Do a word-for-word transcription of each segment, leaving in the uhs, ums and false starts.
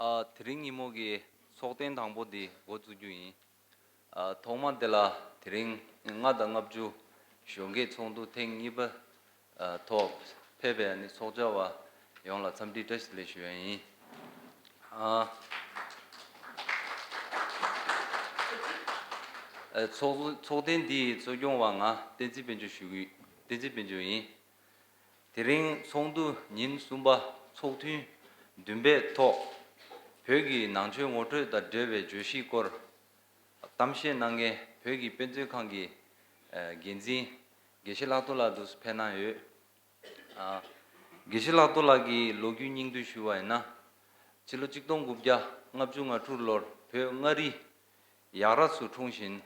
ཨ། དེ་རིང་ཉིན་མོ་གི་ཚོགས་ཐེངས་དང་པོ་འདི་འགོ་བཙུགས་རྒྱུ་ཡིན། ཨ། ཐོག་མ་དེ་ལ་དེ་རིང་ལྔ་དང་ལྔ་བཅུ་གཞོན་སྐྱེས་ཚོགས་འདུ་ཐེངས་གཉིས་པ་ཨ་ཐོག་ཕེབས་པའི་ཨ་ནི་ཚོགས་བཅར་བ་ཡོངས་ལ་འཚམས་འདྲི་བཀྲ་ཤིས་བདེ་ལེགས་ཞུ་ཡ་ཡིན། ཨ། ཨ། ཚོགས་ཚོགས་ཐེངས་འདིའི་གཙོ་སྐྱོང་བ་ང་བསྟན་འཛིན་དཔལ་འབྱོར་ཞུ་གི། བསྟན་འཛིན་དཔལ་འབྱོར་ཡིན། དེ་རིང་ཚོགས་འདུ་ཉིན་གསུམ་པ་ཚོགས་ཐུན་བདུན་པའི་ཐོག་བོད་ཀྱི་ནང་ཆོས་ངོ་སྤྲོད་དང་འབྲེལ་བའི་བརྗོད་གཞིའི་སྐོར་གཏམ་བཤད་གནང་མཁན་བོད་ཀྱི་དཔེ་མཛོད་ཁང་གི་ཨ་འགན་འཛིན་དགེ་བཤེས་ལྷག་རྡོར་ལགས་འདུག་སེ་ཕེབས་གནང་ཡོད། ཨ། དགེ་བཤེས་ལྷག་རྡོར་ལགས་ཀྱི་ལོ་རྒྱུས་སྙིང་བསྡུས་ཞུ་བ་ཡིན་ན། ཕྱི་ལོ་གཅིག་སྟོང་དགུ་བརྒྱ་ལྔ་བཅུ་ང་དྲུག་ལོར་བོད་མངའ་རིས་ཡག་ར་སུ་འཁྲུངས་ཤིང་།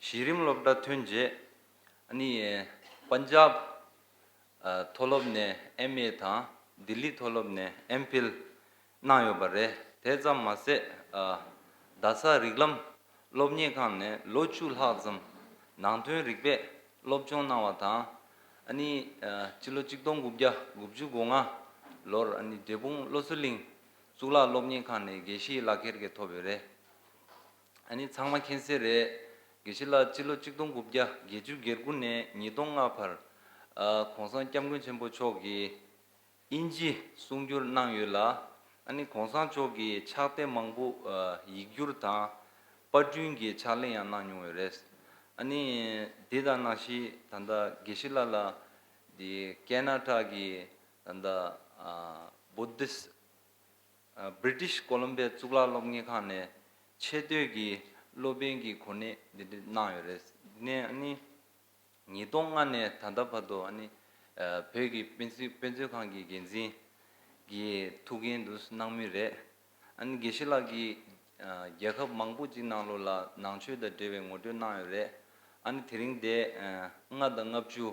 གཞི་རིམ་སློབ་གྲྭ་ཐོན་རྗེས་ཨ་ནི་པན་ཇབ་ཨ་མཐོ་སློབ་ནས་ཨེམ་ཨེ་དང་ལྡི་ལི་མཐོ་སློབ་ནས་ཨེམ་ཕིལ་གནང་ཡོད་པ་རེད། དེ་ཙམ་མ་ཟད་ཨ་རྡ་ས་རིགས་ལམ་སློབ་གཉེར་ཁང་ནས་ལོ་བཅུ་ལྷག་ཙམ་ནང་དོན་རིག་པའི་སློབ་སྦྱོང་གནང་བ་དང་། ཨ་ནི་ཨ་ཕྱི་ལོ་གཅིག་སྟོང་དགུ་བརྒྱ་དགུ་བཅུ་གོ་ལྔ་ལོར་ཨ་ནི་འབྲས་སྤུངས་བློ་གསལ་གླིང་གཙུག་ལག་སློབ་གཉེར་ཁང་ནས་དགེ་བཤེས་ལག་ཁྱེར་གྱི་ཐོབ་ཡོད་རེད། ཨ་ནི་ཚང་མ་མཁྱེན་གསལ་རེད། དགེ་བཤེས་ལགས་སྤྱི་ལོ་གཅིག་སྟོང་དགུ་བརྒྱ་བརྒྱད་ཅུ་གྱ་དགུ་ནས་ཉིས་སྟོང་ལྔ་བར་ཨ་གོང་ས་སྐྱབས་མགོན་ཆེན་པོ་མཆོག་གིས་དབྱིན་ཇི་གསུང་བསྒྱུར་གནང་ཡོད་ལ། ཨ་ནི་གོང་ས་མཆོག་གིས་ཕྱག་དེབ་མང་པོ་ཨ་ཡིག་སྒྱུར་དང་པར་སྐྲུན་གྱི་ཕྱག་ལས་ཡང་གནང་མྱོང་ཡོད་རེད། ཨ་ནི་དེ་དང་ནང་བཞིན་ད་ལྟ་དགེ་བཤེས་ལགས་ལ་འདི་ཀེ་ན་ཌ་གི་ད་ལྟ་ཨ་བུ་དིསྚ་ཨ་British Columbia གཙུག་ལག་སློབ་གཉེར་ཁང་ནས་ཆེས་མཐོའི་གི་སློབ་དཔོན་གྱི་གོ་གནས་འདི་འདྲ་གནང་ཡོད་རེད། དེ་ནས་ཨ་ནི་ཉིས་སྟོང་ལྔ་ནས་ད་ལྟ་བར་དུ་ཨ་ནི་ཨ་བོད་ཀྱི་དཔེ་མཛོད་དཔེ་མཛོད་ཁང་གི་འགན་འཛིན་གྱི་ཐུགས་འགན་དུ་གནང་མུས་རེད། ཨ་ནི་དགེ་བཤེས་ལགས་ཀྱིས་ཨ་རྒྱལ་ཁབ་མང་པོ་ཅིག་ནང་ལོགས་ལ་ནང་ཆོས་དང་འབྲེལ་བའི་ངོ་སྤྲོད་གནང་ཡོད་རེད། ཨ་ནི་དེ་རིང་དེ་ཨ་ལྔ་དང་ལྔ་བཅུ་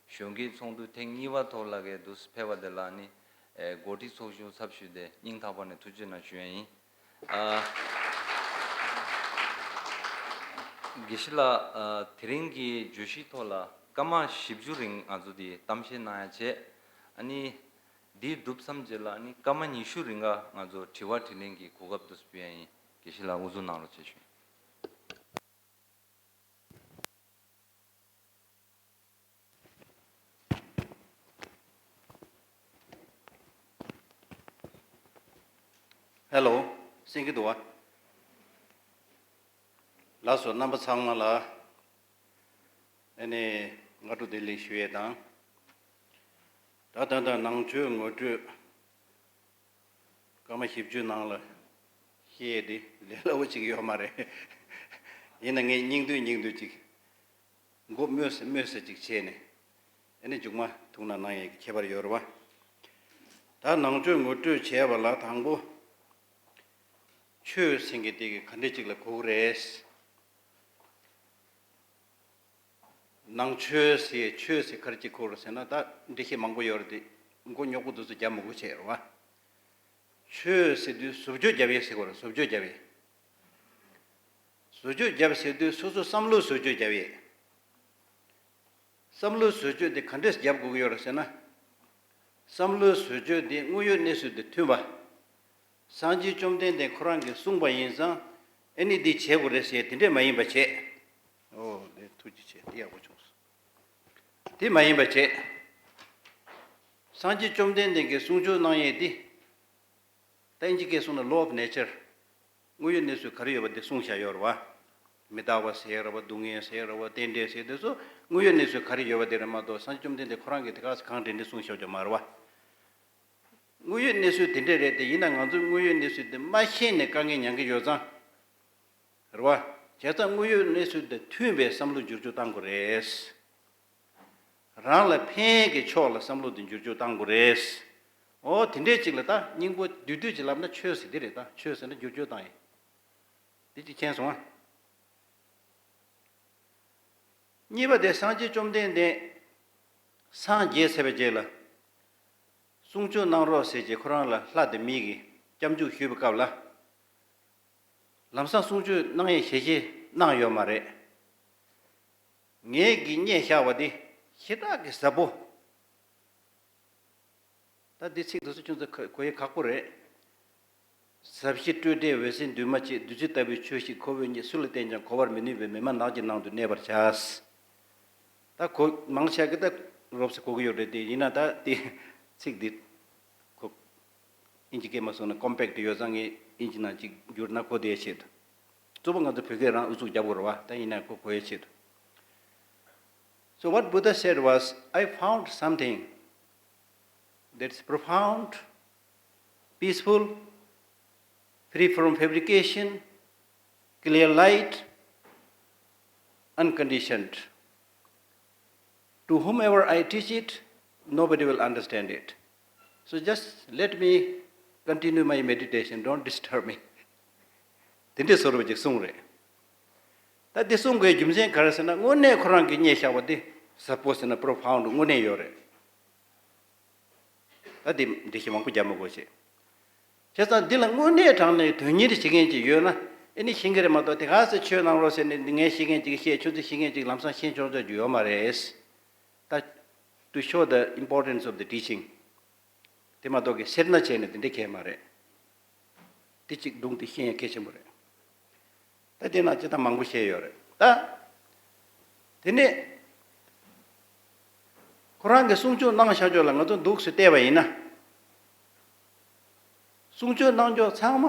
གཞོན་སྐྱེས་ཚོགས་འདུ་ཐེངས་གཉིས་པ་ཐོག་ལ་གའི་འདུག་སེ་ཕེབས་པ་དེ་ལ་ནི་ཨེ་གོ་སྒྲིག་ཚོགས་ཆུང་ཚབ་ཞུས་ཏེ་སྙིང་ཐག་པ་ནས་ཐུགས་རྗེ་གནང་ཞུ་ཡ་ཡིན། ཨ་དགེ་བཤེས་ལགས། ཨ་དེ་རིང་གི་བརྗོད་གཞིའི་ཐོག་ལ་སྐར་མ་བཞི་བཅུ་རིང་ང་ཚོ་དེ་གཏམ་བཤད་གནང་ཡ་བྱས། ཨ་ནི་འདི་གྲུབ་མཚམས་རྗེས་ལ་ཨ་ནི་སྐར་མ་ཉི་ཤུ་རིང་ག་ང་ཚོ་དྲི་བ་དྲིས་ལན་གྱི་གོ་སྐབས་འདུག་སེ་སྤྲད་ཡ་ཡིན། དགེ་བཤེས་ལགས་དབུ་འཛུགས་གནང་རོགས་བྱེད་ཞུ། ཧེ་ལོ། གསན་གྱི་འདུག་བ། ལགས་སོ། རྣམ་པ་ཚང་མ་ལ་ཨ་ནི་སྔ་དྲོ་བདེ་ལེགས་ཞུ་ཡས་དང་། ད་ད་ལྟ་ནང་ཆོས་ངོ་སྤྲོད་སྐར་མ་བཞི་བཅུ་ནང་ལ་བཤད་ཡས་དེ་ལས་སླ་བོ་ཅིག་ཡོད་མ་རེད། ཡིན་ན་ངས་སྙིང་བསྡུས་སྙིང་བསྡུས་ཅིག་མགོ་སྨོས་སེ་སྨོས་སེ་ཅིག་བྱས་ནས། ཨ་ནི་མཇུག་མ་ཐུགས་སྣང་གནང་ཡས་ཀྱི་ཁྱད་པར་ཡོད་རེད་བ། ད་ནང་ཆོས་ངོ་སྤྲོད་བྱས་པ་ལ་དང་པོ། ཆོས་ཟེར་མཁན་དེ་གི་ག་འདྲས་ཅིག་ལ་གོ་གི་རེད། ནང་ཆོས་ཟེར་ཆོས་ཟེར་ག་རེ་ཅིག་གོ་གི་རེད་ཟེར་ན། ད་འགྲེལ་བཤད་མང་པོ་ཡོད་རེད་དེ། མགོ་རྙོག་པོ་འདུག་ཚོ་རྒྱབ་མི་དགོས་བྱས་རེད་བ། ཆོས་ཟེར་དུས་བཟོ་བཅོས་རྒྱབ་ཡས་ཟེར་གོ་རེད། བཟོ་བཅོས་རྒྱབ་ཡས། བཟོ་བཅོས་རྒྱབ་ཟེར་དུས་སོ་སོ་བསམ་བློ་བཟོ་བཅོས་རྒྱབ་ཡས། བསམ་བློ་བཟོ་བཅོས་དེ་ག་འདྲས་རྒྱབ་དགོས་ཀྱི་ཡོད་རེད་ཟེར་ན། བསམ་བློ་བཟོ་བཅོས་དེ་དངོས་ཡོད་གནས་ཚུལ་དང་མཐུན་པ། སངས་རྒྱས་བཅོམ་ལྡན་འདས་ཁོ་རང་གིས་གསུངས་པ་ཡིན་ཙང་ཨ་ནི་འདི་བྱེད་དགོས་རེད་ཟེར་དེ་འདྲས་མ་ཡིན་པ་བྱས། ཨོ་ལེ། ཐུགས་རྗེ་ཆེ། དེ་ཡག་པོ་བྱུང་སོང་། དེ་མ་ཡིན་པ་བྱས། སངས་རྒྱས་བཅོམ་ལྡན་འདས་ཀྱིས་གསུང་ཆོས་གནང་ཡས་དེ། ད་ཨིན་ཇི་སྐད་གསུང་ན་law of nature། དངོས་ཡོད་གནས་ཚུལ་ག་རེ་ཡོད་པ་དེ་གསུངས་བཞག་ཡོད་རེད་བ། མི་རྟག་པ་ཟེར་རེད་བ། སྡུག་བསྔལ་ཟེར་རེད་བ། རྟེན་འབྲེལ་ཟེར་དེ་ཚོ་དངོས་ཡོད་གནས་ཚུལ་ག་རེ་ཡོད་པ་དེ་རེད་མ་གཏོགས། སངས་རྒྱས་བཅོམ་ལྡན་འདས་ཁོ་རང་གིས་དེ་ག་ས་གང་དྲན་དྲན་གསུངས་བཞག་རྒྱུ་མ་རེད་བ། དངོས་ཡོད་གནས་ཚུལ་དེ་འདྲས་རེད་དེ། ཡིན་ན་ང་ཚོས་དངོས་ཡོད་གནས་ཚུལ་དེ་མ་ཤེས་ནས་དཀའ་ངལ་མྱངས་ཀྱི་ཡོད་ཙང་། རེད་བ། བྱས་ཙང་དངོས་ཡོད་གནས་ཚུལ་དང་མཐུན་པའི་བསམ་བློ་འགྱུར་བཅོས་གཏང་དགོས་རེད། རང་ལ་ཕན་གྱི་ཕྱོགས་ལ་བསམ་བློ་དེ་འགྱུར་བཅོས་གཏང་དགོས་རེད། ཨོ་དེ་འདྲས་ཅིག་ལ་ད་སྙིང་པོ་བསྡུས་བསྡུས་ཅིག་ལབ་ན་ཆོས་ཟེར་འདི་རེད། ད་ཆོས་ཟེར་ན་འགྱུར་བཅོས་བཏང་ཡིན། འདི་ཅིག་མཁྱེན་སོང་ཨ། གཉིས་པ་དེ་སངས་རྒྱས་བཅོམ་ལྡན་འདས་སངས་རྒྱས་ཚར་བའི་རྗེས་ལ་གསུང་ཆོས་གནང་རོགས་ཟེར་བྱས་ཁོ་རང་ལ་ལྷ་དང་མི་གིས་སྐྱབས་འཇུག་ཞུས་པའི་སྐབས་ལ། ལམ་སང་གསུང་ཆོས་གནང་ཡས་ཞལ་བཞེས་གནང་ཡོད་མ་རེད། ངེད་ཀྱིས་རྙེད་བཞག་པ་འདི་ཞེ་དྲག་གི་ཟབ་པོ། ད་འདི་ཚིག་འདི་ཚོ་ཁྱོད་ཚོ་གོ་ཡས་ཁག་པོ་རེད། ཟབ་ཞི་སྤྲོས་བྲལ་འོད་གསལ་འདུས་མ་བྱས། བདུད་རྩི་ལྟ་བུའི་ཆོས་ཤིག་ཁོ་བོས་རྙེད། སུ་ལ་བསྟན་ཀྱང་གོ་བར་མི་ནུས་པས། མི་སྨྲ་ནགས་ཀྱི་ནང་དུ་གནས་པར་བྱ། ད་གོ་མང་ཆེ་གི་ད་རོབ་ཙམ་གོ་གི་ཡོད་རེད་དེ། ཡིན་ན་ད་དེ་ཚིག་འདི་གོ་ཨིན་ཇི་སྐད་མ་སོང་ན་ཀོམ་པེག་ཊི་ཡོད་ཙང་ངས་ཨིན་ཇི་ནང་ཅིག་བསྒྱུར་ན་གོ་བདེ་ཆེད་དུ། གཙོ་བོ་ང་ཚོ་བོད་སྐད་རང་ཨུ་ཚུགས་རྒྱབ་དགོས་རེད་བ། ད་ཡིན་ན་གོ་གོ་ཡ་ཆེད་དུ། So what Buddha said was, I found something that's profound, peaceful, free from fabrication, clear light, unconditioned. To whomever I teach it, nobody will understand it. So just let me continue my meditation, don't disturb me. དེ་འདྲའི་བཟོ་འདྲ་ཅིག་གསུངས་རེད། ད་འདི་གསུང་དགོས་རྒྱུ་མཚན་ག་རེ་ཟེར་ན། དངོས་གནས་ཁོ་རང་གིས་རྙེད་བཞག་པ་འདི་ཟབ་པོ་ཟེར་ན་པོ་རོ་ཕའུན་ཌི་དངོས་གནས་ཡོད་རེད། ད་འདི་འགྲེལ་བཤད་མང་པོ་རྒྱབ་མི་དགོས་ཤེས། བྱས་ཙང་འདི་ལ་དངོས་གནས་དྲང་གནས་དོན་གཉེར་བྱེད་མཁན་ཅིག་ཡོད་ན་ཨེ་ནི་ཤེས་ཀྱི་རེད་མ་གཏོགས། དེ་ག་ཚོད་ཆོས་གནང་རོགས་ཟེར་ནས་ངས་ཤེས་མཁན་ཅིག་བཤད། ཁྱོད་ཚོས་ཤེས་མཁན་ཅིག་ལམ་སང་ཤེས་ཆོག་ཆོག་རྒྱུ་ཡོད་མ་རེད། ད་to show the importance of the teaching དེ་མ་གཏོགས་ཀྱི་སེར་སྣ་བྱས་ནས་དེ་འདྲ་གལ་མ་རེད། དེ་གཅིག་སྒྲུང་དེ་ཤེས་ཡ་གལ་ཆེན་པོ་རེད། ད་དེ་ན་ཅི་ད་མང་པོ་བཤད་ཡོད་རེད། ད་དེ་ནས་ཁོ་རང་གི་གསུང་ཆོས་གནང་བཞག་ཆོས་ལ་ང་ཚོ་འདུག་སེ་བལྟས་པ་ཡིན་ན། གསུང་ཆོས་གནང་ཆོས་ཚང་མ་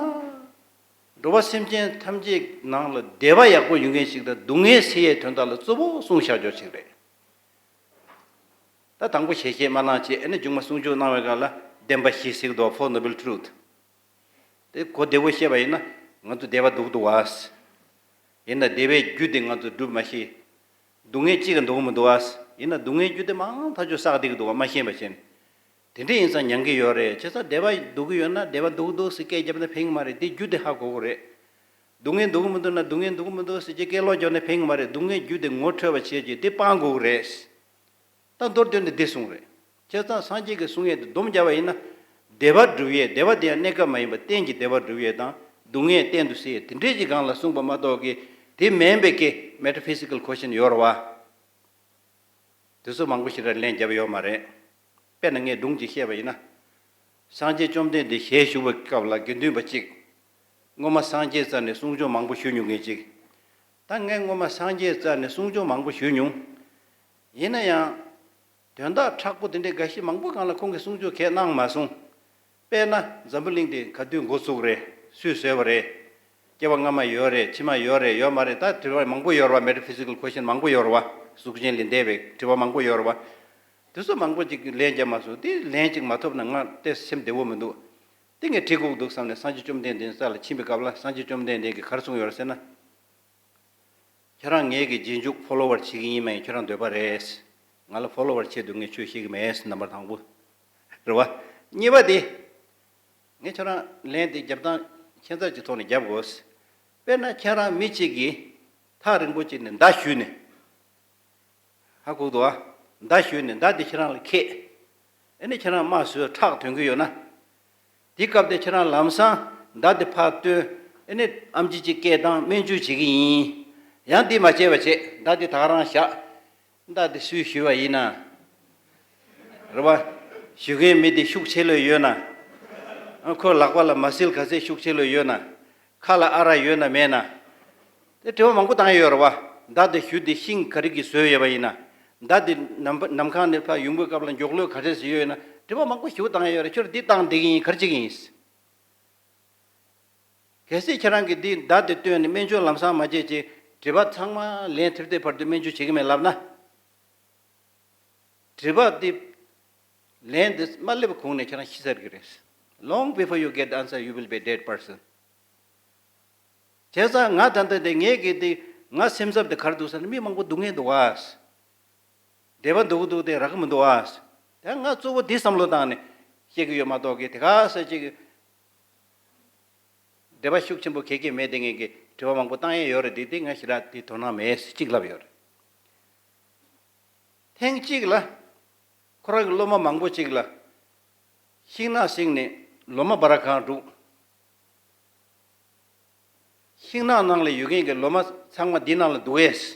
འགྲོ་བ་སེམས་ཅན་ཐམས་ཅད་ནང་ལ་བདེ་བ་ཡག་པོ་ཡོང་མཁན་ཞིག་དང་སྡུག་བསྔལ་སེལ་ཡའི་དོན་དག་ལ་གཙོ་བོ་གསུངས་བཞག་ཆོས་ཅིག་རེད། ད་དང་པོ་ཞལ་བཞེས་མ་གནང་བྱས། ཨ་ནི་མཇུག་མ་གསུང་ཆོས་གནང་བའི་སྒང་ལ་བདེན་པ་བཞི་ཟེར་གི་འདུག Four Noble Truth དེ་གོ་བདེ་བོ་བཤད་པ་ཡིན་ན་ང་ཚོ་བདེ་བ་སྡུག་འདུག་བ། ཡིན་ན་བདེ་བའི་རྒྱུ་དེ་ང་ཚོ་སྒྲུབ་མ་ཤེས། སྡུག་བསྔལ་གཅིག་གི་འདུག་མི་འདུག་བ། ཡིན་ན་སྡུག་བསྔལ་རྒྱུ་དེ་མང་ཐག་ཆོད་བསགས་བསྡད་ཀྱི་འདུག་བ། མ་ཤེས་པ་བྱས་ནས། དེ་འདྲ་ཡིན་ཙང་མྱང་གི་ཡོད་རེད། བྱས་ཙང་བདེ་བ་སྡུག་གི་ཡོད་ན་བདེ་བ་སྡུག་སྡུག་ཟེར་སྐད་བརྒྱབ་ན་ཕན་གི་མ་རེད། དེ་རྒྱུ་དེ་ཧ་གོ་དགོས་རེད། སྡུག་བསྔལ་འདུག་མི་འདུག་ན་སྡུག་བསྔལ་འདུག་མི་འདུག་ཟེར་གྱི་སྐད་ལོག་རྒྱབ་ན་ཕན་གི་མ་རེད། སྡུག་བསྔལ་རྒྱུ་དེ་ངོ་འཕྲོད་པ་བྱས་རྗེས་དེ་སྤང་དགོས་རེད། ད་མདོར་བསྡུས་ནས་འདི་གསུངས་རེད། བྱས་ཙང་སངས་རྒྱས་ཀྱི་གསུང་ཡས་དེ་སྡོམ་བརྒྱབ་པ་ཡིན་ན། བདེ་བ་སྒྲུབ་ཡས། བདེ་བ་དེ་ཡང་གནས་སྐབས་མ་ཡིན་པར་གཏན་གྱི་བདེ་བ་སྒྲུབ་ཡས་དང་སྡུག་བསྔལ་གཏན་དུ་སེལ་ཡས་དེ་འདྲའི་གི་སྒང་ལ་གསུངས་པ་མ་གཏོགས་ཀྱི་དེ་མིན་པའི་གི་མེ་ཊ་ཕི་སི་ཀལ་ཁོ་ཤན་ཡོད་རེད་བ། དེ་ཚོ་མང་པོ་ཞིག་ལ་ལན་བརྒྱབ་ཡོད་མ་རེད། དཔེར་ན་ངས་སྒྲུང་ཅིག་བཤད་པ་ཡིན་ན། སངས་རྒྱས་བཅོམ་ལྡན་འདས་ཞལ་བཞུགས་པའི་སྐབས་ལ་དགེ་འདུན་པ་གཅིག་སྔོན་མ་སངས་རྒྱས་རྩ་ནས་གསུང་ཆོས་མང་པོ་ཞུ་མྱོང་མཁན་ཅིག་ད་ངས་སྔོན་མ་སངས་རྒྱས་རྩ་ནས་གསུང་ཆོས་མང་པོ་ཞུ་མྱོང་། ཡིན་ན་ཡང་། དོན་དག་མཁྲེགས་པོ་དེ་འདྲའི་འགའ་ཞིག་མང་པོ་སྒང་ལ་ཁོང་གིས་གསུང་ཆོས་གང་ཡང་གནང་མ་སོང་། དཔེར་ན་འཛམ་བུ་གླིང་འདི་ག་དུས་འགོ་བཙུགས་རེད། སུས་བཟོས་པ་རེད། སྐྱེ་བ་སྔ་མ་ཡོད་རེད། ཕྱི་མ་ཡོད་རེད། ཡོད་མ་རེད། ད་དྲི་བ་མང་པོ་ཡོད་རེད་བ། མེ་ཊ་ཕི་སི་ཀལ་ཁོ་ཤན་མང་པོ་ཡོད་རེད་བ། གཟུགས་ཅན་ལས་འདས་པའི་དྲི་བ་མང་པོ་ཡོད་རེད་བ། དེ་ཚོ་མང་པོ་ཅིག་ལན་རྒྱབ་མ་སོང་། དེ་ལན་ཅིག་མ་ཐོབ་ན་ང་དེ་སེམས་བདེ་བོ་མི་འདུག་དེ་ངས་དྲི་དགོས་འདུག་བསམ་ནས་སངས་རྒྱས་བཅོམ་ལྡན་འདས་ས་ལ་ཕྱིན་པའི་སྐབས་ལ་སངས་རྒྱས་བཅོམ་ལྡན་འདས་ཀྱིས་ག་རེ་གསུངས་ཡོད་རེད་ཟེར་ན། ཁྱེད་རང་ངེད་ཀྱི་རྗེས་འཇུག་ཕོ་ལོ་ཝར་བྱེད་ཀྱི་ཡིན་མ་ཡིན་ཁྱེད་རང་འདོད་པ་རེད། ང་ལ་ཕོ་ལོ་ཝར་ཆེད་དུ་ངས་ཆོས་བཤད་ཀྱི་མེད། རྣམ་པ་དང་པོ། རེད་བ། གཉིས་པ་དེ། ངས་ཁྱེད་རང་ལན་དེ་རྒྱབ་སྟངས་ཁྱད་མཚར་གྱི་ཐོག་ནས་རྒྱབ་དགོས། དཔེར་ན་ཁྱེད་རང་མི་གཅིག་གིས་ཐག་རིང་པོ་ཅིག་ནས་མདའ་གཞུས་ནས། ཧ་གོ་འདུག་ཨ། མདའ་གཞུས་ནས་མདའ་དེ་ཁྱེད་རང་ལ་ཁེགས། ཨ་ནི་ཁྱེད་རང་དམར་གསོད་ཁྲག་ཐོན་གྱི་ཡོད་ན། དེ་སྐབས་དེ་ཁྱེད་རང་ལམ་སང་མདའ་དེ་ཕར་བཏོན། ཨ་ནི་ཨམ་ཆི་གཅིག་སྐད་བཏང་། སྨན་བཅོས་བྱེད་ཀྱི་ཡིན། ཡང་དེ་མ་བྱས་པ་བྱས། མདའ་དེ་ད་ག་རང་བཞག་མདའ་དེ་སུས་གཞུས་པ་ཡིན་ན། རེད་བ། གཞུ་མཁན་མི་དེ་ཤུགས་ཆེ་ལོས་ཡོད་ན། ཨ་ཁོའི་ལག་པ་ལ་མ་སིལ་ག་ཚད་ཤུགས་ཆེ་ལོས་ཡོད་ན། ཁ་ལ་ཨ་རག་ཡོད་ན་མེད་ན། དེ་དྲི་བ་མང་པོ་བཏང་ཡོད་རེད་བ། མདའ་དེ་གཞུ་དེ་ཤིང་ག་རེ་གིས་བཟོས་ཡོད་པ་ཡིན་ན། མདའ་དེ་ནམ་ནམ་མཁའ་ནས་ཕར་ཡོང་པའི་སྐབས་ལ་མགྱོགས་ལོས་ག་འདྲས་ཡོད་ན། དྲི་བ་མང་པོ་ཞེ་པོ་བཏང་ཡོད་རེད། ཁྱོད་འདི་བཏང་བསྡད་ཀྱི་ཡིན། ག་རེ་བྱེད་ཀྱི་ཡིན། གལ་སྲིད་ཁྱེད་རང་གིས་འདི་མདའ་དེ་བཏོན་ནས་སྨན་བཅོས་ལམ་སང་མ་བྱས་ཅིག་དྲི་བ་ཚང་མ་ལན་ཐེབས་ཐེབས་བར་དུ་སྨན་བཅོས་བྱེད་ཀྱི་མེད་ལབ་ན། དྲི་བ་འདི་ལན་འདི་མ་སླེབས་གོང་ནས་ཁྱེད་རང་ཤི་ཚར་གྱི་རེད། Long before you get the answer, you will be a dead person. བྱས་ཙང་ང་ད་ལྟ་འདི་ངས་གི་འདི་ང་སེམས་འཚབ་འདི་ག་རེ་འདུག་ཟེར་ན། མི་མང་པོ་སྡུག་བསྔལ་འདུག་བ། བདེ་བ་འདུག་འདུག་དེ་རག་གི་མི་འདུག་བ། དེ་ང་གཙོ་བོ་འདི་བསམ་བློ་བཏང་ནས་བཤད་ཀྱི་ཡོད་མ་གཏོགས་གི་དེ་ག་ས་ཅིག་འབྲེལ་བ་ཤུགས་ཆེན་པོ་གེ་གེ་མེད་དེ་ངས་གི་དྲི་བ་མང་པོ་བཏང་ཡས་ཡོད་རེད། དེ་དེ་ང་ཞེ་དྲག་དེ་དོ་སྣང་མེད་ཅིག་ལབ་ཡོད་རེད། ཐེངས་གཅིག་ལ་ཁོ་རང་གི་སློབ་མ་མང་པོ་ཅིག་ལ་ཤིང་ནགས་བསྲིངས་ནས་ལོ་མ་སྦར་གང་བསྒྲུགས། ཤིང་ནགས་ནང་ལ་ཡོད་མཁན་གྱི་ལོ་མ་ཚང་མ་འདི་ནང་ལ་འདུག་གས།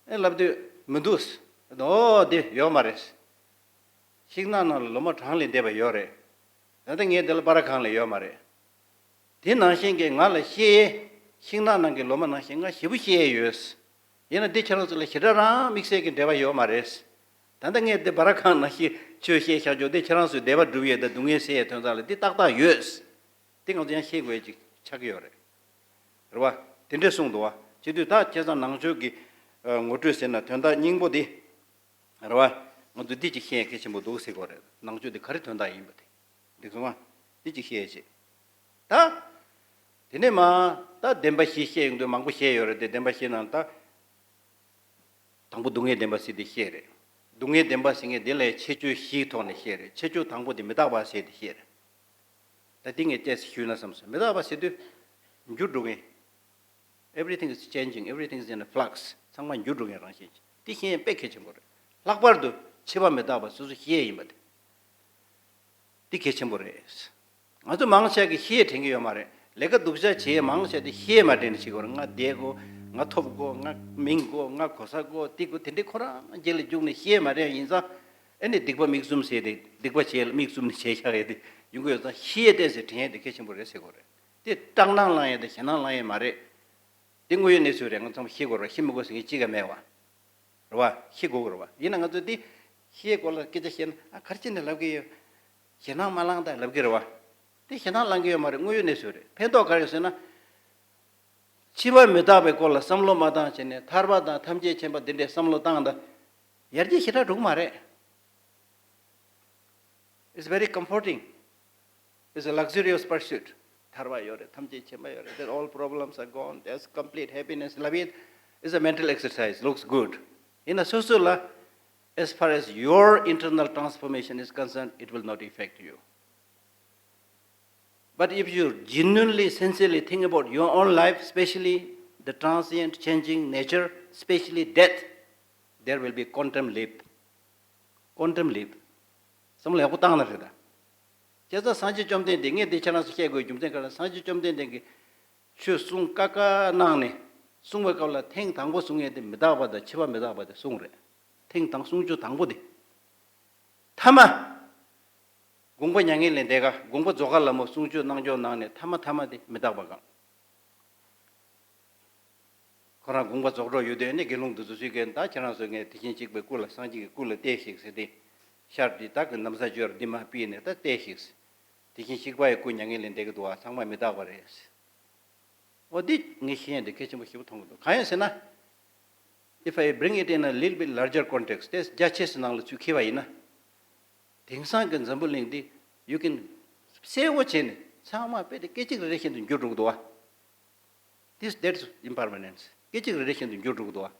ཨེ་ལབ་དུས་མི་འདུག་ཟེར། ཨོ་དེ་ཡོད་མ་རེད། ཤིང་ནགས་ནང་ལ་ལོ་མ་གྲངས་ལས་འདས་པ་ཡོད་རེད། ད་ལྟ་ངས་འདི་ལ་སྦར་གང་ལས་ཡོད་མ་རེད། དེ་ནང་བཞིན་གྱི་ང་ལ་བཤད་ཡས། ཤིང་ནགས་ནང་གི་ལོ་མ་ནང་བཞིན་ང་ཞེ་པོ་བཤད་ཡས་ཡོད། ཡིན་ན་འདི་ཁྱེད་རང་ཚོ་ལ་ཞེ་དྲག་རང་དམིགས་བསལ་གྱི་འབྲེལ་བ་ཡོད་མ་རེད། ད་ལྟ་ངས་འདི་སྦ་ར་ཁང་ནང་བཞིན་ཆོས་བཤད་བཞག་རྒྱུ་འདི་ཁྱེད་རང་ཚོའི་བདེ་བ་སྒྲུབ་ཡས་དང་སྡུག་བསྔལ་སེལ་ཡས་དོན་དག་ལ་འདི་ཏག་ཏག་ཡོད། འདི་ང་ཚོ་ཡང་ཤེས་དགོས་ཡས་ཅིག་ཆགས་ཀྱི་ཡོད་རེད། རེད་བ། དེ་འདྲས་གསུངས་འདུག་བ། བྱེད་དུས་ད་བྱས་ཙང་ནང་ཆོས་ཀྱི་ཨ་ངོ་སྤྲོད་ཟེར་ན་དོན་དག་སྙིང་པོ་འདི། རེད་བ། ང་ཚོ་འདི་ཅིག་ཤེས་ཡས་གལ་ཆེན་པོ་འདུག་ཟེར་དགོས་རེད། ནང་ཆོས་འདི་ག་རེ་དོན་དག་ཡིན་པ་དེ། འདི་གསུངས་བ། འདི་ཅིག་ཤེས་ཡས་བྱེད། ད། དེ་ནས་མ། ད་བདེན་པ་བཞི་བཤད་ཡོང་དུས་མང་པོ་བཤད་ཡོད་རེད་དེ། བདེན་པ་བཞི་ནང་ད། དང་པོ་སྡུག་བསྔལ་བདེན་པ་ཟེར་དེ་བཤད་རེད། སྡུག་བསྔལ་བདེན་པ་ཟེར་མཁན་དེ་ལས་ཁྱད་ཆོས་བཞིའི་ཐོག་ནས་བཤད་རེད། ཁྱད་ཆོས་དང་པོ་དེ་མི་རྟག་པ་ཟེར་དེ་བཤད་རེད། ད་འདི་ངས་ཏོག་ཙམ་ཞུས་ན་བསམ་སོང་། མི་རྟག་པ་ཟེར་དུས། འགྱུར་འགྲོ་མཁན། Everything is changing, everything is in a flux. ཚང་མ་འགྱུར་འགྲོ་མཁན་རང་བཞིན་གྱི། འདི་ཤེས་ཡས་དཔེ་གལ་ཆེན་པོ་རེད། ལྷག་པར་དུ་འཆི་བ་མི་རྟག་པ་སོ་སོ་ཤེས་ཡས་ཡིན་པ་དེ། འདི་གལ་ཆེན་པོ་རེད། ང་ཚོ་མང་ཆེ་གིས་ཤེས་དྲན་གྱི་ཡོད་མ་རེད། ལས་ཀ་སྡུག་ཅག་བྱེད་མང་ཆེ་དེ་ཤེས་མ་དྲན་ནས་བྱེད་དགོས་རེད། ང་བསྡད་དགོས། ང་ཐོབ་དགོས། ང་མིང་དགོས། ང་གོ་ས་དགོས། འདི་དགོས། དེ་འདྲའི་ཁོ་རང་རྗེས་ལ་རྒྱུགས་ནས་ཤེས་མ་དྲན་ཡིན་ཙང་། ཨེ་ནི་སྡིག་པ་མིག་བཙུམ་ཟེར་ཏེ་སྡིག་པ་བྱས་ལ་མིག་བཙུམ་ནས་བྱས་བཞག་ཡས་དེ་ཡོང་གི་ཡོད་ཙང་། ཤེས་ཏེ་ཟེར་དྲན་ཡས་དེ་གལ་ཆེན་པོ་རེད་ཟེར་དགོས་རེད། དེ་སྐྲག་སྣང་ལངས་ཡས་དེ་ཞེད་སྣང་ལངས་ཡས་མ་རེད། དེ་དངོས་ཡོད་གནས་ཚུལ་རེད། ང་ཚང་མ་ཤེས་དགོས་རེད། ཤེས་མི་དགོས་ཟེར་མཁན་གཅིག་ཀྱང་མེད་བ། རེད་བ། ཤེས་དགོས་ཀྱི་རེད་བ། ཡིན་ན་ང་ཚོ་དེ་ཤེས་དགོས་ལ་སྐད་ཆ་བཤད་ན། ཨ། ག་རེ་བྱས་ནས་ལབ་ཀྱི་ཡོད། ཞེད་སྣང་མ་ལངས་དང་ལབ་ཀྱི་རེད་བ། དེ་ཞེད་སྣང་ལངས་ཀྱི་ཡོད་མ་རེད། དངོས་ཡོད་གནས་ཚུལ་རེད། ཕན་ཐོགས་ག་རེ་ཡོད་ཟེར་ན། འཆི་བ་མི་རྟག་པའི་སྐོར་ལ་བསམ་བློ་མ་བཏང་བྱས་ནས་ཐར་པ་དང་ཐམས་ཅད་མཁྱེན་པ་འདི་འདྲའི་བསམ་བློ་བཏང་དང་། ཡར་རྒྱས་ཞེ་དྲག་འགྲོ་གི་མ་རེད། It's very comforting. It's a luxurious pursuit. ཐར་པ་ཡོད་རེད། ཐམས་ཅད་མཁྱེན་པ་ཡོད་རེད། Then all problems are gone. There's complete happiness. ལབ་ཡས་is a mental exercise. Looks good. ཡིན་ན་སོ་སོ་ལ། As far as your internal transformation is concerned, it will not affect you. But if you genuinely, sincerely think about your own life, especially the transient, changing nature, especially death, there will be quantum leap. Quantum leap. བསམ་བློ་ཡག་པོ་བཏང་ན་རེད་ད། བྱས་ཙང་སངས་རྒྱས་བཅོམ་ལྡན་འདས། ངས་འདི་ཁྱེད་རང་ཚོ་བཤད་དགོས་རྒྱུ་མཚན་ག་རེ། སངས་རྒྱས་བཅོམ་ལྡན་འདས་ཀྱིས་ཆོས་གསུང་བཀའ་བཀའ་གནང་ནས་གསུང་བའི་སྐབས་ལ་ཐེངས་དང་པོ་གསུང་ཡས་དེ་མི་རྟག་པ་དང་འཆི་བ་མི་རྟག་པ་དེ་གསུངས་རེད། ཐེངས་དང་། གསུང་ཆོས་དང་པོ་དེ། ཐ་མ། དགོངས་པ་མྱ་ངན་ལས་འདས་ཀ། དགོངས་པ་རྫོགས་ཀ་ལ་མོ་གསུང་ཆོས་གནང་ཆོག་གནང་ནས། ཐ་མ་ཐ་མ་དེ་མི་རྟག་པ་གང་། ཁོ་རང་དགོངས་པ་རྫོགས་འགྲོ་ཡོད་དུས་ནི། དགེ་སློང་དེ་ཚོ་ཚུར་བསྐྱལ། ད་ཁྱེད་རང་ཚོ་ངས་དེ་བཞིན་གཤེགས་པའི་སྐུ་ལ། སངས་རྒྱས་ཀྱི་སྐུ་ལ་བལྟས་ཤིག་ཟེར་ཏེ། ཤར་འདི་དག་གི་ན་བཟའ་སྦྱོར་འདི་མ་ཕུད་ནས་ད་བལྟས་ཤིག། དེ་བཞིན་གཤེགས་པ་ཡི་སྐུ་མྱ་ངན་ལས་འདས་ཀྱི་འདུག་བ། ཚང་མ་མི་རྟག་པ་རེད། འོ། འདི་ངས་ཤེས་ཡས་འདི་གལ་ཆེན་པོ་ཞེ་པོ་མཐོང་གི་འདུག། གང་ཡིན་ཟེར་ན། If I bring it in a little bit larger context, དེ་རྒྱ་ཆེ་སའི་ནང་ལ་ཚུར་འཁྱེར་བ་ཡིན་ན། དེང་སང་གི་འཛམ་བུ་གླིང་འདི་you can གསལ་བོ་བྱས་ནས་ཚང་མ་དཔེ་དེ་སྐད་ཅིག་རེ་རེ་བཞིན་དུ་འགྱུར་འགྲོ་གི་འདུག་བ། This, that's impermanence. སྐད་ཅིག་རེ་རེ་བཞིན་དུ་འགྱུར་འགྲོ་གི་འདུག་བ།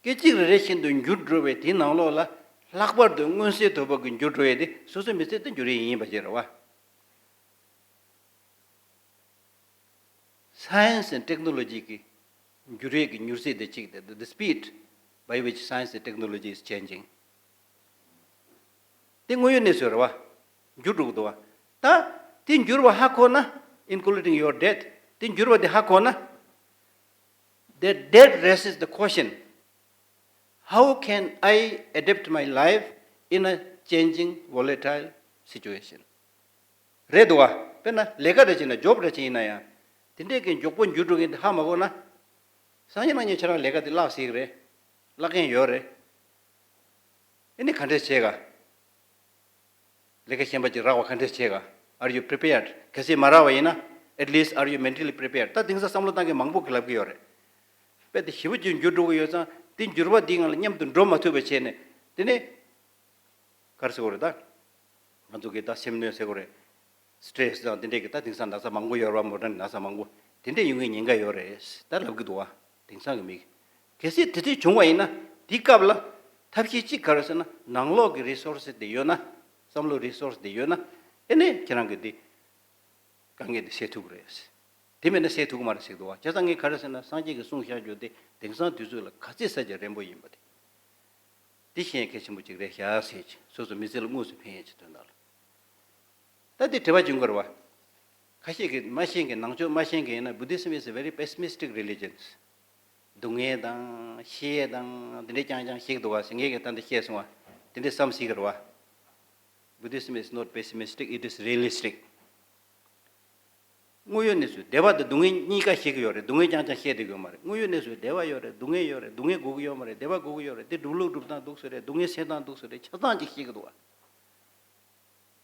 སྐད་ཅིག་རེ་རེ་བཞིན་དུ་འགྱུར་འགྲོ་བའི་དེའི་ནང་ལོགས་ལ། ལྷག་པར་དུ་མངོན་གསལ་དོད་པོ་གི་འགྱུར་འགྲོ་ཡས་དེ་སོ་སོའི་མི་ཚེ་དེ་འགྱུར་ཡས་ཡིན་པ་ཞིག་རེད་བ། Science and technology གི་འགྱུར་བའི་གི་མྱུར་ཚད་དེ་གཅིག་དེ། The speed by which science and technology is changing. དེ་དངོས་ཡོད་གནས་ཚུལ་རེད་བ། འགྱུར་འགྲོ་གི་འདུག་བ། ད་དེ་འགྱུར་བ་ཧ་གོ་ན། Including your death. དེ་འགྱུར་བ་དེ་ཧ་གོ་ན། That, that raises the question, how can I adapt my life in a changing, volatile situation? རེད་འདུག་བ། དཔེར་ན་ལས་ཀ་འདྲ་བྱས་ན། ཇོབ་འདྲ་བྱས་ཡིན་ན་ཡང་། དེ་འདྲས་ཀྱི་མགྱོགས་པོ་འགྱུར་འགྲོ་མཁན་དེ་ཧ་མ་གོ་ན། སང་ཉིན་གནངས་ཉིན་ཁྱེད་རང་ལས་ཀ་དེ་བརླག་སྲིད་ཀྱི་རེད། བརླག་མཁན་ཡོད་རེད། ཨེ་ནི་ག་འདྲས་བྱེད་ག། ལས་ཀ་གཞན་པ་ཅིག་རག་པ་ག་འདྲས་བྱེད་ག། Are you prepared? གལ་སྲིད་མ་རག་པ་ཡིན་ན། At least are you mentally prepared? ད་དེང་སང་བསམ་བློ་བཏང་མཁན་མང་པོ་གིས་ལབ་ཀྱི་ཡོད་རེད། དཔེ་དེ་ཞེ་པོ་ཅིག་འགྱུར་འགྲོ་གི་ཡོད་ཙང་། དེ་འགྱུར་བ་འདིའི་ངང་ལ་མཉམ་དུ་འགྲོ་མ་ཐུབ་པ་བྱས་ནས། དེ་ནས་ག་རེ་ཟེར་དགོས་རེད་ད། ང་ཚོ་གིས་ད་སེམས་གནོན་ཟེར་དགོས་རེད། སི་ཊེ་རེ་སི་དང་དེ་འདྲས་ཀྱི་ད་དེང་སང་ན་ཚ་མང་པོ་ཡོད་རེད་བ། མོ་ཌན་ན་ཚ་མང་པོ་དེ་འདྲས་ཡོང་གི་ཉེན་ཁ་ཡོད་རེད་ད་ལབ་ཀྱི་འདུག་བ། དེང་སང་གི་མི་གིས། གལ་སྲིད་དེ་འདྲས་བྱུང་བ་ཡིན་ན། དེའི་སྐབས་ལ་ཐབས་ཤེས་གཅིག་ག་རེ་ཟེར་ན། ནང་ལོགས་ཀྱི་རི་སོར་སི་དེ་ཡོད་ན། བསམ་བློ་རི་སོར་སི་དེ་ཡོད་ན། ཨེ་ནས་ཁྱེད་རང་གི་དེ་དཀའ་ངལ་དེ་སེལ་ཐུབ་ཀྱི་རེད། དེ་མེད་ན་སེལ་ཐུབ་ཀྱི་མ་རེད་ཟེར་གྱི་འདུག་བ། བྱས་ཙང་ངས་ག་རེ་ཟེར་ན། སངས་རྒྱས་ཀྱིས་གསུངས་བཞག་རྒྱུ་དེ་དེང་སང་དུས་ཚོད་ལ་ག་ཚོད་ཟེར་གྱི་རན་པོ་ཡིན་པ་དེ། དེ་ཤེས་མཁན་གལ་ཆེན་པོ་ཅིག་རེད་ཤག་ཟེར་གྱི། སོ་སོ་མི་ཚེ་ལ་དངོས་སུ་ཕན་ཡས་ཀྱི་དོན་དག་ལ། ད་འདི་དྲི་བ་བྱུང་གི་རེད་བ། ཁ་ཤས་ཀྱིས་མ་ཤེས་མཁན། ནང་ཆོས་མ་ཤེས་མཁན་ཡིན་ན། Buddhism is a very pessimistic religion. སྡུག་བསྔལ་དང་ཤི་ཡས་དང་དེ་འདྲས་རྐྱང་རྐྱང་ཞིག་འདུག་བ་ཟེར། ངས་ཀྱང་ད་འདི་བཤད་སོང་བ། དེ་འདྲས་བསམ་སྲིད་ཀྱི་རེད་བ། Buddhism is not pessimistic, it is realistic. དངོས་ཡོད་གནས་ཚུལ་བདེ་བ་དང་སྡུག་བསྔལ་གཉིས་ཀ་ཤེས་ཀྱི་ཡོད་རེད། སྡུག་བསྔལ་རྐྱང་རྐྱང་ཤེས་བསྡད་ཀྱི་ཡོད་མ་རེད། དངོས་ཡོད་གནས་ཚུལ་བདེ་བ་ཡོད་རེད། སྡུག་བསྔལ་ཡོད་རེད། སྡུག་བསྔལ་དགོས་ཀྱི་ཡོད་མ་རེད། བདེ་བ་དགོས་ཀྱི་ཡོད་མ་རེད། དེ་སྒྲུབ་ལུགས་སྒྲུབ་སྟངས་འདུག་ཟེར་རེད། སྡུག་བསྔལ་སེལ་སྟངས་འདུག་ཟེར་རེད། ཆ་ཚང་ཅིག་ཤེས་ཀྱི་འདུག་བ།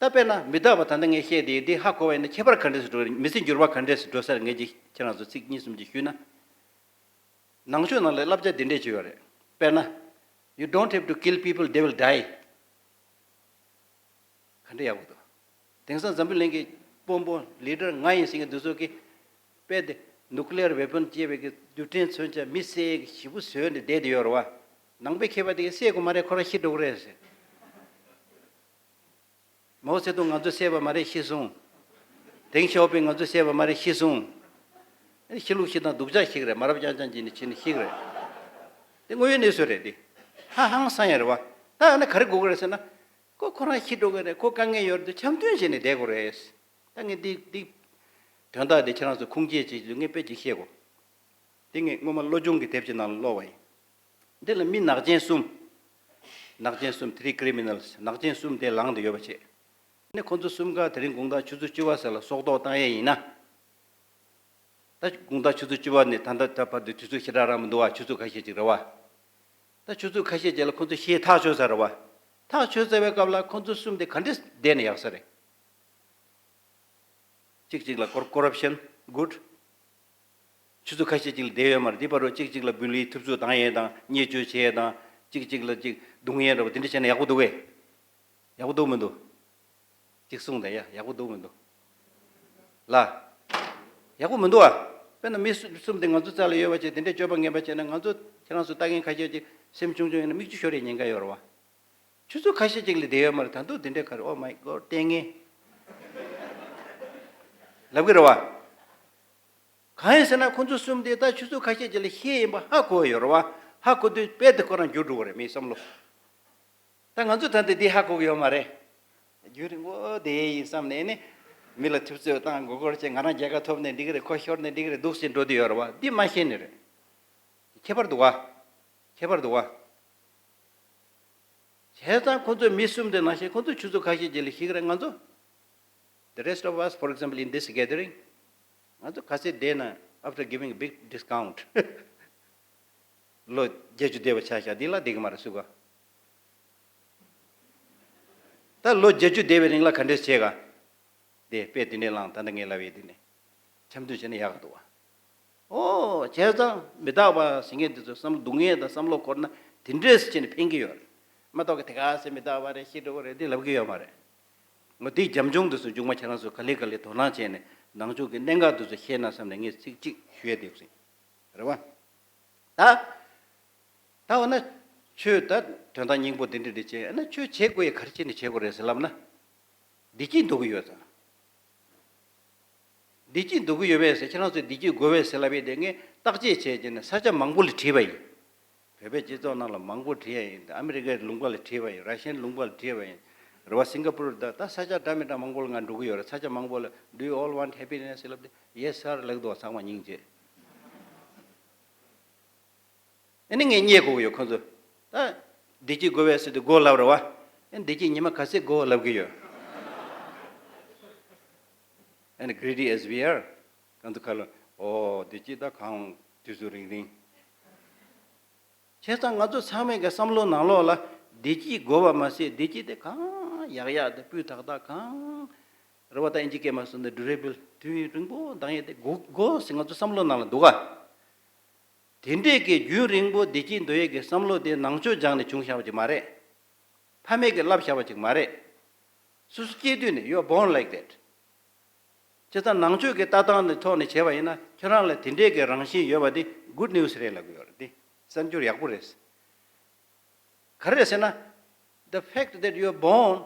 ད་དཔེར་ན་མི་རྟག་པ་ད་ལྟ་ངས་བཤད་དེ་འདི་ཧ་གོ་བ་ཡིན་ན་ཁྱད་པར་ག་འདྲས་སུ་འགྲོ་རེད། མི་ཚེ་འགྱུར་བ་ག་འདྲས་སུ་འགྲོ་ས་རེད། ངས་ཅིག་ཁྱེད་རང་ཚོ་ཚིག་གཉིས་གསུམ་ཅིག་ཞུས་ན། ནང་ཆོས་ནང་ལ་བསླབ་བྱ་འདི་འདྲས་ཅིག་ཡོད་རེད། དཔེར་ན། You don't have to kill people, they will die. ག་འདྲ་ཡག་པོ་འདུག་དེང་སང་འཛམ་བུ་གླིང་གི་དཔོན་པོ་ལི་ཌར་ང་ཡིན་ཟེར་མཁན་འདི་ཚོ་གི་དཔེ་དེ་ནུ་ཀི་ལི་ཡར་ཝེ་པོན་སྤྱད་པའི་གི་རྡུལ་ཕྲན་མཚོན་ཆ་མི་བསད་ཞེ་པོ་བཟོས་ནས་བསྡད་དེ་ཡོད་རེད་བ། ནང་པའི་མཁས་པ་དེ་གིས་བསད་དགོས་མ་རེད། ཁོ་རང་ཤི་འགྲོ་གི་རེད་ཟེར། མའོ་ཙེ་ཏུང་ང་ཚོས་བསད་པ་མ་རེད། ཤི་སོང་། ཏེང་ཞའོ་ཕིང་ང་ཚོས་བསད་པ་མ་རེད། ཤི་སོང་། ཨེ་ཤི་ལུགས་ཤི་དང་སྡུག་ཅག་ཤི་གི་རེད། མ་རབས་རྐྱང་རྐྱང་བྱས་ནས་ཤི་ནས་ཤི་གི་རེད། དེ་དངོས་ཡོད་གནས་ཚུལ་རེད་དེ། ཧ་ཧང་སང་ཡ་རེད་བ། ད་ཨ་ནི་ག་རེ་དགོས་ཀྱི་རེད་ཟེར་ན། ཁོ་ཁོ་རང་ཤི་འགྲོ་གི་རེད། ཁོ་དཀའ་ངལ་ཡོད་རེད་དེ་འཆམ་མཐུན་བྱས་ནས་བསྡད་དགོས་རེད། ད་ངས་འདི་འདི་དོན་དག་འདི་ཁྱེད་རང་ཚོ་ཁུངས་སྐྱེལ་བྱེད་ཀྱི་འདུག་ངས་དཔེ་ཅིག་བཤད་དགོས། འདི་ངས་སྔོན་མ་བློ་སྦྱོང་གི་དེབ་ཅིག་ནང་ལ་ཀློག་པ་ཡིན། འདི་ལ་མི་ནག་ཅན་གསུམ། ནག་ཅན་གསུམ། Three criminals. ནག་ཅན་གསུམ་དེ་ལངས་ཏེ་ཡོད་པ་བྱས། ནས་ཁོ་ཚོ་གསུམ་ཀ་དེ་རིང་དགོང་དག་ཆུ་ཚོད་བཅུ་པ་ཟེར་ལ་སྲོག་ཐོག་བཏང་ཡས་ཡིན་ན། ད་དགོང་དག་ཆུ་ཚོད་བཅུ་པ་ནས་ད་ལྟ་ད་བར་དུ་དུས་ཚོད་ཞེ་དྲག་རག་མི་འདུག་བ། ཆུ་ཚོད་ཁ་ཤས་ཅིག་རེད་བ། ད་ཆུ་ཚོད་ཁ་ཤས་རྗེས་ལ་ཁོ་ཚོ་ཤི་ཐག་ཆོད་ཚར་རེད་བ། ཐག་ཆོད་ཚར་བའི་སྐབས་ལ་ཁོ་ཚོ་གསུམ་དེ་ག་འདྲས་བསྡད་ན་ཡག་ས་རེད། གཅིག་གཅིག་ལ་ཀོ་ཀོ་རབ་ཤན་གུཌ། ཆུ་ཚོད་ཁ་ཤས་གཅིག་ལ་བསྡད་ཡོད་མ་རེད། དེ་བར་དུ་གཅིག་གཅིག་ལ་བུ་ལིའི་ཐུབ་ཚོད་བཏང་ཡས་དང་བརྙས་བཅོས་བྱས་ཡས་དང་གཅིག་གཅིག་ལ་གཅིག་རྡུང་ཡས་འདྲ་པོ་དེ་འདྲ་བྱས་ན་ཡག་པོ་འདུག་གས། ཡག་པོ་འདུག་མི་འདུག་གཅིག་གསུངས་དང་ཡ་ཡག་པོ་འདུག་མི་འདུག་ལ། ཡག་པོ་མི་འདུག་ཨ། དཔེར་ན་མི་སུ་གསུམ་དེ་ང་ཚོ་རྩ་ལ་ཡོད་པ་བྱས་དེ་འདྲའི་སྤྱོད་པ་ངན་པ་བྱས་ན་ང་ཚོ་ཁྱེད་རང་ཚོ་ལྟ་མཁན་ཁ་ཤས་ཀྱི་སེམས་ཆུང་ཆུང་ཡིན་ན་མིག་ཆུ་ཤོར་ཡས་ཉེན་ཁ་ཡོད་རེད་བ། ཆུ་ཚོད་ཁ་ཤས་ཅིག་ལས་བསྡད་ཡོད་མ་རེད། ད་དུང་དེ་འདྲའི་ག་རེ། Oh my God. ལྟས་ངན་ལབ་གི་རེད་བ། གང་ཡིན་ཟེར་ན་ཁོ་ཚོ་གསུམ་དེ་ད་ཆུ་ཚོད་ཁ་ཤས་ཅིག་ལ་ཤི་ཡིན་པ་ཧ་གོ་ཡོད་རེད་བ། ཧ་གོ་དུས་དཔེ་དེ་ཁོ་རང་འགྱུར་འགྲོ་གི་རེད། མིའི་བསམ་བློ། ད་ང་ཚོ་ད་ལྟ་འདི་ཧ་གོ་གི་ཡོད་མ་རེད། རྒྱུན་རིང་པོ་བསྡད་ཡིན་བསམ་ནས་ནི། མི་ལ་ཐུབ་ཚོད་བཏང་མགོ་སྐོར་བྱས། ང་རང་རྒྱལ་ཁ་ཐོབ་ནས་འགྲིག་གི་རེད། ཁོ་ཤོར་ནས་འགྲིག་གི་རེད་འདུག་ཟེར་འགྲོ་དུས་ཡོད་རེད་བ། འདི་མ་ཤེས་ནི་རེད། ཁྱད་པར་འདུག་བ། ཁྱད་པར་འདུག་བ། བྱས་ཙང་ཁོ་ཚོས་མི་གསུམ་དེ་ནང་བཞིན་ཁོ་ཚོ་ཆུ་ཚོད་ཁ་ཤས་རྗེས་ལ་ཤི་གི་རེད། ང་ཚོ། The rest of us, for example, in this gathering, ང་ཚོ་ག་ཚོད་བསྡད་ན། After giving a big discount, ལོ་བརྒྱད་ཅུ་བསྡད་པ་ཆ་བཞག་འདི་ལ་བསྡད་ཀྱི་མ་རེད་སུ་ག། ད་ལོ་བརྒྱད་ཅུ་བསྡད་པའི་རིང་ལ་ག་འདྲས་བྱས་ག། དེ་དཔེ་དེ་འདྲས་བླངས། ད་ལྟ་ངས་ལབ་ཡས་དེ་ནས་འཆམ་མཐུན་བྱས་ན་ཡག་ག་འདུག་བ། ཨོ། བྱས་ཙང་མི་རྟག་པ་ཟེར་མཁན་དེ་ཚོ་བསམ་བློ་སྡུག་བསྔལ་དང་བསམ་བློ་འཁོར་ན་དེ་འདྲས་བྱས་ནས་ཕན་གྱི་ཡོད་རེད། མ་གཏོགས་གི་དེ་ག་ཚོད་མི་རྟག་པ་རེད། ཤི་འགྲོ་གི་རེད་འདི་ལབ་ཀྱི་ཡོད་མ་རེད། ངོ་དེའི་རྒྱབ་ལྗོངས་དེ་ཚོ་མཇུག་མ་ཁྱེད་རང་ཚོ་ག་ལེ་ག་ལེ་དོ་སྣང་བྱས་ནས་ནང་ཆོས་ཀྱི་གནད་འགག་དེ་ཚོ་ཤེས་ན་བསམ་ནས་ངས་ཚིག་གཅིག་ཞུ་ཡས་དེ་ཡོད་ཟིན། རེད་བ། ད། ད་འོ་ན། ཆོས་ད་དོན་དག་སྙིང་པོ་དེ་འདྲ་འདྲ་བྱས་ན་ཆོས་བྱེད་དགོས་ཡ་ག་རེ་བྱས་ནས་བྱེད་དགོས་རེད་ཟེར་ལབ་ན། བདེ་སྐྱིད་འདོད་ཀྱི་ཡོད་ཙང་། བདེ་སྐྱིད་འདོད་ཀྱི་ཡོད་པས་ཟེར། ཁྱེད་རང་ཚོས་བདེ་སྐྱིད་དགོས་པས་ཟེར་ལབ་ཡས་དེ་ངས་བརྟག་དཔྱད་བྱས་རྗེས་ནས་ས་ཆ་མང་པོ་ལ་དྲིས་པ་ཡིན། བོད་པའི་སྤྱི་ཚོགས་ནང་ལ་མང་པོ་དྲིས་ཡ་ཡིན། ཨ་མི་རི་ཀའི་ལུང་པ་ལ་དྲིས་པ་ཡིན། ར་ཤི་ཡན་ལུང་པ་ལ་དྲིས་པ་ཡིན། རེད་བ། སིང་ག་པུར། ད་ད་ས་ཆ་འདྲ་མི་འདྲ་མང་པོ་ལ་ང་འགྲོ་གི་ཡོད་རེད། ས་ཆ་མང་པོ་ལ། Do you all want happiness? ལབ་དུས། Yes, sir. ལབ་འདུག་ཚང་མ་སྙིང་རྗེ། ཨ་ནི་ངས་བརྙས་དགོས་ཀྱི་ཡོད་ཁོ་ཚོ། ད་བདེ་སྐྱིད་དགོས་པས་ཟེར་དུས་དགོས་ལབ་རེད་བ། ཨ་ནི་བདེ་སྐྱིད་ཉི་མ་ག་ཚོད་དགོས་ལབ་ཀྱི་ཡོད། And greedy as we are, གང་དུ་ཁ་ལོ། ཨོ། བདེ་སྐྱིད་ད་གང་དུས་སུ་རིང་རིང་། བྱས་ཙང་ང་ཚོ་ཚང་མའི་གི་བསམ་བློ་ནང་ལོགས་ལ་བདེ་སྐྱིད་དགོས་པ་མ་ཟད། བདེ་སྐྱིད་དེ་གང་ཡག་ཡག་དེ་སྤུས་དག་དག་གང་རེད་བ། ད་ཨིན་ཇི་སྐད་མ་སོང་ན་ཌུ་རེ་བལ། དུས་ཡུན་རིང་པོ་འདང་ཡས་དེ་དགོས་དགོས་ཟེར་ང་ཚོ་བསམ་བློ་ནང་ལ་འདུག་ག། དེ་འདྲས་ཀྱི་རྒྱུན་རིང་པོ་བདེ་སྐྱིད་འདོད་ཡས་ཀྱི་བསམ་བློ་དེ་ནང་ཆོས་སྦྱངས་ནས་བྱུང་བཞག་པ་ཅིག་མ་རེད། ཕ་མས་ཀྱིས་བསླབས་བཞག་པ་ཅིག་མ་རེད། སོ་སོ་སྐྱེས་དུས་ནས། You are born like that. བྱས་ཙང་ནང་ཆོས་ཀྱི་ལྟ་སྟངས་ནས་ཐོག་ནས་བྱས་པ་ཡིན་ན་ཁྱོད་རང་ལ་དེ་འདྲས་ཀྱི་རང་བཞིན་ཡོད་པ་དེ་good news རེད་ལབ་ཀྱི་ཡོད་རེད། དེ་གསར་འགྱུར་ཡག་པོ་རེད། ག་རེ་རེད་ཟེར་ན། The fact that you are born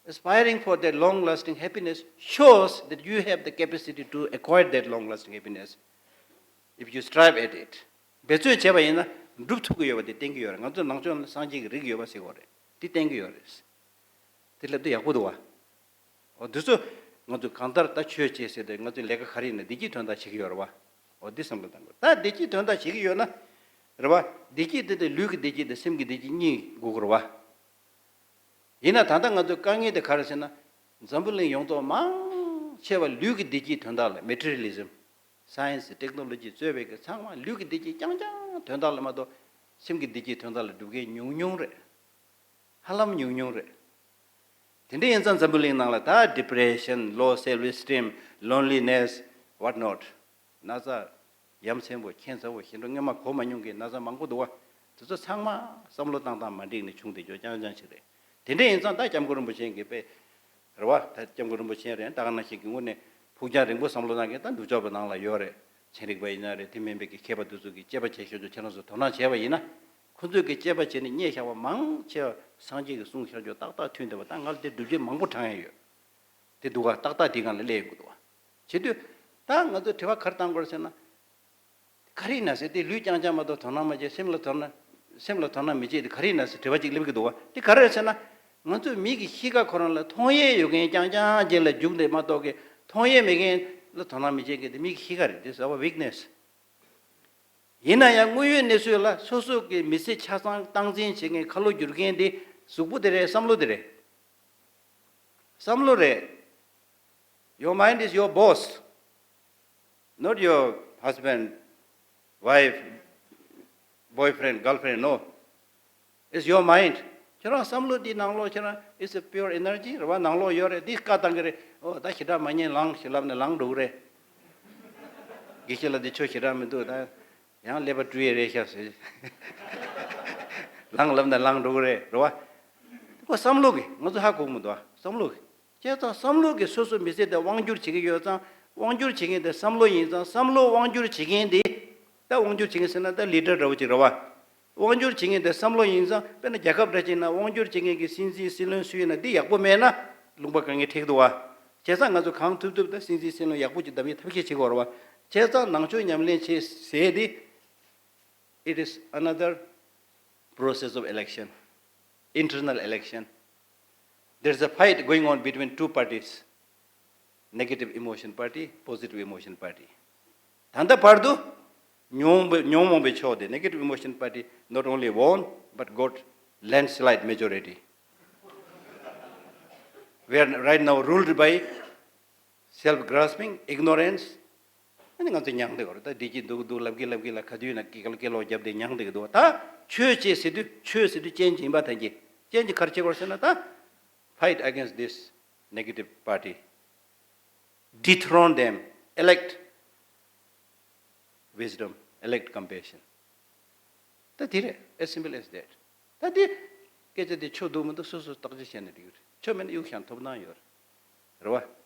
aspiring for that long lasting happiness shows that you have the capacity to acquire that long lasting happiness if you strive at it. འབད་བརྩོན་བྱས་པ་ཡིན་ན་འགྲུབ་ཐུབ་ཀྱི་ཡོད་པ་དེ་བསྟན་གྱི་ཡོད་རེད། ང་ཚོ་ནང་ཆོས་ནང་ལ་སངས་རྒྱས་ཀྱི་རིགས་ཡོད་པ་ཟེར་གྱི་ཡོད་རེད། དེ་བསྟན་གྱི་ཡོད་རེད། དེ་ལབ་དུས་ཡག་པོ་འདུག་བ། འོ་འདི་ཚོ་ང་ཚོས་གང་ལྟར་ད་ཆོས་བྱེད་ཟེར་ཏེ་ང་ཚོའི་ལས་ཀ་ག་རེ་ཡིན་ན་བདེ་སྐྱིད་དོན་དག་བྱེད་ཀྱི་ཡོད་རེད་བ། འོ་འདི་བསམ་བློ་བཏང་དགོས། ད་བདེ་སྐྱིད་དོན་དག་བྱེད་ཀྱི་ཡོད་ན། རེད་བ། བདེ་སྐྱིད་དེ་དེ་ལུས་ཀྱི་བདེ་སྐྱིད་དང་སེམས་ཀྱི་བདེ་སྐྱིད་གཉིས་དགོས་ཀྱི་རེད་བ། ཡིན་ན་ད་ལྟ་ང་ཚོའི་དཀའ་ངལ་དེ་ག་རེ་ཟེར་ན། འཛམ་བུ་གླིང་ཡོངས་རྫོགས་མང་ ཆེ་བ་ལུས་ཀྱི་བདེ་སྐྱིད་དོན་དག་ལ། མེ་ཊི་རི་ཡལ་ལི་ཛིམ། སའེན་སི་ཊེག་ནོ་ལོ་ཇི་གཙོས་པའི་གི་ཚང་མ་ལུས་ཀྱི་བདེ་སྐྱིད་རྐྱང་རྐྱང་དོན་དག་ལ་མ་གཏོགས་སེམས་ཀྱི་བདེ་སྐྱིད་དོན་དག་ལ་སྒྲུབ་མཁན་ཉུང་ཉུང་རེད། ཧ་ལམ་ཉུང་ཉུང་རེད། དེ་འདྲ་ཡིན་ཙང་འཛམ་བུ་གླིང་ནང་ལ་ད་ཌི་པི་རེ་ཤན། ལོ་སེལ་ཕི་ཨེ་སི་ཊིམ། ལོན་ལི་ནེ་སི། ཝཊ་ནོཊ། ན་ཚ་ཡ་མཚན་པོ་ཁེན་སར་པོ་ཞེ་འགྲོ་སྔོན་མ་གོ་མ་མྱོང་མཁན་ན་ཚ་མང་པོ་འདུག་བ། དེ་ཚོ་ཚང་མ་བསམ་བློ་བཏང་སྟངས་མ་འགྲིག་ནས་བྱུང་བསྡད་རྒྱུ་རྐྱང་རྐྱང་ཞིག་རེད། དེ་འདྲ་ཡིན་ཙང་ད་སྐྱབས་མགོན་རིན་པོ་ཆེ་གིས་དཔེ་རེད་བ། ད་སྐྱབས་མགོན་རིན་པོ་ཆེ་རེད། ད་ག་ནང་བཞིན་གྱི་ངོས་ནས་ཕུགས་རྒྱང་རིང་པོ་བསམ་བློ་བཏང་མཁན་ད་ནུབ་ཕྱོགས་པའི་ནང་ལ་ཡོད་རེད། ཚན་རིག་པ་ཡིན་ན་རེད། དེ་མིན་པའི་གི་མཁས་པ་དེ་ཚོ་གིས་དཔྱད་པ་བྱེད་ཤོག་ཅོག་ཁྱེད་རང་ཚོ་དོ་སྣང་བྱས་པ་ཡིན་ན། ཁོ་ཚོས་གི་དཔྱད་པ་བྱས་ནས་རྙེད་བཞག་པ་མང་ཆེ་བ་སངས་རྒྱས་ཀྱིས་གསུངས་བཞག་རྒྱུ་ཏག་ཏག་མཐུན་བསྡད་པ། ད་ང་ལ་དེ་སྒྲུབ་བྱེད་མང་པོ་དྲངས་ཡ་ཡོད། དེ་འདུག་ག་ཏག་ཏག་དེའི་སྒང་ལ་སླེབས་ཡོང་གི་འདུག་བ། བྱེད་དུས་ད་ང་ཚོས་དྲི་བ་ག་རེ་བཏང་དགོས་རེད་ཟེར་ན། ག་རེ་ཡིན་ན་ཟེར། དེ་ལུས་རྐྱང་རྐྱང་མ་གཏོགས་དོ་སྣང་མ་བྱེད། སེམས་ལ་དོ་སྣང་སེམས་ལ་དོ་སྣང་མི་བྱེད་དེ་ག་རེ་ཡིན་ན་ཟེར་དྲི་བ་གཅིག་སླེབས་ཀྱི་འདུག་བ། དེ་ག་རེ་རེད་ཟེར་ན། ང་ཚོས་མིག་གི་གཤིས་ཀ་ཁོ་རང་ལ་མཐོང་ཡས་ཡོད་མཁན་རྐྱང་རྐྱང་ཅིག་ལ་རྒྱུག་ནས་མ་གཏོགས་གི་མཐོང་ཡས་མེད་མཁན་ལ་དོ་སྣང་མི་བྱེད་མཁན་དེ་མིག་གི་གཤིས་ཀ་རེད། དེ་ཟེར་བ་ཝིག་ནེ་སི། ཡིན་ན་ཡང་དངོས་ཡོད་གནས་ཚུལ་ལ་སོ་སོ་གི་མི་ཚེ་ཆ་ཚང་སྟངས་འཛིན་བྱེད་མཁན་ཁ་ལོ་བསྒྱུར་མཁན་དེ་གཟུགས་པོ་དེ་རེད། བསམ་བློ་དེ་རེད། བསམ་བློ་རེད། Your mind is your boss, not your husband, wife, boyfriend, girlfriend, no. It's your mind. ཁྱེད་རང་བསམ་བློ་འདི་ནང་ལོགས་ཁྱེད་རང་it's a pure energy རེད་བ། ནང་ལོགས་ཡོད་རེད། འདི་བཀའ་བཏང་གི་རེད། ཨོ་ད་ཞེ་དྲག་མ་ཉན་ལངས་ཞེས་ལབ་ནས་ལངས་འགྲོ་གི་རེད། དགེ་བཤེས་ལགས་འདི་ཆོ་ཞེ་དྲག་མི་འདུག་ད་ཡང་ཀླད་པ་བཀྲུ་ཡས་རེད་ཤག་ཟེར། ལངས་ལབ་ནས་ལངས་འགྲོ་གི་རེད། རེད་བ། ཁོ་བསམ་བློ་གི་ང་ཚོ་ཧ་གོ་གི་མི་འདུག་ཨ། བསམ་བློ་གི་བྱས་ཙང་བསམ་བློ་གིས་སོ་སོ་མི་ཚེ་དེ་དབང་སྒྱུར་བྱེད་ཀྱི་ཡོད་ཙང་། དབང་སྒྱུར་བྱེད་མཁན་དེ་བསམ་བློ་ཡིན་ཙང་། བསམ་བློ་དབང་སྒྱུར་བྱེད་མཁན་དེ། ད་དབང་སྒྱུར་བྱེད་མཁན་ཟེར་ན་ད་ལི་ཌར་འདྲ་བོ་ཅིག་རེད་བ། དབང་སྒྱུར་བྱེད་མཁན་དེ་བསམ་བློ་ཡིན་ཙང་། དཔེར་ན་རྒྱལ་ཁབ་འདྲ་ཅིག་ན་དབང་སྒྱུར་བྱེད་མཁན་གྱི་སྲིད་འཛིན་སྲིད་བློན་སུ་ཡིན་ན་འདི་ཡག་པོ་མེད་ན་ལུང་པ་དཀའ་ངལ་འཕྲད་ཀྱི་འདུག་བ། བྱས་ཙང་ང་ཚོ་གང་ཐུབ་ཐུབ་ད་སྲིད་འཛིན་སྲིད་བློན་ཡག་པོ་ཅིག་བདམས་ཡས་ཐབས་ཤེས་བྱེད་དགོས་རེད་བ། བྱས་ཙང་ནང་ཆོས་ཉམས་ལེན་བྱེད་ཟེར་དེ། It is another process of election, internal election. There's a fight going on between two parties, negative emotion party, positive emotion party. ད་ལྟ་བར་དུ་ཉོན་མོངས་པའི་ཉོན་མོངས་པའི་ཕྱོགས་དེ། negative emotion party not only won but got landslide majority. We are right now ruled by self grasping, ignorance. ཨ་ནི་ང་ཚོ་མྱངས་བསྡད་ཡོད་རེད། ད་བདེ་སྐྱིད་འདུག་འདུག་ལབ་གི་ལབ་གི་ལ་ག་དུས་ན་སྐད་སྐད་ལོག་བརྒྱབ་བསྡད་མྱངས་བསྡད་ཀྱི་འདུག་ད་ཆོས་བྱེད་ཟེར་དུས་ཆོས་ཟེར་དུས་ཅན་གྱི་ཡིན་པ་ཐལ་གྱི། ཅན་གྱི་ག་རེ་བྱེད་དགོས་ཟེར་ན། ད་fight against this negative party, dethrone them, elect wisdom, elect compassion. ད་དེ་རེད། As simple as that. ད་དེ་སྐད་ཆ་དེ་ཆོ་འདུག་མི་འདུག་སོ་སོས་བརྟག་དཔྱད་བྱས་ནས་འགྲིག་གི་རེད། ཆོ་མེད་ན་གཡུག་བཞག་ཐོབ་ཐང་ཡོད་རེད། རེད་བ།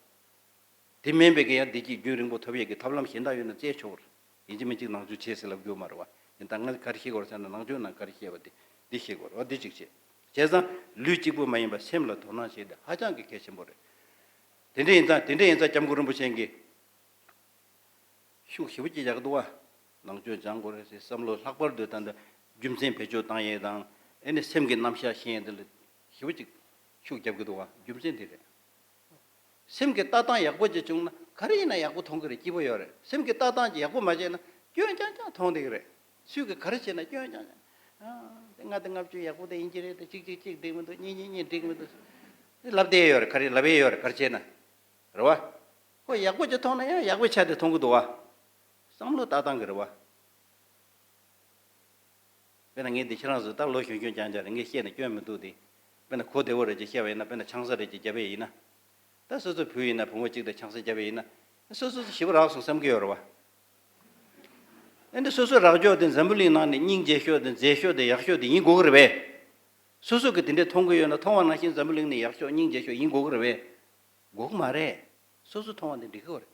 དེ་མིན་པའི་གི་ཡང་བདེ་སྐྱིད་རྒྱུན་རིང་པོ་ཐོབ་ཡས་ཀྱི་ཐབས་ལམ་གཞན་དག་ཡོད་ན་བཙལ་ཆོག་རེད། ཡིན་གཅིག་མིན་གཅིག་ནང་ཆོས་བྱེད་ཟེར་ལབ་རྒྱུ་མ་རེད་བ། ཡིན་ད་ང་ག་རེ་ཤེས་དགོས་རེད་ཟེར་ན། ནང་ཆོས་ནང་ག་རེ་བཤད་པ་དེ་འདི་ཤེས་དགོས་རེད་བ། འདི་གཅིག་བྱེད། བྱས་ཙང་ལུས་གཅིག་པུ་མ་ཡིན་པ་སེམས་ལ་དོ་སྣང་བྱེད་དེ་ཧ་ཅང་གི་གལ་ཆེན་པོ་རེད། དེ་འདྲ་ཡིན་ཙང་དེ་འདྲ་ཡིན་ཙང་སྐྱབས་མགོན་རིན་པོ་ཆེ་གིས་ཤུགས་ཞེ་པོ་ཅིག་རྒྱག་གི་འདུག་བ། ནང་ཆོས་སྦྱང་དགོས་རེད་ཟེར། བསམ་བློ་ལྷག་པར་དུ་ད་ལྟ་རྒྱུ་མཚན་བེད་སྤྱོད་བཏང་ཡས་དང་། ཨེ་ནི་སེམས་ཀྱི་རྣམ་གཞག་ཤེས་ཡས་འདི་ལ་ཞེ་པོ་ཅིག་ཤུགས་རྒྱབ་ཀྱི་འདུག་བ། རྒྱུ་མཚན་འདི་རེད། སེམས་ཀྱི་ལྟ་སྟངས་ཡག་པོ་ཅིག་བྱུང་ན་ག་རེ་ཡིན་ན་ཡག་པོ་མཐོང་གི་རེད། སྐྱིད་པོ་ཡོད་རེད། སེམས་ཀྱི་ལྟ་སྟངས་ཅིག་ཡག་པོ་མ་བྱས་ན་སྐྱོན་རྐྱང་རྐྱང་མཐོང་བསྡད་ཀྱི་རེད། སུས་ཀྱི་ག་རེ་བྱས་ན་སྐྱོན་རྐྱང་རྐྱང་། ཨ། དེ་ང་དེ་ལྔ་བཅུ་ཡག་པོ་དེ་ཡིན་གྱི་རེད། དེ་གཅིག་གཅིག་གཅིག་འགྲིག་མི་འདུག་གཉིས་གཉིས་གཉིས་འགྲིག་མི་འདུག་དེ་ལབ་བསྡད་ཡོད་རེད། ག་རེ་ལབ་ཡས་ཡོད་རེད། ག་རེ་བྱས་ན། རེད་བ། ཁོ་ཡག་པོ་ཅིག་མཐོང་ན་ཡང་ཡག་པོའི་ཆ་དེ་མཐོང་གི་འདུག་བ། བསམ་བློ་ལྟ་སྟངས་ཀྱི་རེད་བ། དཔེར་ན་ངས་འདི་ཁྱེད་རང་ཚོ་ད་ལོ་གཞོན་གཞོན་རྐྱང་རྐྱང་རེད། ངས་བཤད་ན་སྐྱོན་མི་འདུག་སྟེ། དཔེར་ན་གོ་བདེ་བོ་རེད་ཅེས་བཤད་པ་ཡིན་ན། དཔེར་ན་ཆང་ས་རེད་ཅེས་བརྒྱབ་པ་ཡིན་ན། ད་སོ་སོ་བུ་ཡིན་ན་བུ་མོ་གཅིག་དང་ཆང་ས་བརྒྱབ་པ་ཡིན་ན། སོ་སོ་ཞེ་པོ་རག་སོང་བསམ་གྱི་ཡོད་རེད་བ། ཨེ་འདི་སོ་སོ་རག་ཕྱོགས་དེ་འཛམ་བུ་གླིང་ནང་ནས་སྙིང་རྗེ་ཤོས་དེ། མཛེས་ཤོས་དེ། ཡག་ཤོས་དེ་ཡིན་དགོས་ཀྱི་རེད་པས། སོ་སོ་གིས་དེ་འདྲས་མཐོང་གི་ཡོད་ན། མཐོང་བ་ནང་བཞིན་འཛམ་བུ་གླིང་ནས་ཡག་ཤོས་སྙིང་རྗེ་ཤོས་ཡིན་དགོས་ཀྱི་རེད་པས། དགོས་ཀྱི་མ་རེད། སོ་སོ་མཐོང་བ་དེ་འགྲིག་གི་རེད།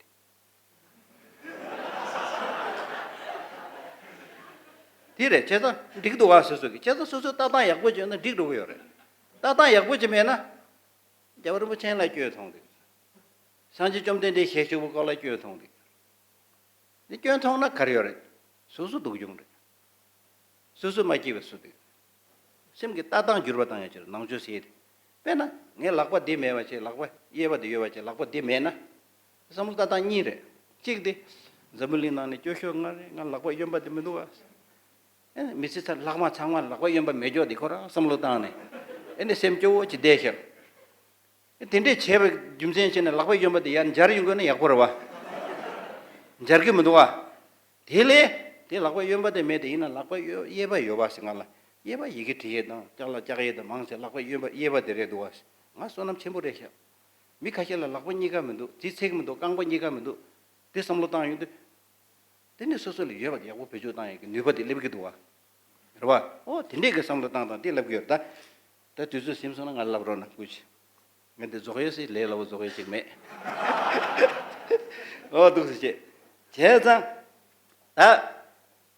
དེ་རེད། བྱས་ཙང་འགྲིག་འདུག་བ། སོ་སོ་གིས། བྱས་ཙང་སོ་སོའི་ལྟ་སྟངས་ཡག་པོ་བྱས་ན་འགྲིག་འགྲོ་གི་ཡོད་རེད། ལྟ་སྟངས་ཡག་པོ་ཅིག་མེད་ན། རྒྱལ་བ་རིན་པོ་ཆེ་ལ་སྐྱོན་མཐོང་གི། སངས་རྒྱས་བཅོམ་ལྡན་འདས་ཞལ་བཞུགས་པའི་སྐོར་ལ་སྐྱོན་མཐོང་གི། འདི་སྐྱོན་མཐོང་ན་ག་རེ་ཡོད་རེད། སོ་སོ་སྡུག་གྱོང་རེད། སོ་སོ་མ་སྐྱིད་པ་སུ་འདུག་སེམས་ཀྱི་ལྟ་སྟངས་འགྱུར་བ་བཏང་ཡ་ཅིག་རེད། ནང་ཆོས་ཟེར་ཡ་དེ། དཔེར་ན་ངའི་ལག་པ་འདི་མེད་པ་བྱས། ལག་པ་གཡས་པ་དེ་ཡོད་པ་བྱས། ལག་པ་འདི་མེད་ན། བསམ་བློ་ལྟ་སྟངས་གཉིས་རེད། གཅིག་དེ། འཛམ་བུ་གླིང་ནང་ནས་སྐྱོ་ཤོས་ང་རེད། ང་ལག་པ་གཡོན་པ་དེ་མི་འདུག་བ། ཨེ་མི་ཚེ་ཚར་ལྷག་མ་ཚང་མ་ལག་པ་གཡོན་པ་མེད་ཀྱོག་དེ་ཁོ་རང་བསམ་བློ་བཏང་ནས། ཨེ་ནས་སེམས་སྐྱོ་བོ་ཅིག་བསྡད་ཤག་དེ་འདྲས་བྱས་པའི་རྒྱུ་མཚན་བྱས་ནས་ལག་པ་གཡོན་པ་དེ་ཡར་འབྱར་ཡོང་དགོས་ན་ཡག་པོ་རེད་བ། འབྱར་གི་མི་འདུག་བ། དེ་ལས་དེ་ལག་པ་གཡོན་པ་དེ་མེད་དེ་ཡིན་ན་ལག་པ་གཡོ་གཡས་པ་ཡོད་པ་ཞིག་ང་ལ། གཡས་པ་ཡི་གེ་འབྲི་ཡས་དང་ལྕགས་ལ་ལྕགས་ཡས་དང་མང་ཆེ་ལག་པ་གཡོན་པ་གཡས་པ་དེ་རེད་འདུག་བ། ང་བསོད་ནམས་ཆེན་པོ་རེད་ཤག་མི་ཁ་ཤས་ལ་ལག་པ་གཉིས་ཀ་མི་འདུག་རྩིས་ཚེག་མི་འདུག་རྐང་པ་གཉིས་ཀ་མི་འདུག་དེ་བསམ་བློ་བཏང་ཡོང་དུས། དེ་ནས་སོ་སོ་ལ་ཡོད་པ་དེ་ཡག་པོ་བེད་སྤྱོད་བཏང་ཡག་གི་ནུས་པ་དེ་སླེབས་ཀྱི་འདུག་བ། རེད་བ། ཨོ་དེ་འདྲས་ཀྱི་བསམ་བློ་བཏང་དང་དེ་ལབ་ཀྱི་ཡོད་ད། ད་དུས་ཚོད་ཟིན་སོང་ན་ང་ལབ་རོགས་གནང་སྐུ་མཁྱེན། ང་འདི་རྫོགས་ཡས་སི་ལས་སླ་བོ་རྫོགས་ཡས་ཅིག་མེད། ཨོ་འདུག་སེ་བྱས། བྱས་ཙང་། ད།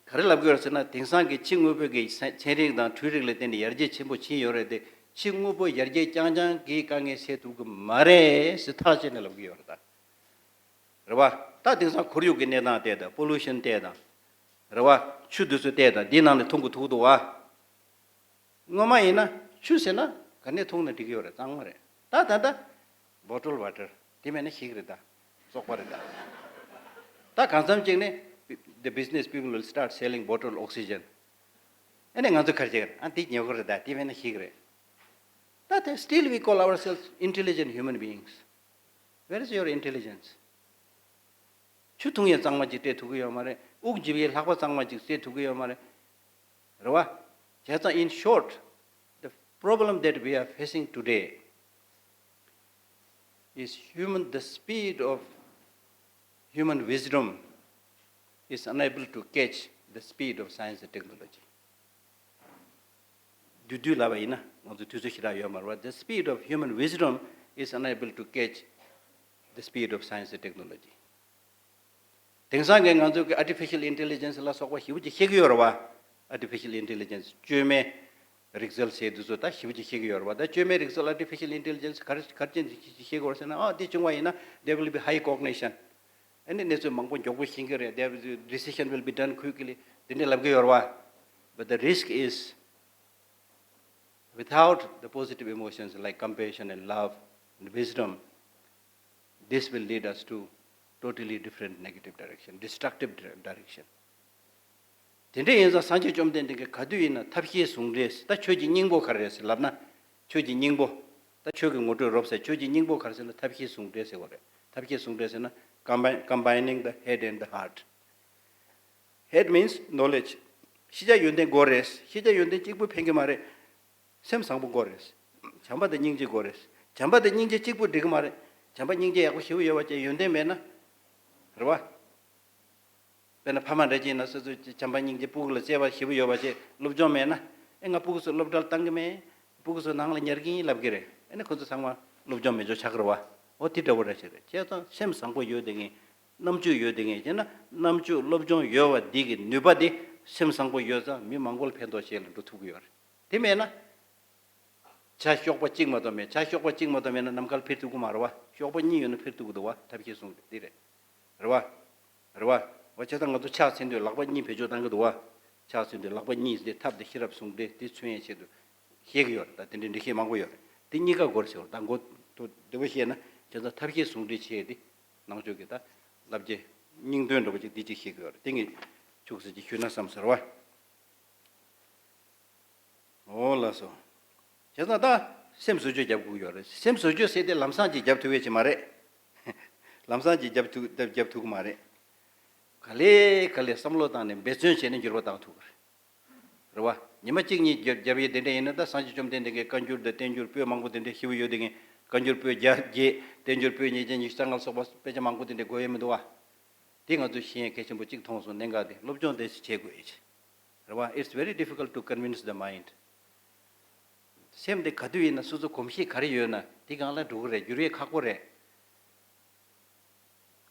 ག་རེ་ལབ་ཀྱི་ཡོད་ཟེར་ན་དེང་སང་གི་ཕྱི་དངོས་པོའི་གི་ཚན་ཚན་རིག་དང་འཕྲུལ་རིག་ལ་བརྟེན་ནས་ཡར་རྒྱས་ཆེན་པོ་ཕྱིན་ཡོད་རེད་དེ་ཕྱི་དངོས་པོ་ཡར་རྒྱས་རྐྱང་རྐྱང་གིས་དཀའ་ངལ་སེལ་ཐུབ་ཀྱི་མ་རེད་ཟེར་ཐག་བཅད་ནས་ལབ་ཀྱི་ཡོད་རེད་ད། རེད་བ། ད་དེང་སང་ཁོར་ཡུག་གི་གནས་སྟངས་བལྟས་དང་པོ་ལུ་ཤན་བལྟས་དང་། རེད་བ། ཆུ་དེ་ཚོ་བལྟས་དང་འདིའི་ནང་ནས་འཐུང་གི་ཐུག་འདུག་བ། སྔོན་མ་ཡིན་ན་ཆུ་ཟེར་ན་ག་ནས་འཐུང་ན་འགྲིག་གི་ཡོད་རེད་གཙང་མ་རེད། ད་ད་ད། bottle water དེ་མེད་ན་ཤི་གི་རེད་ད། བཙོག་པ་རེད་ད། ད་གང་འཚམ་ཅིག་ནས་the business people will start selling bottle oxygen ཨ་ནི་ང་ཚོ་ག་རེ་བྱེད་ཀྱི་རེད། ཨ་འདི་ཉོ་གི་རེད་ད། དེ་མེད་ན་ཤི་གི་རེད། ད་དེ་still we call ourselves intelligent human beings. Where is your intelligence? ཆུ་འཐུང་ཡས་གཙང་མ་ཅིག་སྤྲད་ཐུབ་ཀྱི་ཡོད་མ་རེད། དབུགས་འཇིབ་ཡས་ལྷགས་པ་གཙང་མ་ཅིག་སྤྲད་ཐུབ་ཀྱི་ཡོད་མ་རེད། རེད་བ། བྱས་ཙང་in short, the problem that we are facing today is human, the speed of human wisdom is unable to catch the speed of science and technology. བསྡུས་བསྡུས་ལབ་པ་ཡིན་ན་ང་ཚོ་དུས་ཚོད་ཞེ་དྲག་ཡོད་མ་རེད་བ། The speed of human wisdom is unable to catch the speed of science and technology. དེང་སང་གི་ང་ཚོ་གི་artificial intelligence ལ་སོགས་པ་ཞེ་པོ་ཅིག་ཤེས་ཀྱི་ཡོད་རེད་བ། artificial intelligence བཅོས་མའི་རིག་རྩལ་ཟེར་དུས་ཚོད་ད་ཞེ་པོ་ཅིག་ཤེས་ཀྱི་ཡོད་རེད་བ། ད་བཅོས་མའི་རིག་རྩལ་artificial intelligence ག་རེ་ག་རེ་ཅན་ཅིག་ཤེས་ཀྱི་ཡོད་རེད་ཟེར་ན། ཨ་འདི་བྱུང་བ་ཡིན་ན་there will be high cognition. ཨ་ནི་གནས་ཚུལ་མང་པོ་མགྱོགས་པོ་ཤེས་ཀྱི་རེད། There will be, decision will be done quickly. དེ་འདྲ་ལབ་ཀྱི་ཡོད་རེད་བ། But the risk is without the positive emotions like compassion and love and wisdom, this will lead us to totally different negative direction, destructive dire- direction. དེ་འདྲ་ཡིན་ཙང་སངས་རྒྱས་བཅོམ་ལྡན་འདས་ཀྱིས་ག་དུས་ཡིན་ན་ཐབས་ཤེས་ཟུང་འབྲེལ། ད་ཆོས་ཀྱི་སྙིང་པོ་ག་རེ་རེད་ཟེར་ལབ་ན། ཆོས་ཀྱི་སྙིང་པོ། ད་ཆོས་ཀྱི་ངོ་སྤྲོད་རོབ་ཟེར། ཆོས་ཀྱི་སྙིང་པོ་ག་རེ་ཟེར་ན་ཐབས་ཤེས་ཟུང་འབྲེལ་ཟེར་བ་རེད། ཐབས་ཤེས་ཟུང་འབྲེལ་ཟེར་ན་combine- combining the head and the heart. Head means knowledge. ཤེས་བྱ་ཡོན་ཏན་དགོས་རེད། ཤེས་བྱ་ཡོན་ཏན་གཅིག་པུ་ཕན་གྱི་མ་རེད། སེམས་བཟང་པོ་དགོས་རེད། བྱམས་པ་དང་སྙིང་རྗེ་དགོས་རེད། བྱམས་པ་དང་སྙིང་རྗེ་གཅིག་པུ་འགྲིག་གི་མ་རེད། བྱམས་པ་སྙིང་རྗེ་ཡག་པོ་ཞེ་པོ་ཡོད་པ་བྱས་ཡོན་ཏན་མེད་ན། རེད་བ། དཔེར་ན་ཕ་མ་འདྲ་ཅིག་ཡིན་ན་སོ་སོའི་བྱམས་པ་སྙིང་རྗེ་སྤུ་གུ་ལ་བརྩེ་བ་ཞེ་པོ་ཡོད་པ་བྱས་སློབ་སྦྱོང་མེད་ན། ཨེ་ང་སྤུ་གུ་ཚོ་སློབ་གྲྭར་བཏང་གི་མེད། སྤུ་གུ་ཚོ་ནང་ལ་ཉར་གི་ཡིན་ལབ་ཀྱི་རེད། ཨེ་ནི་ཁོ་ཚོ་ཚང་མ་སློབ་སྦྱོང་མེད་ཆོག་ཆགས་ཀྱི་རེད་བ། འོ་དེ་འདྲ་བོ་འདྲ་ཞིག་རེད། བྱས་ཙང་སེམས་བཟང་པོ་ཡོད་དེ་ངས། རྣམ་དཔྱོད་ཡོད་དེ་ངས་བྱས་ན་རྣམ་དཔྱོད་སློབ་སྦྱོང་ཡོད་པ་འདི་གི་ནུས་པ་དེ་སེམས་བཟང་པོ་ཡོད་ཙང་མི་མང་པོ་ལ་ཕན་ཐོགས་ཆེ་ལ་འགྲོ་ཐུབ་ཀྱི་ཡོད་རེད། དེ་མེད་ན། བྱ་གཤོག་པ་གཅིག་མ་གཏོགས་མེད། བྱ་གཤོག་པ་གཅིག་མ་གཏོགས་མེད་ན་ནམ་མཁར་འཕུར་ཐུབ་ཀྱི་མ་རེད་བ། གཤོག་པ་གཉིས་ཡོད་ན་འཕུར་ཐུབ་ཀྱི་འདུག་བ། ཐབས་ཤེས་གསུངས་ཏེ་འདི་རེད། རེད་བ། རེད་བ། བ་བྱས་ཙང་ང་ཚོ་ཕྱག་འཚལ་དུས་ལག་པ་གཉིས་བེད་སྤྱོད་བཏང་གི་འདུག་བ། ཕྱག་འཚལ་དུས་ལག་པ་གཉིས་དེ་ཐབས་དེ་ཤེས་རབ་ཟུང་འབྲེལ་དེ་མཚོན་ཡས་ཆེད་དུ་བཤད་ཀྱི་ཡོད་རེད། ད་དེ་འདྲའི་འགྲེལ་བཤད་མང་པོ་ཡོད་རེད། དེ་གཉིས་ཀ་སྒོར་ཟེར་བ་ད་མགོ་ཏོ་བདེ་པོ་བཤད་ན་བྱས་ཙང་ཐབས་ཤེས་ཟུང་འབྲེལ་བྱས་ཏེ་ནང་ཆོས་ཀྱི་ད་བསླབ་བྱའི་སྙིང་དོན་འདྲ་པོ་ཅིག་འདི་གཅིག་བཤད་ཀྱི་ཡོད་རེད། དེ་ངས་ཆུག་ཟེར་གྱི་ཞུས་ན་བསམ་ཟེར་བ། འོ་ལགས་སོ། བྱས་ཙང་ད་སེམས་བཟོ་བཅོས་རྒྱབ་དགོས་ཡོད་རེད། སེམས་བཟོ་བཅོས་ཟེར་དེ་ལམ་སང་ཅིག་རྒྱབ་ཐུབ་ཡས་ཅིག་མ་རེད། ལམ་སང་ཅིག་རྒྱབ་ཐུབ་རྒྱབ་རྒྱབ་ཐུབ་ཀྱི་མ་རེད། ག་ལེ་ག་ལེ་བསམ་བློ་བཏང་ནས་འབད་བརྩོན་བྱས་ནས་འགྱུར་བ་བཏང་ཐུབ་ཀྱི་རེད། རེད་བ། ཉི་མ་གཅིག་གཉིས་རྒྱབ་རྒྱབ་ཡས་དེ་འདྲ་ཡིན་ན་ད་སངས་རྒྱས་བཅོམ་ལྡན་འདས་ཀྱི་བཀའ་འགྱུར་དང་བསྟན་འགྱུར་པོད་མང་པོ་དེ་འདྲ་ཞེ་པོ་ཡོད་དེ་ངས་བཀའ་འགྱུར་པོད་བརྒྱ་བརྒྱད་བསྟན་འགྱུར་པོད་ཉིས་བརྒྱ་ཉི་ཤུ་རྩ་ལྔ་ལ་སོགས་པ་དཔེ་ཆ་མང་པོ་དེ་འདྲ་དགོས་ཡས་མི་འདུག་བ། དེ་ང་ཚོས་ཤེས་ཡས་གལ་ཆེན་པོ་གཅིག་མཐོང་སོང་། གནད་འགག་དེ་སློབ་སྦྱོང་དེ་བྱེད་དགོས་ཡས་ཆེ། རེད་བ། It's very difficult to convince the mind. སེམས་དེ་ག་དུས་ཡིན་ན་སོ་སོ་གོམས་གཤིས་ག་རེ་ཡོད་ན་དེ་སྒང་ལ་འགྲོ་གི་རེད། འགྱུར་ཡས་ཁག་པོ་རེད།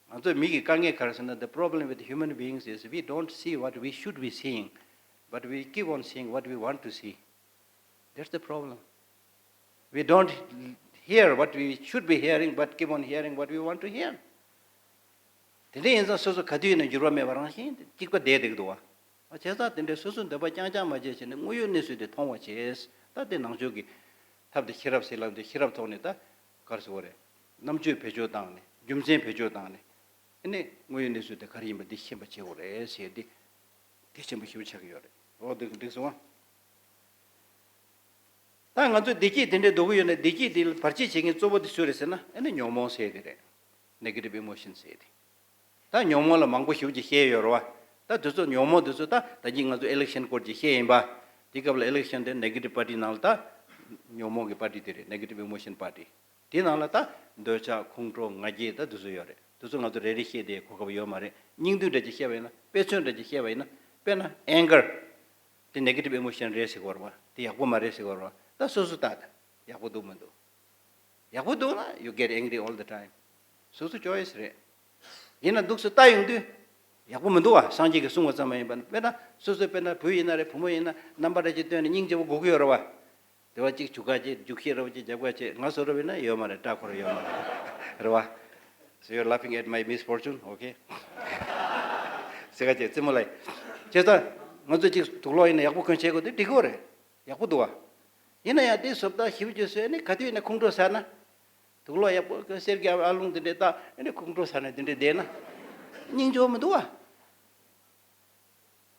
ང་ཚོའི་མི་གི་དཀའ་ངལ་ག་རེ་ཟེར་ན། the problem with human beings is we don't see what we should be seeing, but we keep on seeing what we want to see. That's the problem. We don't hear what we should be hearing, but keep on hearing what we want to hear. དེ་འདྲ་ཡིན་ཙང་སོ་སོ་ག་དུས་ཡིན་ན་འགྱུར་བ་མེད་པ་རང་བཞིན་གཅིག་པ་བསྡད་བསྡད་ཀྱི་འདུག་བ། བྱས་ཙང་དེ་འདྲའི་སོ་སོའི་འདོད་པ་རྐྱང་རྐྱང་མ་བྱས་བྱས་ནས་དངོས་ཡོད་གནས་ཚུལ་དེ་མཐོང་བ་བྱས། ད་དེ་ནང་ཆོས་ཀྱི་ཐབས་དེ་ཤེས་རབ་ཟེར་ལབ་དེ་ཤེས་རབ་ཐོག་ནས་ད་ག་རེ་ཟེར་དགོས་རེད། རྣམ་དཔྱོད་བེད་སྤྱོད་བཏང་ནས་རྒྱུ་མཚན་བེད་སྤྱོད་བཏང་ནས་ཨ་ནི་དངོས་ཡོད་གནས་ཚུལ་དེ་ག་རེ་ཡིན་པ་འདི་ཤེས་པ་བྱེད་དགོས་རེད་ཟེར་ཏེ་གལ་ཆེན་པོ་ཞེ་པོ་ཆགས་ཀྱི་ཡོད་རེད། འོ་འདི་འགྲིག་སོང་ཨ། ད་ང་ཚོ་བདེ་སྐྱིད་དེ་འདྲའི་འདུག་གི་ཡོད་ན། བདེ་སྐྱིད་དེ་ལ་བར་ཆད་བྱེད་མཁན་གཙོ་བོ་དེ་སུ་རེད་ཟེར་ན། ཨ་ནི་ཉོན་མོངས་ཟེར་དེ་རེད། Negative emotion ཟེར་དེ། ད་ཉོན་མོངས་ལ་མང་པོ་ཞེ་པོ་ཅིག་བཤད་ཡོད་རེད་བ། ད་དེ་ཚོ་ཉོན་མོངས་དེ་ཚོ། ད་ད་གིན་ང་ཚོ་election སྐོར་ཅིག་བཤད་ཡིན་པ། དེ་སྐབས་ལ་election དེ་negative party ནང་ལ། ད་ཉོན་མོངས་ཀྱི་party དེ་རེད། Negative emotion party། དེ་ནང་ལ་ད་འདོད་ཆགས། ཁོང་ཁྲོ། ང་རྒྱལ། ད་དེ་ཚོ་ཡོད་རེད། དེ་ཚོ་ང་ཚོ་རེ་རེ་བཤད་དེ་གོ་སྐབས་ཡོད་མ་རེད། སྙིང་བསྡུས་འདྲ་ཅིག་བཤད་པ་ཡིན་ན། དཔེ་མཚོན་འདྲ་ཅིག་བཤད་པ་ཡིན་ན། དཔེར་ན་anger དེ་negative emotion རེད་ཟེར་གྱི་ཡོད་རེད་བ། དེ་ཡག་པོ་མ་རེད་ཟེར་གྱི་ཡོད་རེད་བ། ད་སོ་སོ་ལྟ། ད་ཡག་པོ་འདུག་མི་འདུག་ཡག་པོ་འདུག་ན་you get angry all the time. སོ་སོ་choice རེད། ཡིན་ན་འདུག་སེ་ལྟ་ཡོང་དུས་ཡག་པོ་མི་འདུག་བ། སངས་རྒྱས་ཀྱིས་གསུངས་པ་ཙམ་མ་ཡིན་པ། དཔེར་ན་སོ་སོ། དཔེར་ན་བུ་ཡིན་ན་རེད། བུ་མོ་ཡིན་ན། རྣམ་པ་འདྲ་ཅིག་སྟོན་ནས་སྙིང་རྗེ་པོ་དགོས་ཀྱི་ཡོད་རེད་བ། དེ་བ་གཅིག་བྱུག་ག་བྱེད། རྒྱུག་ཤེས་རེད་བ། གཅིག་རྒྱབ་ག་བྱེད། ང་བཟོ་འདྲ་བ་ཡིན་ན་ཡོད་མ་རེད། སྐྲ་འཁོར་ཡོད་མ་རེད། རེད་བ། So you're laughing at my misfortune, okay? ཟེར་ག་བྱེད། རྩེད་མོ་ལ། བྱས་ཙང་ང་ཚོ་གཅིག་དུག་ལོག་ཡིན་ན་ཡག་པོ་གོན་བྱེད་དགོས། དེ་འགྲིག་གི་རེད། ཡག་པོ་འདུག་བ། ཡིན་ན་ཡང་དེ་བཟོ་ལྟ་ཞིབ་ཅིག་བཟོས་ནས་ག་དུས་ཡིན་ན་ཁོང་ཁྲོ་ཟ་ན། དུག་ལོག་ཡག་པོ་གསེར་གྱི་ཨ་ལོང་དེ་འདྲས་བཏགས་ནས་ཁོང་ཁྲོ་ཟ་ནས་དེ་འདྲས་བསྡད་ན་སྙིང་རྗེ་པོ་མི་འདུག་བ།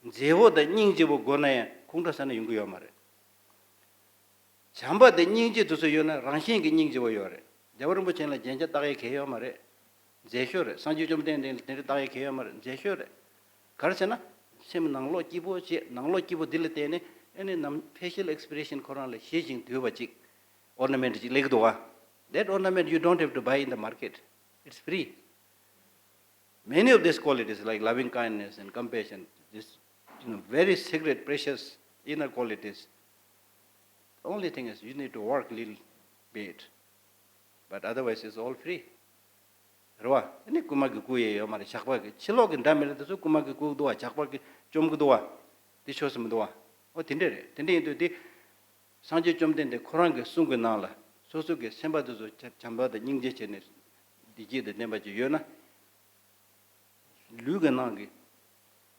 མཛེས་པོ་དང་སྙིང་རྗེ་པོ་དགོས་ན་ཡང་ཁོང་ཁྲོ་ཟ་ན་ཡོང་གི་ཡོད་མ་རེད། བྱམས་པ་དང་སྙིང་རྗེ་དེ་ཚོ་ཡོད་ན་རང་བཞིན་གྱིས་སྙིང་རྗེ་པོ་ཡོད་རེད། རྒྱལ་བ་རིན་པོ་ཆེ་ལ་རྒྱན་ཆ་བཏགས་ཡས་གལ་ཡོད་མ་རེད། མཛེས་ཤོས་རེད། སངས་རྒྱས་བཅོམ་ལྡན་འདས་ལ་དེ་འདྲ་བཏགས་ཡས་གལ་ཡོད་མ་རེད། མཛེས་ཤོས་རེད། ག་རེ་ཟེར་ན། སེམས་ནང་ལོགས་སྐྱིད་པོ་བྱེད། ནང་ལོགས་སྐྱིད་པོ་འདི་ལ་བརྟེན་ནས་ཨ་ནི་ནམ་facial expression ཁོ་རང་ལ་ཞི་ཞིང་དུལ་བ་ཅིག ornament ཅིག་སླེབས་ཀྱི་འདུག་བ། That ornament you don't have to buy in the market. It's free. Many of these qualities like loving kindness and compassion, this, you know, very secret, precious inner qualities. The only thing is you need to work little bit. But otherwise, it's all free. རེད་བ། ཨ་ནི་རྐུན་མ་གིས་རྐུ་ཡས་ཡོད་མ་རེད། ཇག་པ་གིས། ཕྱི་ལོགས་ཀྱི་འདྲ་མི་འདྲ་དེ་ཚོ་རྐུན་མ་གིས་རྐུ་གི་འདུག་བ། ཇག་པ་གིས་བཅོམ་གི་འདུག་བ། དེ་ཆོས་སུ་མི་འདུག་བ། འོ་དེ་འདྲས་རེད། དེ་འདྲས་ཡིན་དུས་དེ། སངས་རྒྱས་བཅོམ་ལྡན་འདས་ཁོ་རང་གི་གསུང་གི་ནང་ལ་སོ་སོ་གི་སེམས་པ་དེ་ཚོ་བྱམས་པ་དང་སྙིང་རྗེ་བྱས་ནས་བདེ་སྐྱིད་དང་ལྡན་པ་ཅིག་ཡོད་ན། ལུས་ཀྱི་ནང་གི་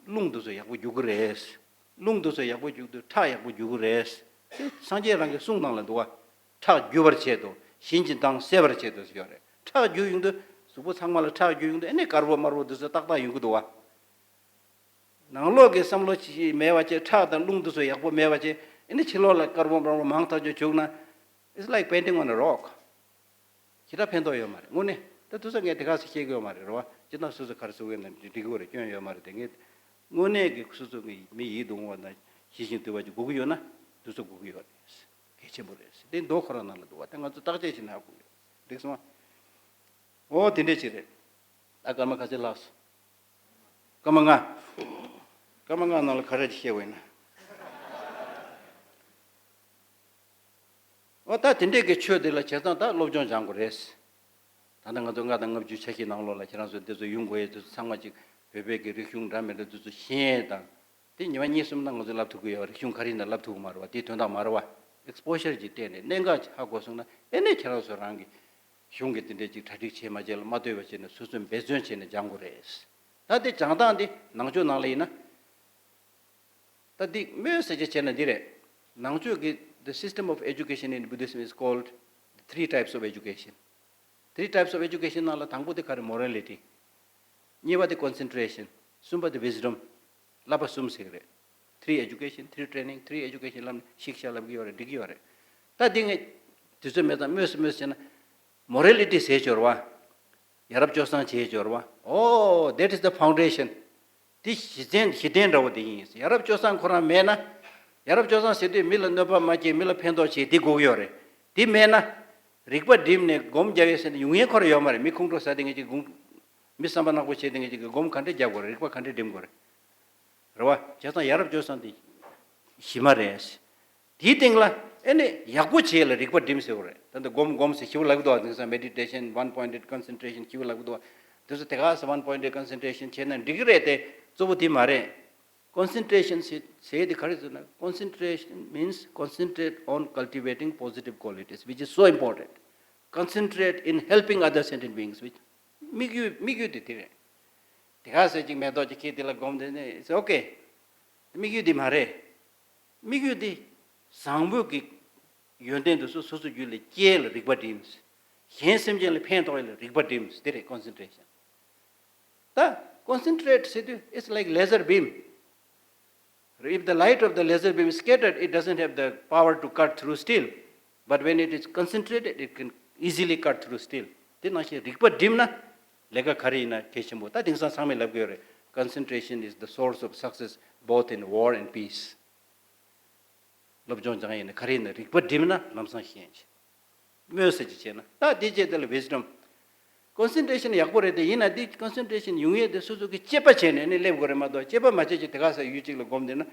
རླུང་དེ་ཚོ་ཡག་པོ་རྒྱུག་གི་རེད། རླུང་དེ་ཚོ་ཡག་པོ་རྒྱུག་དུས་ཁྲག་ཡག་པོ་རྒྱུག་གི་རེད། དེ་སངས་རྒྱས་རང་གི་གསུང་ནང་ལ་འདུག་བ། ཁྲག་རྒྱུ་བར་བྱེད་དོ། གཞན་གྱི་མདངས་གསལ་བར་བྱེད་དོ་ཟེར་ཡོད་རེད། ཁྲག་རྒྱུ་ཡོང་དུས། གཟུགས་པོ་ཚང་མ་ལ་ཁྲག་རྒྱུ་ཡོང་དུས་ཨ་ནི་དཀར་པོ་དམར་པོ་དེ་ཚོ་ཏག་ཏག་ཡོང་གི་འདུག་བ། ནང་ལོགས་ཀྱི་བསམ་བློ་ཅིག་མེད་པ་བྱས། ཁྲག་དང་རླུང་དེ་ཚོ་ཡག་པོ་མེད་པ་བྱས། ཨ་ནི་ཕྱི་ལོགས་ལ་དཀར་པོ་དམར་པོ་མང་ཐག་ཆོད་བྱུང་ན། It's like painting on a rock. ཞེ་དྲག་ཕན་ཐོགས་ཡོད་མ་རེད། དངོས་གནས། ད་དུས་ཚོད་ངས་དེ་ག་ཚོད་བཤད་ཀྱི་ཡོད་མ་རེད། རེད་བ། སྤྱིར་བཏང་སོ་སོ་ག་རེ་ཟེར་གྱི་ཡོད་ན་འགྲིག་གི་རེད། སྐྱོན་ཡོད་མ་རེད། དེ་ངས་དངོས་གནས་ཀྱི་སོ་སོ་གི་མི་ཡིད་དུ་འོང་བ་དང་ཞི་ཞིང་དུལ་བ་ཅིག་དགོས་ཀྱི་ཡོད་ན་དུས་ཚོད་དགོས་ཀྱི་ཡོད་རེད། གལ་ཆེན་པོ་རེད། དེ་མདོ་ཁོ་རང་ནང་ལ་འདུག་བ། དེ་ང་ཚོ་བརྟག་དཔྱད་བྱས་ན་ཧ་གོ་གི་ཡོད། འགྲིག་སོང་ཨ། འོ་དེ་འདྲས་ཅིག་རེད། ད་སྐར་མ་ག་ཚོད་ལྷག་སོང་། སྐར་མ་ལྔ། སྐར་མ་ལྔ་ནང་ལ་ག་རེ་ཅིག་བཤད་དགོས་ཡིན་ན། འོ་ད་དེ་འདྲས་ཀྱི་ཆོས་དེ་ལ་བྱས་ཙང་ད་སློབ་སྦྱོང་སྦྱང་དགོས་རེད། ད་ལྟ་ང་ཚོ་ལྔ་དང་ལྔ་བཅུ་ཆ་ཤས་ནང་ལོགས་ལ་ཁྱེད་རང་ཚོ་འདི་ཚོ་ཡོང་དགོས་ཡས་དེ་ཚོ་ཚང་མ་ཅིག་བོད་པའི་གི་རིག་གཞུང་འདྲ་མི་འདྲ་དེ་ཚོ་ཤེས་ཡས་དང་། དེ་ཉི་མ་གཉིས་གསུམ་ན་ང་ཚོས་བསླབ་ཐུབ་ཀྱི་ཡོད་རེད། གཞུང་ག་རེ་ཡིན་ན་བསླབ་ཐུབ་ཀྱི་མ་རེད་བ། དེའི་དོན་དག་མ་རེད་བ། ཨེགས་སི་པོ་ཞར་ཅིག་སྤྲད་ནས་གནད་འགག་ཅིག་ཧ་གོ་སོང་ན་ཨེ་ནས་ཁྱེད་རང་ཚོ་རང་གི་གཞུང་གི་དེ་འདྲས་ཅིག་གྲ་སྒྲིག་བྱས་མ་བྱས་ལ་མ་ལྟོས་པ་བྱས་ནས་སོ་སོས་འབད་བརྩོན་བྱས་ནས་སྦྱང་དགོས་རེད། ད་དེ་སྦྱང་སྟངས་དེ་ནང་ཆོས་ནང་ལ་ཡིན་ན། ད་འདི་སྨོས་ཟེར་ཅིག་བྱས་ན་འདི་རེད། ནང་ཆོས་ཀྱི་the system of education in Buddhism is called three types of education. Three types of education ནང་ལ་དང་པོ་དེ་ག་རེ། Morality. གཉིས་པ་དེ་concentration. གསུམ་པ་དེ་wisdom. བསླབ་པ་གསུམ་ཟེར་གི་རེད། Three education, three training, three education ལབ་ནས་ཤིག་ཤ་ལབ་གི་ཡོད་རེད། འགྲིག་གི་ཡོད་རེད། ད་འདི་ངས་དུས་ཚོད་མེད་ཙང་སྨོས་སུ་སྨོས་བྱས་ན། Morality ཟེར་ཡས་ཡོད་རེད་བ། ཡ་རབས་སྤྱོད་བཟང་བྱེད་ཡས་ཡོད་རེད་བ། Oh, that is the foundation. འདི་གཞི་རྟེན། གཞི་རྟེན་འདྲ་བོ་དེ་ཡིན། ཡ་རབས་སྤྱོད་བཟང་ཁོ་རང་མེད་ན། ཡ་རབས་སྤྱོད་བཟང་ཟེར་དུས་མི་ལ་གནོད་པ་མ་བྱེད། མི་ལ་ཕན་ཐོགས་བྱེད། འདི་དགོས་ཀྱི་ཡོད་རེད། འདི་མེད་ན། རིག་པ་སྒྲིམ་ནས་སྒོམ་རྒྱག་ཡས་ཟེར་ནས་ཡོང་ཡས་ཁོ་རང་ཡོད་མ་རེད། མི་ཁོང་ཁྲོ་ཟ་དེ་ངེད་ཀྱི་སྒོམ། མི་བསམ་པ་ནག་པོ་བྱེད་དེ་ངེད་ཀྱི་སྒོམ་ག་འདྲས་རྒྱག་དགོས་རེད། རིག་པ་ག་འདྲས་སྒྲིམ་དགོས་རེད། རེད་བ། བྱས་ཙང་ཡ་རབས་སྤྱོད་བཟང་དེ་གཞི་མ་རེད། དེའི་སྟེང་ལ་ཨེ་ནི་ཡག་པོ་བྱེད་ལ་རིག་པ་སྒྲིམ་ཟེར་བ་རེད། ད་འདི་སྒོམ་སྒོམ་ཟེར་ཞིབ་ལབ་ཀྱི་འདུག་བ། དེང་སང་meditation, one pointed concentration ཞིབ་ལབ་ཀྱི་འདུག་བ། དེ་ཚོ་དེ་ག་ས་one pointed concentration བྱས་ན་འགྲིག་གི་རེད་དེ། གཙོ་བོ་དེ་མ་རེད། Concentration ཟེར་ཟེར་དེ་ག་རེ་ཟེར་ན། Concentration means concentrate on cultivating positive qualities, which is so important. Concentrate in helping other sentient beings, which དམིགས་ཡུལ། དམིགས་ཡུལ་དེ་དེ་རེད། དེ་ག་ཟེར་ཅིག་མེ་ཏོག་ཅིག་ཁྱེར་དེ་ལ་སྒོམ་དེ་ནི་it's okay. དམིགས་ཡུལ་དེ་མ་རེད། དམིགས་ཡུལ་དེ་བཟང་པོ་གི་ཡོན་ཏན་དེ་ཚོ་སོ་སོ་རྒྱུད་ལ་སྐྱེ་ལ་རིག་པ་སྒྲིམ། གཞན་སེམས་ཅན་ལ་ཕན་ཐོགས་ཡས་ལ་རིག་པ་སྒྲིམ། དེ་རེད་concentration. ད་concentrate ཟེར་དུས་it's like laser beam. If the light of the laser beam is scattered, it doesn't have the power to cut through steel. But when it is concentrated, it can easily cut through steel. དེ་ནང་བཞིན་རིག་པ་བསྒྲིམས་ན་ལས་ཀ་ག་རེ་ཡིན་ན་གལ་ཆེན་པོ། ད་དེང་སང་ཚང་མས་ལབ་གི་ཡོད་རེད། Concentration is the source of success both in war and peace. སློབ་སྦྱོང་སྦྱང་ཡིན་ན་ག་རེ་ཡིན་ན་རིག་པ་བསྒྲིམས་ན་ལམ་སང་ཤེས་ཡིན། སྨོན་ཟེར་གྱི་བྱས་ན་ད་དེ་བྱས་དེ་ལ་wisdom, concentration ཡག་པོ་རེད་དེ། ཡིན་ན་དེ་concentration ཡོང་ཡས་དེ་སོ་སོ་གི་དཔྱད་པ་བྱས་ནས་ནི་སླེབས་དགོས་རེད་མ་གཏོགས། དཔྱད་པ་མ་བྱས་ཀྱི་དེ་ག་ས་ཡུལ་གཅིག་ལ་སྒོམ་བསྡད་ན་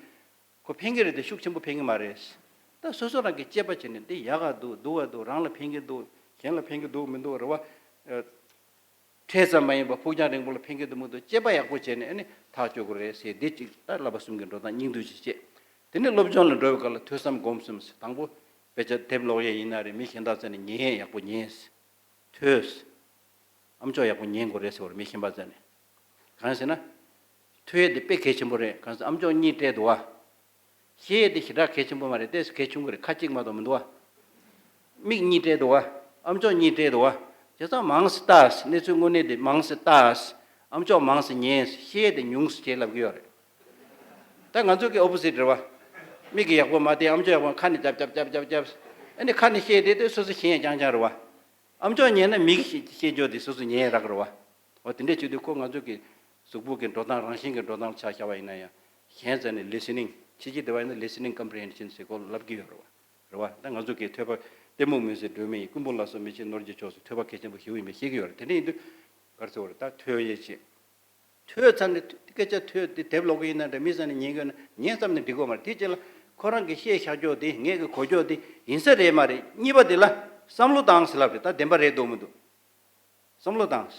ཁོ་ཕན་གི་རེད་དེ་ཤུགས་ཆེན་པོ་ཕན་གི་མ་རེད། ད་སོ་སོ་རང་གི་དཔྱད་པ་བྱས་ནས་འདི་ཡག་ག་འདུག་སྡུག་ག་འདུག་རང་ལ་ཕན་གི་འདུག་གཞན་ལ་ཕན་གི་འདུག་མི་འདུག་རེད་བ། ཨ། ཕྲད་ཙམ་མ་ཡིན་པར་ཕུགས་རྒྱང་རིང་པོ་ལ་ཕན་གི་འདུག་མི་འདུག་དཔྱད་པ་ཡག་པོ་བྱས་ནས་ཨ་ནི་ཐག་གཅོད་དགོས་རེད་ཟེར། འདི་གཅིག་ད་བསླབ་པ་གསུམ་གྱི་འགྲོ་སྟངས་སྙིང་བསྡུས་ཤིག་བྱས། དེ་ནས་སློབ་སྦྱོང་ལ་འགྲོ་བའི་སྐབས་ལ་ཐོས་བསམ་སྒོམ་གསུམ་ཟེར། དང་པོ་དཔེ་ཆ་དེབ་ཀློག་ཡས་ཡིན་ན་རེད། མི་གཞན་དག་རྩ་ནས་ཉན་ཡས་ཡག་པོ་ཉན། ཐོས། ཨམ་ཅོག་ཡག་པོ་ཉན་དགོས་རེད་ཟེར་བ་རེད། མི་གཞན་པ་རྩ་ནས། གང་ཟེར་ན། ཐོས་ཡས་དེ་དཔེ་གལ་ཆེན་པོ་རེད། གང་ཟེར་ཨམ་ཅོག་གཉིས་སྤྲད་འདུག་བ། བཤད་ཡས་དེ་ཞེ་དྲག་གལ་ཆེན་པོ་མ་རེད། ཏོག་ཙམ་གལ་ཆུང་གི་རེད། ཁ་གཅིག་མ་གཏོགས་མི་འདུག་བ། མིག་གཉིས་སྤྲད་འདུག་བ། ཨམ་ཅོག་གཉིས་སྤྲད་འདུག་བ། བྱས་ཙང་མང་ཙམ་ལྟ། གནས་ཚུལ་དངོས་གནས་དེ་མང་ཙམ་ལྟ། ཨམ་ཅོག་མང་ཙམ་ཉན། བཤད་ཡས་དེ་ཉུང་ཙམ་བྱས་ལབ་གི་ཡོད་རེད། ད་ང་ཚོ་གི་opposite རེད་བ། མིག་གིས་ཡག་པོ་མ་བལྟས། ཨམ་ཅོག་ཡག་པོ། ཁ་ནས་རྒྱབ་རྒྱབ་རྒྱབ་རྒྱབ། ཨ་ནི་ཁ་ནས་བཤད་དེ་དེ་སོ་སོ་ཤེས་ཡས་རྐྱང་རྐྱང་རེད་བ། ཨམ་ཅོག་ཉན་ན་མིག་གིས་ཤེས་རྒྱུ་དེ་སོ་སོ་ཉན་ཡས་རག་རེད་བ། འོ་དེ་འདྲས་བྱེད་དུས་ཁོ་ང་ཚོ་གི་གཟུགས་པོ་གི་འགྲོ་སྟངས་རང་བཞིན་གྱི་འགྲོ་སྟངས་ཆ་བཞག་པ་ཡིན་ན་ཡང་། གཞན་རྩ་ནས་listening། ཕྱི་རྒྱལ་དེ་བ་ཡིན་ན་listening comprehension ཟེར་ཁོ་ལབ་ཀྱི་ཡོད་རེད་བ། རེད་བ། ད་ང་ཚོ་གི་ཐོས་པ་གཏི་མུག་མུན་སེལ་སྒྲོན་མེ་ཡིས། ཀུན་པོ་ལ་སོགས་མི་ཕྱེད་ནོར་གྱི་མཆོག་ཟེར། ཐོས་པ་གལ་ཆེན་པོ་ཞེ་པོ་ཡིན་པ་ཤེས་ཀྱི་ཡོད་རེད། དེ་འདྲ་ཡིན་དུས་ག་རེ་ཟེར་བ་རེད། ད་ཐོས་ཡས་བྱེད། ཐོས་ཚར་ནས་སྐད་ཆ་ཐོས་དེ་དེབ་ཀློག་གི་ཡིན་ན་འདྲ། མི་རྩ་ནས་ཉན་གི་ཡོད་ན་ཉན་ཙམ་ནས་འགྲིག་གི་ཡོད་མ་རེད། དེ་རྗེས་ལ་ཁོ་རང་གི་བཤད་བཞག་ཕྱོགས་དེ་ངས་གི་གོ་ཕྱོགས་དེ་ཡིན་ས་རེད་མ་རེད། གཉིས་པ་དེ་ལ་བསམ་བློ་བཏང་ཟེར་ལབ་རེད། ད་བདེན་པ་རེད་འདུག་མི་འདུག་བསམ་བློ་བཏང་།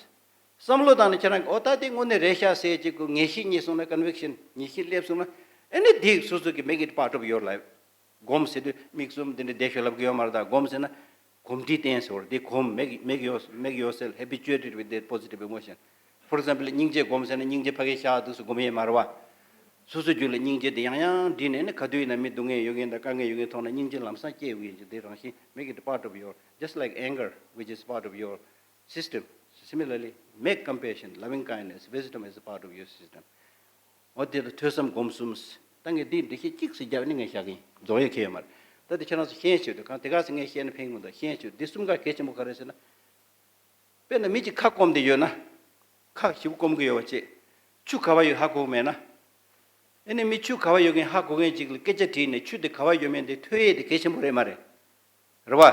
བསམ་བློ་བཏང་ནས་ཁྱེད་རང་གིས་འོ་ད་དེ་དངོས་གནས་རེད་ཤག་ཟེར་ཅིག་གི་ངེས་ཤེས་རྙེད་སོང་ན། conviction ངེས་ཤེས་སླེབས་སོང་ན། ཨ་ནི་དེ་སོ་སོ་གི་make it part of your life། སྒོམ་ཟེར་དུས་མིག་བཙུམ་དེ་འདྲ་བསྡད་ཤོག་ལབ་གི་ཡོད་མ་རེད། ད་སྒོམ་ཟེར་ན་གོམས་འདྲིས་བསྟེན་ཟེར་བ་རེད། དེ་གོམས། make make your make yourself habituated with that positive emotion. For example སྙིང་རྗེ་སྒོམ་ཟེར་ན་སྙིང་རྗེ་ཕ་གིར་བཞག་དུས་སུ་སྒོམ་ཡས་མ་རེད་བ། སོ་སོའི་རྒྱུད་ལ་སྙིང་རྗེ་དེ་ཡང་ཡང་དྲིས་ནས་ནི། ག་དུས་ཡིན་ན་མི་སྡུག་བསྔལ་ཡོད་མཁན་དང་དཀའ་ངལ་ཡོད་མཁན་མཐོང་ན་སྙིང་རྗེ་ལམ་སང་སྐྱེ་འོས་ཀྱི། དེ་རང་བཞིན། make it part of your, just like anger, which is part of your system. Similarly, make compassion, loving kindness, wisdom as a part of your system. འོ་དེ་ལ་ཐོས་བསམ་སྒོམ་གསུམ། ད་ངས་འདི་འགྲེལ་བཤད་གཅིག་ཙམ་བརྒྱབ་ནས་ངས་བཞག་གི་ཡིན། རྫོགས་ཡས་ཁེལ་ཡོད་མ་རེད། ད་དེ་ཁྱེད་རང་ཚོ་ཤེས་ཆེད་དུ། གང་དེ་ག་ཚོད་ངས་བཤད་ན་ཕན་གི་མི་འདུག་ཤེས་ཆེད་དུ། འདི་གསུམ་ཀ་གལ་ཆེན་པོ་ག་རེ་ཟེར་ན། དཔེར་ན་མི་གཅིག་ཁ་སྐོམ་དེ་ཡོད་ན། ཁ་ཞིབ་སྐོམ་གི་ཡོད་པ་བྱས། ཆུ་ག་བ་ཡོད་ཧ་གོ་མེད་ན། ཨ་ནི་མི་ཆུ་ག་བ་ཡོད་མཁན་ཧ་གོ་མཁན་ཅིག་ལ་སྐད་ཆ་དྲིས་ནས་ཆུ་དེ་ག་བ་ཡོད་མེད་དེ་ཐོས་ཡས་དེ་གལ་ཆེན་པོ་རེད་མ་རེད། རེད་བ།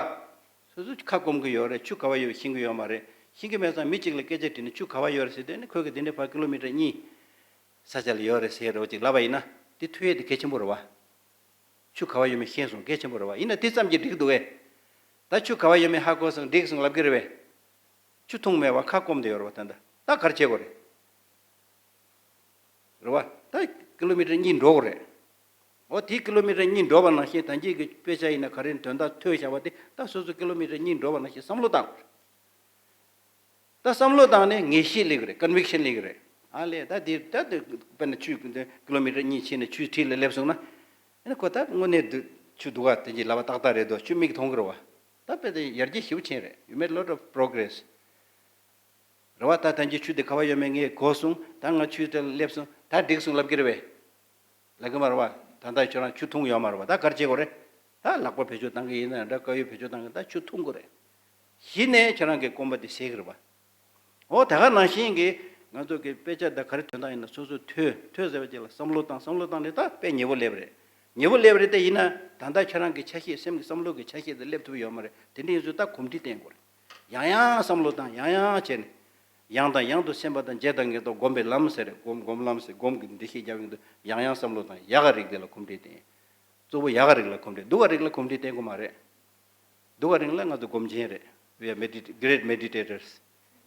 སོ་སོ་ཁ་སྐོམ་གི་ཡོད་རེད། ཆུ་ག་བ་ཡོད་ཤེས་ཀྱི་ཡོད་མ་རེད། ཤེས་ཀྱི་མེད་ཙང་མི་གཅིག་ལ་སྐད་ཆ་དྲིས་ནས་ཆུ་ག་བ་ཡོད་རེད་ཟེར་དུས་ནི། ཁོས་གི་འདི་འདྲའི་ཕར་ཀི་ལོ་མི་ཊར་གཉིས་ས་ཆ་ལ་ཡོད་རེད་ཟེར་རོ་ཅིག་ལབ་པ་ཡིན་ན། དེ་ཐོས་ཡས་དེ་གལ་ཆེན་པོ་རེད་བ། ཆུ་ག་བ་ཡོད་མེད་ཤེས་སོང་། གལ་ཆེན་པོ་རེད་བ། ཡིན་ན་དེ་ཙམ་གྱིས་འགྲིག་འདུག་གས། ད་ཆུ་ག་བ་ཡོད་མེད་ཧ་གོ་སོང་འགྲིག་སོང་ལབ་ཀྱི་རེད་བས། ཆུ་འཐུང་མེད་བ་ཁ་སྐོམ་དེ་ཡོད་རེད་བ། ད་ད་ད་ག་རེ་བྱེད་དགོས་རེད། རེད་བ། ད་ཀི་ལོ་མི་ཊར་གཉིས་འགྲོ་དགོས་རེད། འོ་དེ་ཀི་ལོ་མི་ཊར་གཉིས་འགྲོ་བ་ནང་བཞིན་ད་གིན་གྱི་དཔེ་ཆ་ཡིན་ན་ག་རེ་དོན་དག་ཐོས་བཞག་པ་དེ་ད་སོ་སོ་ཀི་ལོ་མི་ཊར་གཉིས་འགྲོ་བ་ནང་བཞིན་བསམ་བློ་བཏང་དགོས་རེད། ད་བསམ་བློ་བཏང་ནས་ངེས་ཤེས་སླེབས་ཀྱི་རེད། ཀོན་བིག་ཤན་སླེབས་ཀྱི་རེད། ཨ་ལས། ད་དེ་ད་དེ་དཔེར་ན་ཆུ་ཀི་ལོ་མི་ཊར་གཉིས་ཕྱིན་ནས་ཆུའི་འཁྲིས་ལ་སླེབས་སོང་ན། ཨ་ནི་ཁོ་ད་དངོས་གནས་འདུག་ཆུ་འདུག་ག་དེ་གྱི་ལབ་པ་ཏག་ཏག་རེད་དོ། ཆུ་མིག་མཐོང་གི་རེད་བ། ད་དཔེ་དེ་ཡར་རྒྱས་ཞེ་པོ་ཕྱིན་རེད། You made a lot of progress. རེད་བ། ད་ཐེངས་གཅིག་ཆུ་དེ་ག་བ་ཡོད་མེད་ངས་གོ་སོང་། ད་ང་ཆུའི་རྩེ་ལ་སླེབས་སོང་། ད་འགྲིག་སོང་ལབ་ཀྱི་རེད་བས། ལབ་ཀྱི་མ་རེད་བ། ད་ལྟ་ཁྱོད་རང་ཆུ་འཐུང་ཡོད་མ་རེད་བ། ད་ག་རེ་བྱེད་དགོས་རེད། ད་ལག་པ་བེད་སྤྱོད་བཏང་གི་ཡིན་ན་འདྲ། དཀར་ཡོལ་བེད་སྤྱོད་བཏང་གི། ད་ཆུ་འཐུང་དགོས་རེད། གཞི་ནས་ཁྱོད་རང་གི་སྐོམ་པ་དེ་སེལ་གི་རེད་བ། འོ་ད་ག་ནང་བཞིན་གྱི་ང་ཚོ་གི་དཔེ་ཆ་ད་ག་རེ་དོན་དག་ཡིན་ན་སོ་སོ་ཐོས། ཐོས་ཟེར་བ་ཅིག་ལ་བསམ་བློ་བཏང་། བསམ་བློ་བཏང་ནས་ད་དཔེ་ཉེ་བོ་སླེབས་རེད། ཉེ་བོ་སླེབས་རེད་དེ། ཡིན་ན་ད་ལྟ་ཁྱོད་རང་གི་ཆ་ཤས། སེམས་ཀྱི་བསམ་བློ་གི་ཆ་ཤས་དེ་སླེབས་ཐུབ་ཡོད་མ་རེད། དེ་འདྲ་ཡིན་ཚུལ་ད་གོམས་འདྲིས་བསྟེན་དགོས་རེད། ཡང་ཡང་བསམ་བློ་བཏང་། ཡང་ཡང་བྱས་ནས། ཡང་དང་ཡང་དུ་སེམས་པ་དང་བརྗེ་དང་ངེས་རྟོག་སྒོམ་པའི་ལམ་ཟེར་རེད། སྒོམ་སྒོམ་ལམ་ཟེར། སྒོམ་གྱི་འགྲེལ་བཤད་རྒྱབ་ཡོང་དུས་ཡང་ཡང་བསམ་བློ་བཏང་། ཡག་ག་རིགས་དེ་ལ་གོམས་འདྲིས་བསྟེན། གཙོ་བོ་ཡག་ག་རིགས་ལ་གོམས་འདྲིས། སྡུག་ག་རིགས་ལ་གོམས་འདྲིས་བསྟེན་དགོས་མ་རེད། སྡུག་ག་རིགས་ལ་ང་ཚོ་སྒོམ་ཆེན་རེད། We are medit- great meditators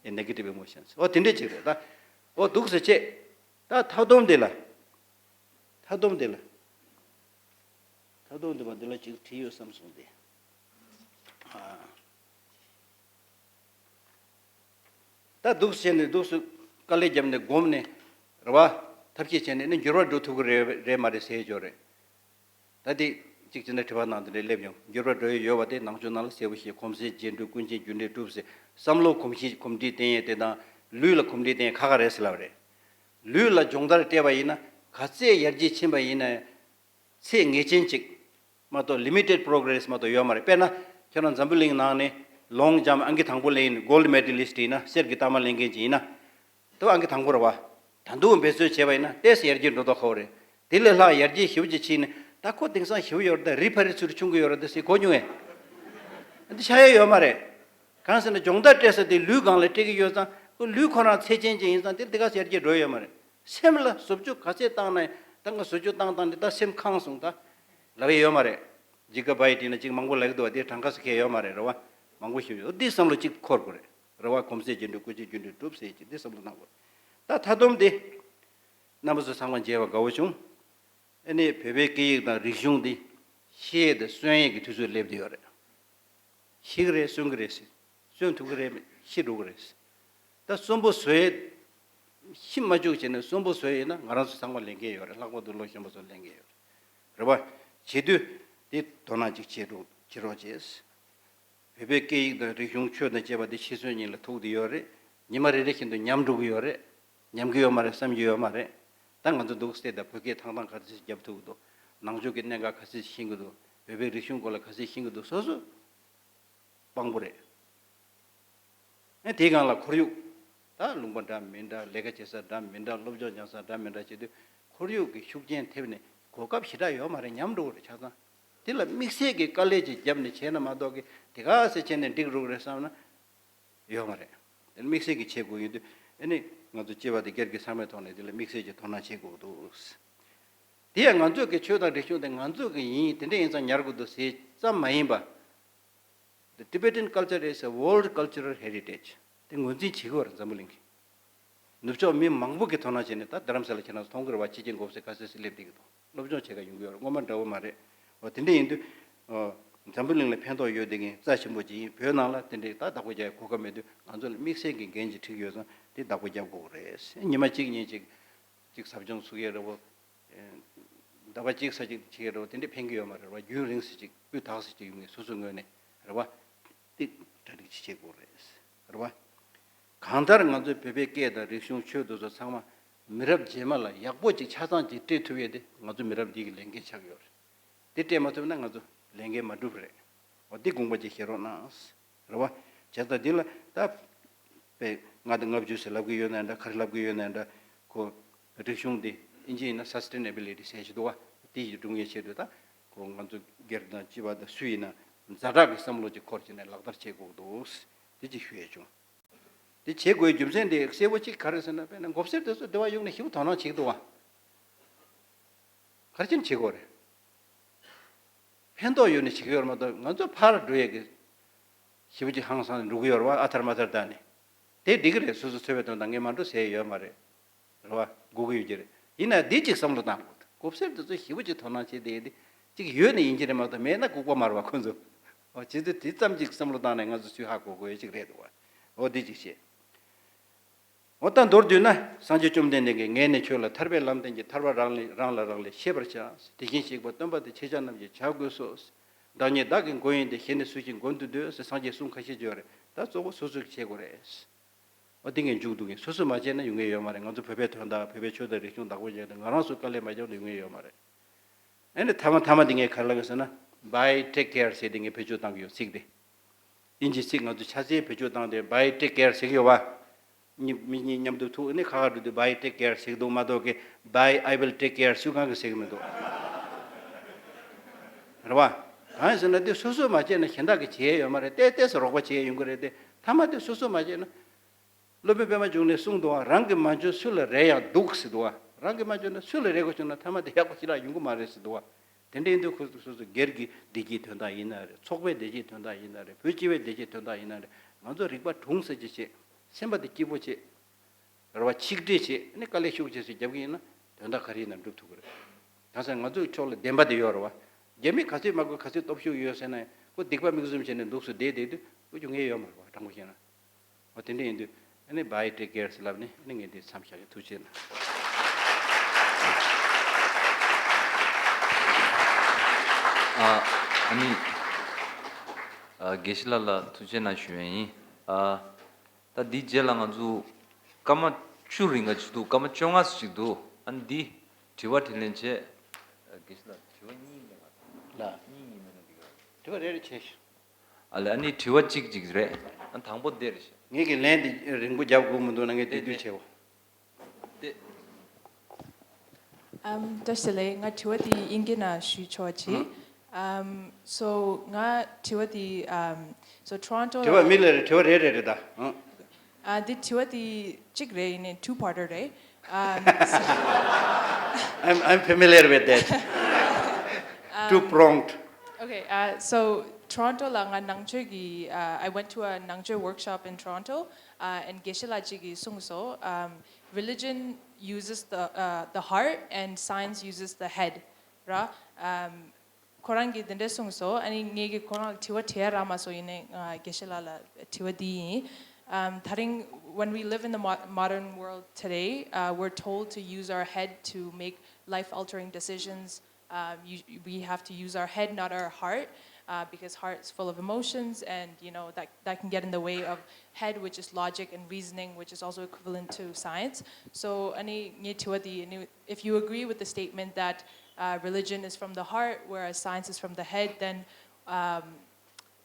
in negative emotions. འོ་དེ་འདྲས་ཅིག་རེད་ད། འོ་འདུག་སེ་བྱས། ད་མཐའ་སྡོམ་དེ་ལ། མཐའ་སྡོམ་དེ་ལ། མཐའ་སྡོམ་དེ་མ་འདི་ལ་ཅིག་བྲིས་ཡོད་བསམ་སོང་སྟེ། ཨ། ད་འདུག་སེ་བྱས་ནས་འདུག་སེ་དཀའ་ལས་བརྒྱབ་ནས་སྒོམ་ནས་རེད་བ། ཐབས་ཤེས་བྱས་ནས་ནི་འགྱུར་བ་འགྲོ་ཐུབ་ཀྱི་རེད་རེད་མ་རེད་ཟེར་ཡས་ཅིག་ཡོད་རེད། ད་དེ་གཅིག་བྱས་ན་དྲི་བ་ནང་དེ་འདྲ་སླེབས་ཡོང་། འགྱུར་བ་འགྲོ་ཡས་ཡོད་པ་དེ་ནང་ཆོས་ནང་ལ་གསལ་པོ་ཞིག་གོམས་སྲོལ་རྗེས་འགྲོས། ཀུན་མཁྱེན་རྒྱུ་འབྲས་གྲུབ་ཟེར། བསམ་བློ་གོམས་གཤིས་གོམས་འདྲིས་བསྟེན་ཡས་དེ་དང་། ལུས་ལ་གོམས་འདྲིས་བསྟེན་ཡས་ཁག་ཁག་རེད་ཟེར་ལབ་རེད། ལུས་ལ་སྦྱོང་བརྡར་སྤྲད་པ་ཡིན་ན་ག་ཚད་ཡར་རྒྱས་ཕྱིན་པ་ཡིན་ན་ཡང་། ཚད་ངེས་ཅན་ཅིག་མ་གཏོགས་limited progress མ་གཏོགས་ཡོད་མ་རེད། དཔེར་ན། ཁྱེད་རང་འཛམ་བུ་གླིང་ནང་ནས་long jump ཨང་ཀི་དང་པོ་ལེན་gold medalist ཡིན་ན། གསེར་གྱི་རྟགས་མ་ལེན་མཁན་ཅིག་ཡིན་ན། དེ་ཨང་ཀི་དང་པོ་རེད་བ། ད་དུང་འབད་རྩོལ་བྱས་པ་ཡིན་ན་ཏོག་ཙམ་ཡར་རྒྱས་འགྲོ་མདོག་ཁ་པོ་རེད། དེ་ལས་ལྷག་ཡར་རྒྱས་ཞེ་པོ་ཅིག་ཕྱིན་ནས། ད་ཁོ་དེང་སང་ཞེ་པོ་ཡོད་རེད། ད་རི་ཕ་རི་ཚུར་མཆོང་གི་ཡོད་རེད་ཟེར་གོ་མྱོང་ངས། འདི་ཆགས་ཡ་ཡོད་མ་རེད། གང་ཟེར་ན་སྦྱོང་བརྡར་སྤྲད་ས་དེ་ལུས་སྒང་ལ་སྤྲད་ཀྱི་ཡོད་ཙང་། ཁོ་ལུས་ཁོ་རང་ཚད་ཅན་ཅིག་ཡིན་ཙང་དེ་དེ་ག་ཚོད་ཡར་རྒྱས་འགྲོ་ཡོད་མ་རེད། སེམས་ལ་བཟོ་བཅོས་ག་ཚད་བཏང་ན་ཡང་། ད་ང་བཟོ་བཅོས་བཏང་བཏང་ནས་ད་སེམས་ཁེངས་སོང་ད་ལབ་ཡ་ཡོད་མ་རེད། ཇི་ག་བ་ཡི་དྲིས་ན་ཅིག་མང་པོ་ལབ་ཀྱི་འདུག་བ། དེ་གྲངས་ཀ་ཟེར་མཁན་ཡོད་མ་རེད། རེད་བ། མང་པོ་ཞིག་ཡོད། འདི་བསམ་བློ་གཅིག་འཁོར་དགོས་རེད། རེད་བ། གོམས་གཟིགས་རྒྱུ་འབྲས་བཀོལ་སྤྱོད་རྒྱུ་འབྲས་སྒྲུབ་ཟེར་གྱི་འདི་བསམ་བློ་གནང་དགོས་རེད། ད་མཐའ་སྡོམ་དེ། རྣམ་པ་ཚོ་ཚང་མ་མཇལ་བ་དགའ་བོ་བྱུང་། ཨ་ནི་བོད་པའི་སྐད་ཡིག་དང་རིག་གཞུང་འདི་ཤི་ཡས་དང་གསོན་ཡས་ཀྱི་དུས་ཚོད་སླེབས་བསྡད་ཡོད་རེད། ཤི་གི་རེད། གསོན་གི་རེད་ཟེར། གསོན་ཐུབ་གི་རེད། ཤི་འགྲོ་གི་རེད་ཟེར། ད་གསོན་པོ་བཟོ་ཡས། ཤི་མ་བཅུག་བྱས་ནས་གསོན་པོ་བཟོ་ཡས་ཡིན་ན་ང་རང་ཚོ་ཚང་མ་ལས་འགན་ཡོད་རེད། ལྷག་པར་དུ་ལོ་གཞོན་པ་ཚོ་ལས་འགན་ཡོད་རེད། རེད་བ། བྱེད་དུས་དེ་དོ་སྣང་ཅིག་བྱེད་རོགས་བྱེད་རོགས་བྱས། བོད་པའི་སྐད་ཡིག་དང་རིག་གཞུང་ཆོས་དང་བཅས་པ་དེ་ཤི་གསོན་གཉིས་ལ་ཐུག་བསྡད་ཡོད་རེད། ཉི་མ་རེ་རེ་བཞིན་དུ་ཉམས་འགྲོ་གི་ཡོད་རེད། ཉམས་ཀྱི་ཡོད་མ་རེད་བསམ་གྱི་ཡོད་མ་རེད། ད་ང་ཚོ་འདུག་སེ་ད་བོད་སྐད་ཐང་ཐང་ག་ཚོད་རྒྱབ་ཐུབ་ཀྱི་འདུག་ནང་ཆོས་ཀྱི་གནད་འགག་ག་ཚོད་ཤེས་ཀྱི་འདུག་བོད་པའི་རིག་གཞུང་སྐོར་ལ་ག་ཚོད་ཤེས་ཀྱི་འདུག་སོ་སོ་དཔང་པོ་རེད། ཨེ་དེའི་སྒང་ལ་ཁོར་ཡུག་ད་ལུང་པ་འདྲ་མི་འདྲ། ལས་ཀ་བྱེད་ས་འདྲ་མི་འདྲ། སློབ་སྦྱོང་སྦྱང་ས་འདྲ་མི་འདྲ་བྱེད་དུས་ཁོར་ཡུག་གི་ཤུགས་རྐྱེན་ཐེབས་ནས་གོ་སྐབས་ཞེ་དྲག་ཡོད་མ་རེད། ཉམས་འགྲོ་གི་རེད། ཆ་ཚང་དེ་ལ་དམིགས་བསལ་གྱི་དཀའ་ལས་ཅིག་བརྒྱབ་ནས་བྱས་ན་མ་གཏོགས་ཀྱི་དེ་ག་ཚོད་བྱས་ནས་འགྲིག་འགྲོ་གི་རེད་བསམ་ན། ཡོད་མ་རེད། དེ་དམིགས་བསལ་གྱི་བྱེད་དགོས་ཡོད་དུས། ཨ་ནི་ང་ཚོ་སྐྱེ་བ་དེ་སྒེར་གྱི་ཚང་མའི་ཐོག་ནས་དེ་ལ་དམིགས་བསལ་གྱི་དོ་སྣང་བྱེད་དགོས་འདུག་དེ་ཡང་ང་ཚོ་གི་ཆོས་དང་རིག་གཞུང་དེ་ང་ཚོ་གི་ཡིན། དེ་འདྲ་ཡིན་ཙང་ཉར་དགོས་འདུག་ཟེར་ཙམ་མ་ཡིན་པ། The Tibetan culture is a world cultural heritage. དེ་ངོས་འཛིན་བྱེད་དགོས་རེད། འཛམ་བུ་གླིང་གི་ནུབ་ཕྱོགས་མི་མང་པོ་གིས་དོ་སྣང་བྱས་ནས། ད་རྡ་རམ་ས་ལ་ཁྱེད་རང་ཚོ་མཐོང་གི་རེད་བ། ཕྱི་རྒྱལ་འགོ་སེ་ག་སེ་སེ་སླེབས་བསྡད་ཀྱི་འདུག་སློབ་སྦྱོང་བྱེད་ག་ཡོང་གི་ཡོད་རེད། སྔོན་མ་འདྲ་བོ་མ་རེད། འོ་དེ་འདྲ་ཡིན་དུས། ཨ། འཛམ་བུ་གླིང་ལ་ཕན་ཐོགས་ཡོད་བསྡད་མཁན་རྩ་ཆེན་པོ་ཅིག་ཡིན། བོད་ནང་ལ་དེ་འདྲའི་ད་བདག་པོ་རྒྱག་གོ་སྐབས་མེད་དུས། ང་ཚོ་ལ་དམིགས་བསལ་གྱི་འགན་ཅིག་འཁྲི་གི་ཡོད་ཙང་དེ་བདག་པོ་རྒྱབ་དགོས་རེད། ཉི་མ་གཅིག་གཉིས་ཅིག་ཅིག་ཟབ་སྦྱོང་ཚུགས་ཡས་རེད་བོ། ཟླ་བ་གཅིག་ཙམ་ཅིག་བྱེད་ཀྱི་རེད་བ། དེ་འདྲས་ཕན་གྱི་ཡོད་མ་རེད་བ། རྒྱུན་རིང་ཙམ་ཅིག་སྤུས་དག་ཙམ་ཅིག་ཡོང་ངེས། སོ་སོའི་ངོས་ནས་རེད་བ། དེ་གྲ་སྒྲིག་ཅིག་བྱེད་དགོས་རེད། རེད་བ། གང་ལྟར་ང་ཚོའི་བོད་པའི་སྐད་དང་རིག་གཞུང་ཆོས་དེ་ཚོ་ཚང་མ་མི་རབས་རྗེས་མ་ལ་ཡག་པོ་ཅིག་ཆ་ཚང་ཅིག་སྤྲད་ཐུབ་ཡས་དེ་ང་ཚོ་མི་རབས་འདི་གི་ལས་འགན་ཆགས་ཡོད་རེད། དེ་སྤྲད་མ་ཐུབ་ན་ང་ཚོ་ལས་འགན་མ་འགྲུབ་རེད། འོ་འདི་དགོངས་པ་ཅིག་བཞེས་རོགས་གནང་། རེད་བ། བྱས་ཙང་འདི་ལ་ད་པའི་ལྔ་དང་ལྔ་བཅུ་ཟེར་ལབ་ཀྱི་ཡོད་ན་འདྲ། ག་རེ་ལབ་ཀྱི་ཡོད་ན་འདྲ། ཁོ་རིག་གཞུང་འདི་ཨིན་ཇི་ཡིན་ན་སཱ་སི་ཊེ་ན་བི་ལི་ཊི་ཟེར་ཞིག་འདུག་བ། དེ་ཞིག་སྒྲུབ་ཡས་ཆེད་དུ་ད་ཁོ་ང་ཚོ་སྒེར་དང་སྤྱི་པ་དང་སུ་ཡིན་ན་ཛ་དྲག་གི་བསམ་བློ་ཅིག་འཁོར་བྱས་ནས་ལག་བསྟར་བྱེད་དགོས་འདུག་དེ་ཅིག་ཞུ་ཡས་བྱུང་། དེ་བྱེད་དགོས་རྒྱུ་མཚན་དེ་གསལ་པོ་གཅིག་ག་རེ་ཟེར་ན། དཔེར་ན་མགོ་སེར་དེ་ཚོ་འདི་བ་གཡུག་ནས་ཞེ་པོ་དོ་སྣང་བྱེད་ཀྱི་འདུག་བ། ག་རེ་བྱས་ནས་བྱེད་དགོས་རེད། ཕན་ཐོགས་ཡོད་ནས་བྱེད་ཀྱི་ཡོད་རེད་མ་གཏོགས། ང་ཚོ་ཕར་འགྲོ་ཡས་ཀྱི་ཞེ་པོ་ཅིག་ཧང་སང་འགྲོ་གི་ཡོད་རེད་བ། ཨ་ཐར་མ་ཐར་བཏང་ནས། དེ་འགྲིག་གི་རེད། སོ་སོ་འཚོ་བའི་དོན་དག་ངས་མ་འགྲོ་ཟེར་ཡས་ཡོད་མ་རེད། རེད་བ། དགོས་ཀྱི་ཡོད་ཀྱི་རེད། ཡིན་ན་འདི་གཅིག་བསམ་བློ་བཏང་དགོས། མགོ་སེར་དེ་ཚོ་ཞེ་པོ་ཅིག་དོ་སྣང་བྱེད་བསྡད་ཡས་འདི་གཅིག་ཡོད་ནས་ཡིན་གྱི་རེད་མ་གཏོགས། མེད་ན་ལྐུགས་པ་མ་རེད་བ་ཁོ་ཚོ། འོ་བྱས་ཙང་དེ་ཙམ་ཅིག་བསམ་བློ་བཏང་ནས་ང་ཚོ་ཚུར་ཧ་གོ་དགོས་ཡས་ཅིག་རེད་འདུག་བ། འོ་འདི་གཅིག་བྱས། འོ་ད་མདོར་བསྡུས་ན། སངས་རྒྱས་བཅོམ་ལྡན་འདས་ཀྱིས་ངས་ནི་ཆོས་ལ་ཐར་པའི་ལམ་བསྟན་ཅིང་། ཐར་པ་རང་ལས་རང་ལ་རག་ལས་ཤེས་པར་བྱ། དེ་བཞིན་གཤེགས་པ་སྟོན་པ་དེ། ཁྱེད་ཅག་རྣམས་ཀྱིས་བྱ་དགོས་སོ། བདག་ཉིད་བདག་གི་མགོན་ཡིན་ཏེ། གཞན་ནི་སུ་ཞིག་མགོན་དུ་འདོད་ཟེར། སངས་རྒྱས་གསུང་ཁ་ཤས་ཅིག་ཡོད་རེད། ད་གཙོ་བོ་སོ་སོས་བྱེད་དགོས་རེད། འོ་དེ་ངས་མཇུག་བསྡུ་གིན། སོ་སོས་མ་བྱས་ན་ཡོང་ངེས་ཡོད་མ་རེད། ང་ཚོ་བོད་པའི་དོན་དག་བོད་པའི་ཆོས་དང་རིག་གཞུང་བདག་པོ་བྱས་ཏེ་ང་རང་ཚོ་དཀའ་ལས་མ་བརྒྱབ་ན་ཡོང་ངེས་ཡོད་མ་རེད། ཨ་ནི་མཐའ་མ་མཐའ་མ་དེ་ངས་ག་རེ་ལབ་ཀྱི་ཟེར་ན། Bye, take care ཟེར་དེ་ངས་བེད་སྤྱོད་བཏང་གི་ཡོད། ཚིག་དེ། དབྱིན་ཇིའི་ཚིག་ང་ཚོ་ཆ་ཚང་བེད་སྤྱོད་བཏང་སྟེ་Bye, take care ཟེར་གྱི་ཡོད་བ། མི་མི་གཉིས་མཉམ་དུ་ཐུག་ནས་ཁ་ཁ་འགྲོ་དུས་Bye, take care ཟེར་གྱི་འདུག་མ་གཏོགས་ཀྱི་Bye, I will take care ཞུ་གང་གི་ཟེར་གྱི་མི་འདུག་རེད་བ། གང་ཡིན་ཟེར་ན་དེ་སོ་སོས་མ་བྱས་ན་གཞན་དག་གིས་བྱེད་ཡས་ཡོད་མ་རེད། ཏོག་ཙམ་རོགས་པ་བྱེད་ཡས་ཡོང་གི་རེད་དེ། མཐའ་མ་དེ་སོ་སོས་མ་བྱས་ན། སློབ་དཔོན་པད་མ་འབྱུང་གནས་གསུངས་འདུག་བ། རང་གིས་མ་འཇོན་སུ་ལ་རེ་ཡང་སྡུག་ཟེར་འདུག་བ། རང་གིས་མ་འཇོན་ན་སུ་ལ་རེ་དགོས་བྱུང་ན་མཐའ་མ་དེ་ཡག་པོ་ཞེ་དྲག་ཡོང་གི་མ་རེད་ཟེར་འདུག་བ། དེ་འདྲ་ཡིན་དུས་ཁོ་ཚོ་སོ་སོ་སྒེར་གྱི་བདེ་སྐྱིད་དོན་དག་ཡིན་ན་རེད། ཚོགས་པའི་བདེ་སྐྱིད་དོན་དག་ཡིན་ན་རེད། བོད་སྤྱི་པའི་བདེ་སྐྱིད་དོན་དག་ཡིན་ན་རེད། ང་ཚོ་རིག་པ་གྲུང་ཙམ་ཅིག་བྱེད། སེམས་པ་དེ་སྐྱིད་པོ་བྱེད། རེད་བ། ཆིག་སྒྲིལ་བྱེད། ཨ་ནི་དཀའ་ལས་ཤུགས་ཆེ་ཙམ་རྒྱབ་ཀྱི་ཡིན་ན་དོན་དག་ག་རེ་ཡིན་ན་འགྲུབ་ཐུབ་ཀྱི་རེད། གང་ཟེར་ང་ཚོའི་ཕྱོགས་ལ་བདེན་པ་དེ་ཡོད་རེད་བ། རྒྱ་མི་ག་ཚོད་མ་དགོས་ག་ཚོད་སྟོབས་ཤུགས་ཡོད་ཟེར་ན་ཡང་ཁོ་སྡིག་པ་མིག་བཙུམ་བྱས་ནས་འདུག་སེ་བསྡད་བསྡད་དུས་ཁོ་རྒྱུ་ངེས་ཡོད་མ་རེད་བ། དྲང་པོ་བཤད་ན། འོ་དེ་འདྲ་ཡིན་དུས་ཨ་ནི་Bye, take care ཟེར་ལབ་ནས་ཨ་ནི་ངས་འདི་མཚམས་བཞག་གི། ཐུགས་རྗེ་གནང་། ཨ་ཨ་ནི་ཨ་དགེ་བཤེས་ལགས་ལ་ཐུགས་རྗེ་གནང་ཞུ་ཡས་ཡིན། ཨ་ད་འདིའི་རྗེས་ལ་ང་ཚོ་སྐར་མ་བཅུ་རིང་ག་ཅིག་འདུག་སྐར་མ་བཅོ་ལྔ་ཙམ་ཅིག་འདུག་ཨ་ནི་འདི་དྲི་བ་དྲིས་ལན་བྱས། ཨ་དགེ་བཤེས་ལགས་དྲི་བ་གཉིས་ཡིན་པ་ལ། གཉིས་ཡིན་ན་འགྲིག་གི་རེད། དྲི་བ་རེ་རེ་བྱས་ཤིག་ཨ་ལེ། ཨ་ནི་དྲི་བ་གཅིག་གཅིག་རེད། ཨ། དང་པོ་འདིར། ངེད་ཀྱི་ལན་འདི་རིང་པོ་རྒྱབ་དགོས་མི་འདུག་ན། ངས་དེ་དུས་བྱེད་འོ། དེ། ཨམ། བཀྲ་ཤིས་བདེ་ལེགས། ང་དྲི་བ་དེ་དབྱིན་སྐད་ནང་ཞུས་ཆོག་ཅིག་ཨམ། so ང་དྲི་བ་དེ། ཨམ། so Toronto དྲི་བ་ལ། མི་ལ་རེ་དྲི་བ་རེ་རེ་རེད་ད། ཨ། ཨ། འདི་དྲི་བ་དེ་གཅིག་རེད། ཡིན་ནའི་two parter རེད། ཨམ། so I'm, I'm familiar with that. Two pronged. Okay, uh, so Toronto ལ་ང་ནང་ཆོས་ཀྱི། uh, I went to a ནང་ཆོས་workshop in Toronto, uh, and དགེ་བཤེས་ལགས་གཅིག་གིས་གསུངས་སོང་། um, religion uses the, uh, the heart and science uses the head. ར། um, ཁོ་རང་གིས་དེ་འདྲས་གསུངས་སོང་། ཨ་ནི་ངེད་ཀྱིས་ཁོ་རང་ལ་དྲི་བ་དྲིས་རག་མ་སོང་། ཡིན་ནའི་ང་དགེ་བཤེས་ལགས་ལ་དྲི་བ་འདི་ཡིན། ཨམ། ད་རིང་when we live in the mo- modern world today, uh, we're told to use our head to make life-altering decisions. Um, you, we have to use our head, not our heart, uh, because heart is full of emotions, and you know that that can get in the way of head, which is logic and reasoning, which is also equivalent to science. So, ཨ་ནི་ངའི་དྲི་བ་འདི། ཨ་ནི if you agree with the statement that, uh, religion is from the heart, whereas science is from the head, then, um,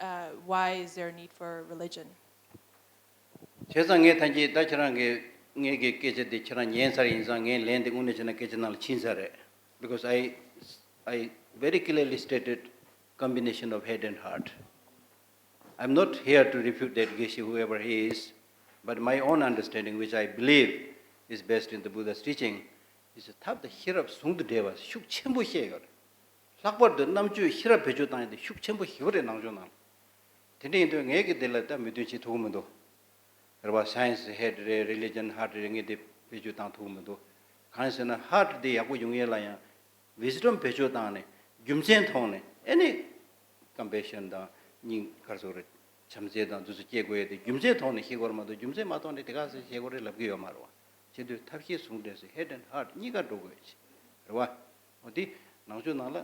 uh, why is there a need for religion? བྱས་ཙང་ངས་ཐང་གི་ད་ཁྱེད་རང་གི་ངེད་ཀྱི་སྐད་ཆ་འདི་ཁྱེད་རང་ཉན་ཚར་ཡིན་ཙང་། ངའི་ལན་འདི་དངོས་གནས་བྱས་ན་སྐད་ཆ་ནང་ལ་ཕྱིན་ཚར་རེད། Because I, I very clearly stated combination of head and heart. I'm not here to refute that དགེ་བཤེས, whoever he is, but my own understanding, which I believe is based in the Buddha's teaching, is ཐབས་དང་ཤེས་རབ་ཟུང་དུ་འབྲེལ་བ་ཤུགས་ཆེན་པོ་བཤད་ཡོད་རེད། ལྷག་པར་དུ་རྣམ་དཔྱོད་ཤེས་རབ་བེད་སྤྱོད་བཏང་ཡ་དེ་ཤུགས་ཆེན་པོ་ཞེ་པོ་རེད་ནང་ཆོས་ནང་ལ། དེ་འདྲ་ཡིན་དུས་ངས་ཀྱི་དེ་ལ་ད་མོས་མཐུན་བྱེད་ཐུབ་ཀྱི་མི་འདུག་རེད་བ། Science head རེད། Religion heart རེད། ངས་དེ་བེད་སྤྱོད་བཏང་ཐུབ་ཀྱི་མི་འདུག་གང་ཡིན་ཟེར་ན་heart དེ་ཡག་པོ་ཡོང་ཡས་ལ་ཡང་wisdom བེད་སྤྱོད་བཏང་ནས་རྒྱུ་མཚན་ཐོག་ནས། ཨ་ནི་compassion དང་སྙིང་གར་སོགས་རེད། བྱམས་བརྩེ་དང་དེ་ཚོ་སྐྱེ་དགོས་ཡས་དེ་རྒྱུ་མཚན་ཐོག་ནས་ཤེས་དགོས་རེད་མ་གཏོགས། རྒྱུ་མཚན་མ་ཐོག་ནས་དེ་ག་ཟེ་ཤེས་དགོས་རེད་ལབ་ཀྱི་ཡོད་མ་རེད་བ། བྱེད་དུས་ཐབས་ཤེས་ཟུང་འབྲེལ་སེ་head and heart གཉིས་ཀ་འགྲོ་དགོས་ཡས་ཅིག་རེད་བ། འོ་དེ་ནང་ཆོས་ནང་ལ་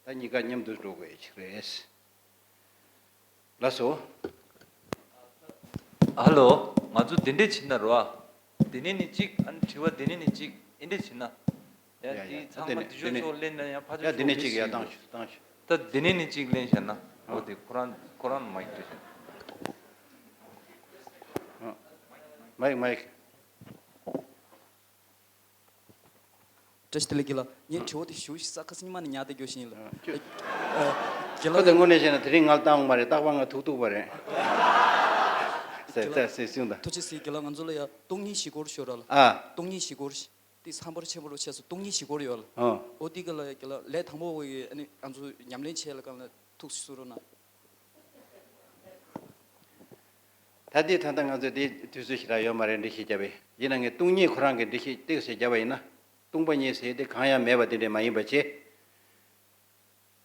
ད་གཉིས་ཀ་མཉམ་དུ་འགྲོ་དགོས་ཡས་ཅིག་རེད། ལགས་སོ། ཧ་ལོ། ང་ཚོ་འདི་འདྲས་བྱེད་ན་རོ། འདི་ནས་ནི་གཅིག་ཨ་ནི་དྲི་བ་འདི་ནས་ནི་གཅིག་ཨེ་འདྲས་བྱེད་ན། ཡ། ཡ་ཡ། འདི་ཚང་མ་འདི་ནས་འདི་ཕྱོགས་འདི་ནས་ཕྱོགས་ལེན་ན་ཡང་ཕ་ཡ། ཕྱོགས་འདི་ནས་ཕྱོགས་གཅིག་ཡ། ལེན་བཏང་ཤོག་བཏང་ཤོག་ད་འདི་ནས་ནི་གཅིག་ལེན་བྱས་ན། ཨ། འོ་དེ་ཁོ་རང་ཁོ་རང་མ་ཡིག་སྤྲད་ཤོག་ཨ། མ་ཡིག་མ་ཡིག་བཀྲ་ཤིས་བདེ་ལེགས་དགེ་ལགས། ངས་དྲི་བ་དེ་ཞུ་ས་ཁ་སང་ཉི་མ་ནས་ཉར་བསྡད་རྒྱུ་ཞིག་ཡིན་ལ། ཨ། དགེ་ལགས། ཁོ་དེ་དངོས་གནས་བཤད་ན་དེ་རིང་ང་ལ་བཏང་མ་རེད། རྟག་པར་ང་ཐུག་ཐུག་པ་རེད། ཟེར་ཟེར་ཟེར་གསུངས་དང་། ཐུགས་རྗེ་ཆེ། དགེ་ལགས། ང་ཚོ་ལ་ཡ་སྟོང་ཉིད་བཞི་སྐོར་ཤོད་ར་ལ། ཨ། སྟོང་ཉིད་བཞི་སྐོར་ཞིག་དེ་ཚང་པར་ཆེན་པོ་རུ་ཆེ་སོ། སྟོང་ཉིད་བཞི་སྐོར་ཡོད་ལ། ཨ། འོ་དེ་ག་ལ་དགེ་ལགས་ལས་དང་པོ་བོ་ཡི་ཨ་ནི་ང་ཚོ་ཉམས་ལེན་བྱས་ལ་གང་ལ་ཐུགས་སུ་རུ་ན། ད་ལྟའི་ད་ལྟ་ང་ཚོས་དེ་དུས་ཚོད་ཞེ་དྲག་ཡོད་མ་རེད། འགྲེལ་བཤད་བརྒྱབ་པས། ཡིན་ན་ངས་སྟོང་ཉིད་ཁོ་རང་གི་འགྲེལ་བཤད་ཏོག་ཙམ་བརྒྱབ་པ་ཡིན་ན། སྟོང་པ་ཉིད་ཟེར་དེ་གང་ཡང་མེད་པ་དེ་འདྲ་མ་ཡིན་པ་བྱས།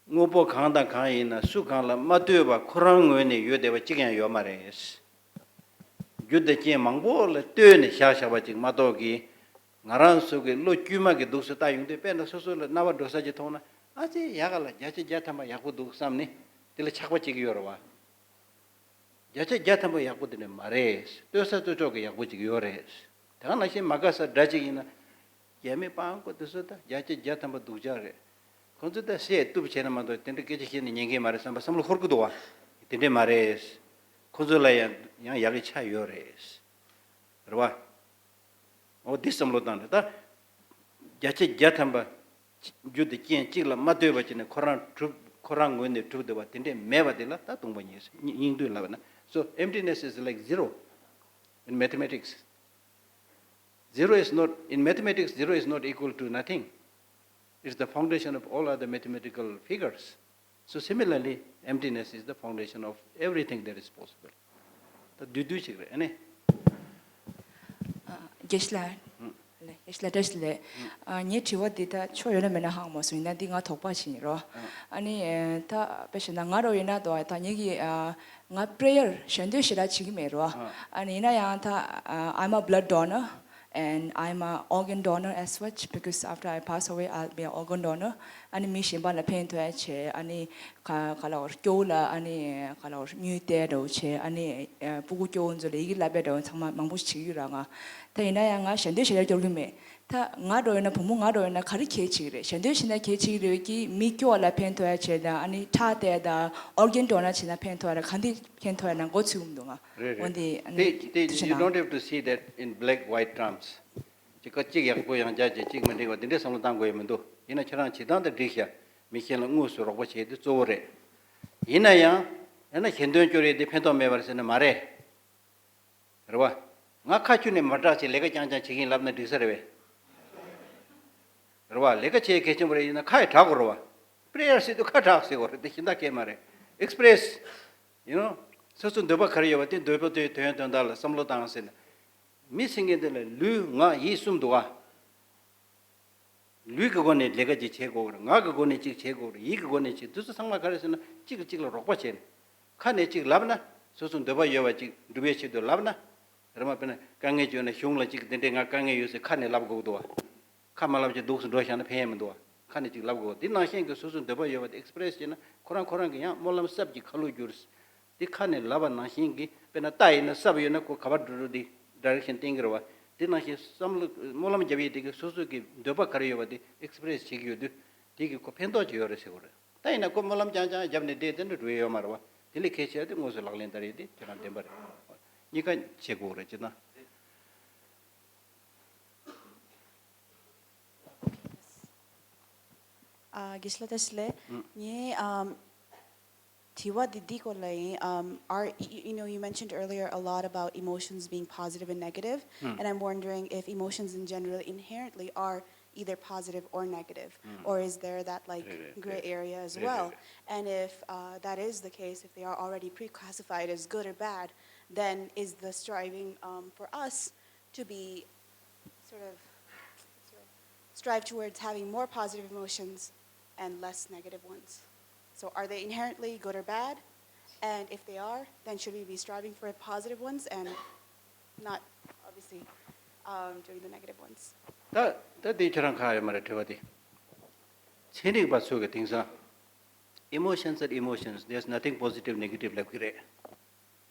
དངོས་པོ་གང་དང་གང་ཡིན་ན་སུ་གང་ལ་མ་ལྟོས་པ་ཁོ་རང་ངོས་ནས་ཡོད་བསྡད་པ་གཅིག་ཀྱང་ཡོད་མ་རེད། རྒྱུ་དང་རྐྱེན་མང་པོ་ལ་ལྟོས་ནས་བཞག་བཞག་པ་ཅིག་མ་གཏོགས་ཀྱི། ང་རང་ཚོ་གི་བློ་དཀྱུས་མ་གི་འདུག་སེ་ལྟ་ཡོང་དུས། དཔེར་ན་སོ་སོ་ལ་རྣ་བ་འགྲོ་ས་ཅིག་མཐོང་ན། ཨ་ཙི་ཡག་ག་ལ། བརྒྱ་ཆ་བརྒྱ་ཐམ་པ་ཡག་པོ་འདུག་བསམ་ནས་དེ་ལ་ཆགས་པ་བྱེད་ཀྱི་ཡོད་རེད་བ། བརྒྱ་ཆ་བརྒྱ་ཐམ་པ་ཡག་པོ་དེ་འདྲ་མ་རེད། ལྟོས་ས་ལྟོས་ཕྱོགས་ཀྱི་ཡག་པོ་ཅིག་ཡོད་རེད། དེ་ག་ནང་བཞིན་མ་དགའ་ས་འདྲ་ཅིག་ཡིན་ན། རྒྱ་མི་སྤྲང་པོ་དེ་ཚོ་ད་བརྒྱ་ཆ་བརྒྱ་ཐམ་པ་སྡུག་ཅག་རེད། ཁོང་ཚོ་ད་བཤད་བཏུབ་བྱས་ན་མ་གཏོགས་དེ་འདྲ་སྐད་ཆ་བཤད་ན་ཉན་གི་མ་རེད་བསམ་པ་བསམ་བློ་འཁོར་གི་འདུག་བ། དེ་འདྲ་མ་རེད། ཁོང་ཚོ་ལ་ཡང་ཡང་ཡག་གི་ཆ་ཡོད་རེད། རེད་བ། འོ་འདི་བསམ་བློ་བཏང་ནས་ད། བརྒྱ་ཆ་བརྒྱ་ཐམ་པ་རྒྱུ་དང་རྐྱེན་གཅིག་ལ་མ་ལྟོས་པ་བྱས་ནས་ཁོ་རང་གྲུབ། ཁོ་རང་ངོས་ནས་གྲུབ་བསྡད་པ་དེ་འདྲས་མེད་པ་དེ་ལ་ད་སྟོང་པ་ཉིད་ཟེར། སྙིང་སྙིང་བསྡུས་ལབ་ན། So emptiness is like zero in mathematics. Zero is not, in mathematics, zero is not equal to nothing. It's the foundation of all other mathematical figures. So similarly, emptiness is the foundation of everything that is possible. ད་བསྡུས་བསྡུས་ཅིག་རེད་ཨ་ནི། ཨ། དགེ་བཤེས་ལགས། ཨང་། ལགས། དགེ་བཤེས་ལགས་བཀྲ་ཤིས་བདེ་ལེགས། ཨང་། ཨ། ངའི་དྲི་བ་འདི་ད་ཆོ་ཡོད་ན་མེད་ན་ཧ་གོ་མ་སོང་། ཡིན་ན་འདི་ང་དོགས་པ་ཞིག་ཡིན་རོ། ཨང་། ཨ་ནི་ད་དཔེ་བཞག་ན་ང་རོ་ཡིན་ན་དོ་ད་ངེད་ཀྱི། ཨ། ང་པྲེ་ཡར་གཞན་དོན་ཞེ་དྲག་བྱེད་ཀྱི་མེད་རོ། ཨ། ཨ་ནི་ཡིན་ན་ཡང་ད། ཨ། I'm a blood donor and I'm a organ donor as such, because after I pass away I'll be an organ donor. ཨ་ནི་མི་གཞན་པ་ལ་ཕན་ཐོགས་ཡ་བྱས། ཨ་ནི་ག་ག་ལ་བར་སྐྱོ་བོ་ལ་ཨ་ནི་ག་ལ་བར་དངུལ་སྟེར་འདྲ་བོ་བྱས། ཨ་ནི་ཨ་སྤུ་གུ་སྐྱོ་བོ་ཚོ་ལ་ཡི་གེ་བསླབ་པའི་འདྲ་བོ་ཚང་མ་མང་པོ་ཞིག་བྱེད་ཀྱི་ཡོད་ར། ང་ད་ཡིན་ན་ཡང་ང་ཞལ་འདོན་བྱེད་ཡ་སྐྱོར་གྱི་མེད། ད་ང་འདྲ་བོ་ཡིན་ན་བུ་མོ་ང་འདྲ་བོ་ཡིན་ན་ག་རེ་གལ་ཆེ་གི་རེད། ཞལ་འདོན་བྱེད་ན་གལ་ཆེ་གི་རེད་ཀྱི་མི་སྐྱོ་བ་ལ་ཕན་ཐོགས་ཡ་བྱས་དང་། ཨ་ནི་ཁྲག་སྟེར་དང་ཨོར་གན་ཌོ་ནར་བྱེད་ན་ཕན་ཐོགས་ཡ་ར། ག་འདི་ཕན་ཐོགས་ཡ་ན་མགོ་ཚོས་ཀྱི་མི་འདུག་ང་། རེད་རེད། འོན་ཏེ་ཨ་དེ་ནི་དེ་དུས་ཚོད་you ནང་don't have to see that in black white terms. གཅིག་ག་གཅིག་ཡག་པོ་ཡང་བྱས་བྱས་གཅིག་མི་འགྲིག་པ་དེ་འདྲའི་བསམ་བློ་བཏང་དགོས་ཡ་མི་འདུག་ཡིན་ན་ཁྱེད་རང་བྱེད་སྟངས་དེ་འགྲིག་ཤག་མི་གཞན་ལ་དངོས་སུ་རོགས་པ་བྱེད་དེ་གཙོ་བོ་རེད། ཡིན་ན་ཡང་ཡང་ན་ཞལ་འདོན་སྐྱོར་ཡས་དེ་ཕན་ཐོགས་མེད་པ་རེད་ཟེར་ན་མ་རེད། རེད་བ། ང་ཁ་ཁྱུ་ནས་མ་སྐྲག་བྱས་ལས་ཀ་རྐྱང་རྐྱང་བྱེད་ཀྱིན་ལབ་ན་འགྲིག་ས་རེད་བས། རེད་བ། ལས་ཀ་བྱེད་གལ་ཆེན་པོ་རེད། ཡིན་ན་ཁ་ཡི་དྲག་དགོས་རེད་བ། པྲེ་ཡར་ཟེར་དུས་ཁ་དྲག་ཟེར་དགོས་རེད། དེ་གཞན་དག་གས་མ་རེད། ཨེག་སི་པི་རེ་སི། ཡུ་ནོ། སོ་སོ་འདོད་པ་ག་རེ་ཡོད་པ་དེ་འདོད་པ་དེ་དོན་དོན་དག་ལ་བསམ་བློ་བཏང་ཟེར་ན། མི་ཟེར་མཁན་དེ་ལ་ལུས་ངག་ཡིད་གསུམ་འདུག་བ། ལུས་ཀྱི་སྒོ་ནས་ལས་ཀ་ཅིག་བྱེད་དགོས་རེད། ངག་གི་སྒོ་ནས་ཅིག་བྱེད་དགོས་རེད། ཡིད་ཀྱི་སྒོ་ནས་ཅིག་དེ་ཚོ་ཚང་མ་ག་རེ་ཟེར་ན་གཅིག་གིས་གཅིག་ལ་རོགས་པ་བྱས་ནས། ཁ་ནས་ཅིག་ལབ་ན། སོ་སོ་འདོད་པ་ཡོད་པ་ཅིག་འགྲུབ་པའི་ཆེད་དུ་ལབ་ན། རེད་མ། དཔེར་ན་དཀའ་ངལ་བྱུང་ན་གཞུང་ལ་ཅིག་དེ་འདྲའི་ང་དཀའ་ངལ་ཡོད་ཟེར་ཁ་ནས་ལབ་དགོས་འདུག་བ། ཁ་མ་ལབ་ཅིག་འདུག་སེ་འགྲོ་བཞག་ན་ཕན་ཡས་མི་འདུག་བ། ཁ་ནས་ཅིག་ལབ་དགོས། དེ་ནང་བཞིན་གྱི་སོ་སོའི་འདོད་པ་ཡོད་པ་དེ་ཨེག་སི་པི་རེ་སི་བྱས་ན་ཁོ་རང་ཁོ་རང་གི་ཡང་སྨོན་ལམ་གསར་གྱི་ཁ་ལོ་བསྒྱུར། དེ་ཁ་ནས་ལབ་པ་ནང་བཞིན་གྱི་དཔེར་ན་རྟ་ཡིན་ན་སྲབ་ཡོད་ན་ཁོ་ག་པར་འགྲོ་འགྲོ་དེ་ཌའི་རེག་ཤན་བསྟན་གྱི་རེད་བ། དེ་ནང་བཞིན་བསམ་བློ་སྨོན་ལམ་རྒྱབ་ཡས་དེ་གི་སོ་སོ་གི་འདོད་པ་ག་རེ་ཡོད་པ་དེ་ཨེག་སི་པི་རེ་སི་བྱེད་ཀྱི་ཡོད་དུས། དེ་གི་ཁོ་ཕན་ཐོགས་ཅིག་ཡོད་རེད་ཟེར་གྱི་རེད། ད་ཡིན་ན་ཁོ་སྨོན་ལམ་རྐྱང་རྐྱང་རྒྱབ་ནས་བསྡད་དེ་འདྲ་འགྲོ་ཡི་ཡོད་མ་རེད་བ། དེ་ལས་གལ་ཆེ་བ་དེ་དངོས་སུ་ལག་ལེན་བསྟར་ཡས་དེ་ཁྱེད་རང་བདེན་པ་རེད། གཉིས་ཀ་བྱེད་དགོས་རེད་ཅེ་ན། ཨ། དགེ་བཤེས་ལགས་བཀྲ་ཤིས་བདེ་ལེགས། ངའི་ཨམ། དྲི་བ་འདི་འདི་སྐོར་ལ་ཡིན། Um, are, you, you know, you mentioned earlier a lot about emotions being positive and negative, and I'm wondering if emotions in general inherently are either positive or negative, or is there that, like, gray area as well? And if uh, that is the case, if they are already pre-classified as good or bad, then is the striving, um, for us to be sort of strive towards having more positive emotions and less negative ones? So are they inherently good or bad? And if they are, then should we be striving for positive ones and not, obviously, um, doing the negative ones? ད་ད་དེ་ཁྱེད་རང་ཁ་ཡོད་མ་རེད་དྲི་བ་དེ། ཚན་རིག་པ་ཚོས་གི་དེང་སང་emotions are emotions, there's nothing positive, negative ལབ་གི་རེད།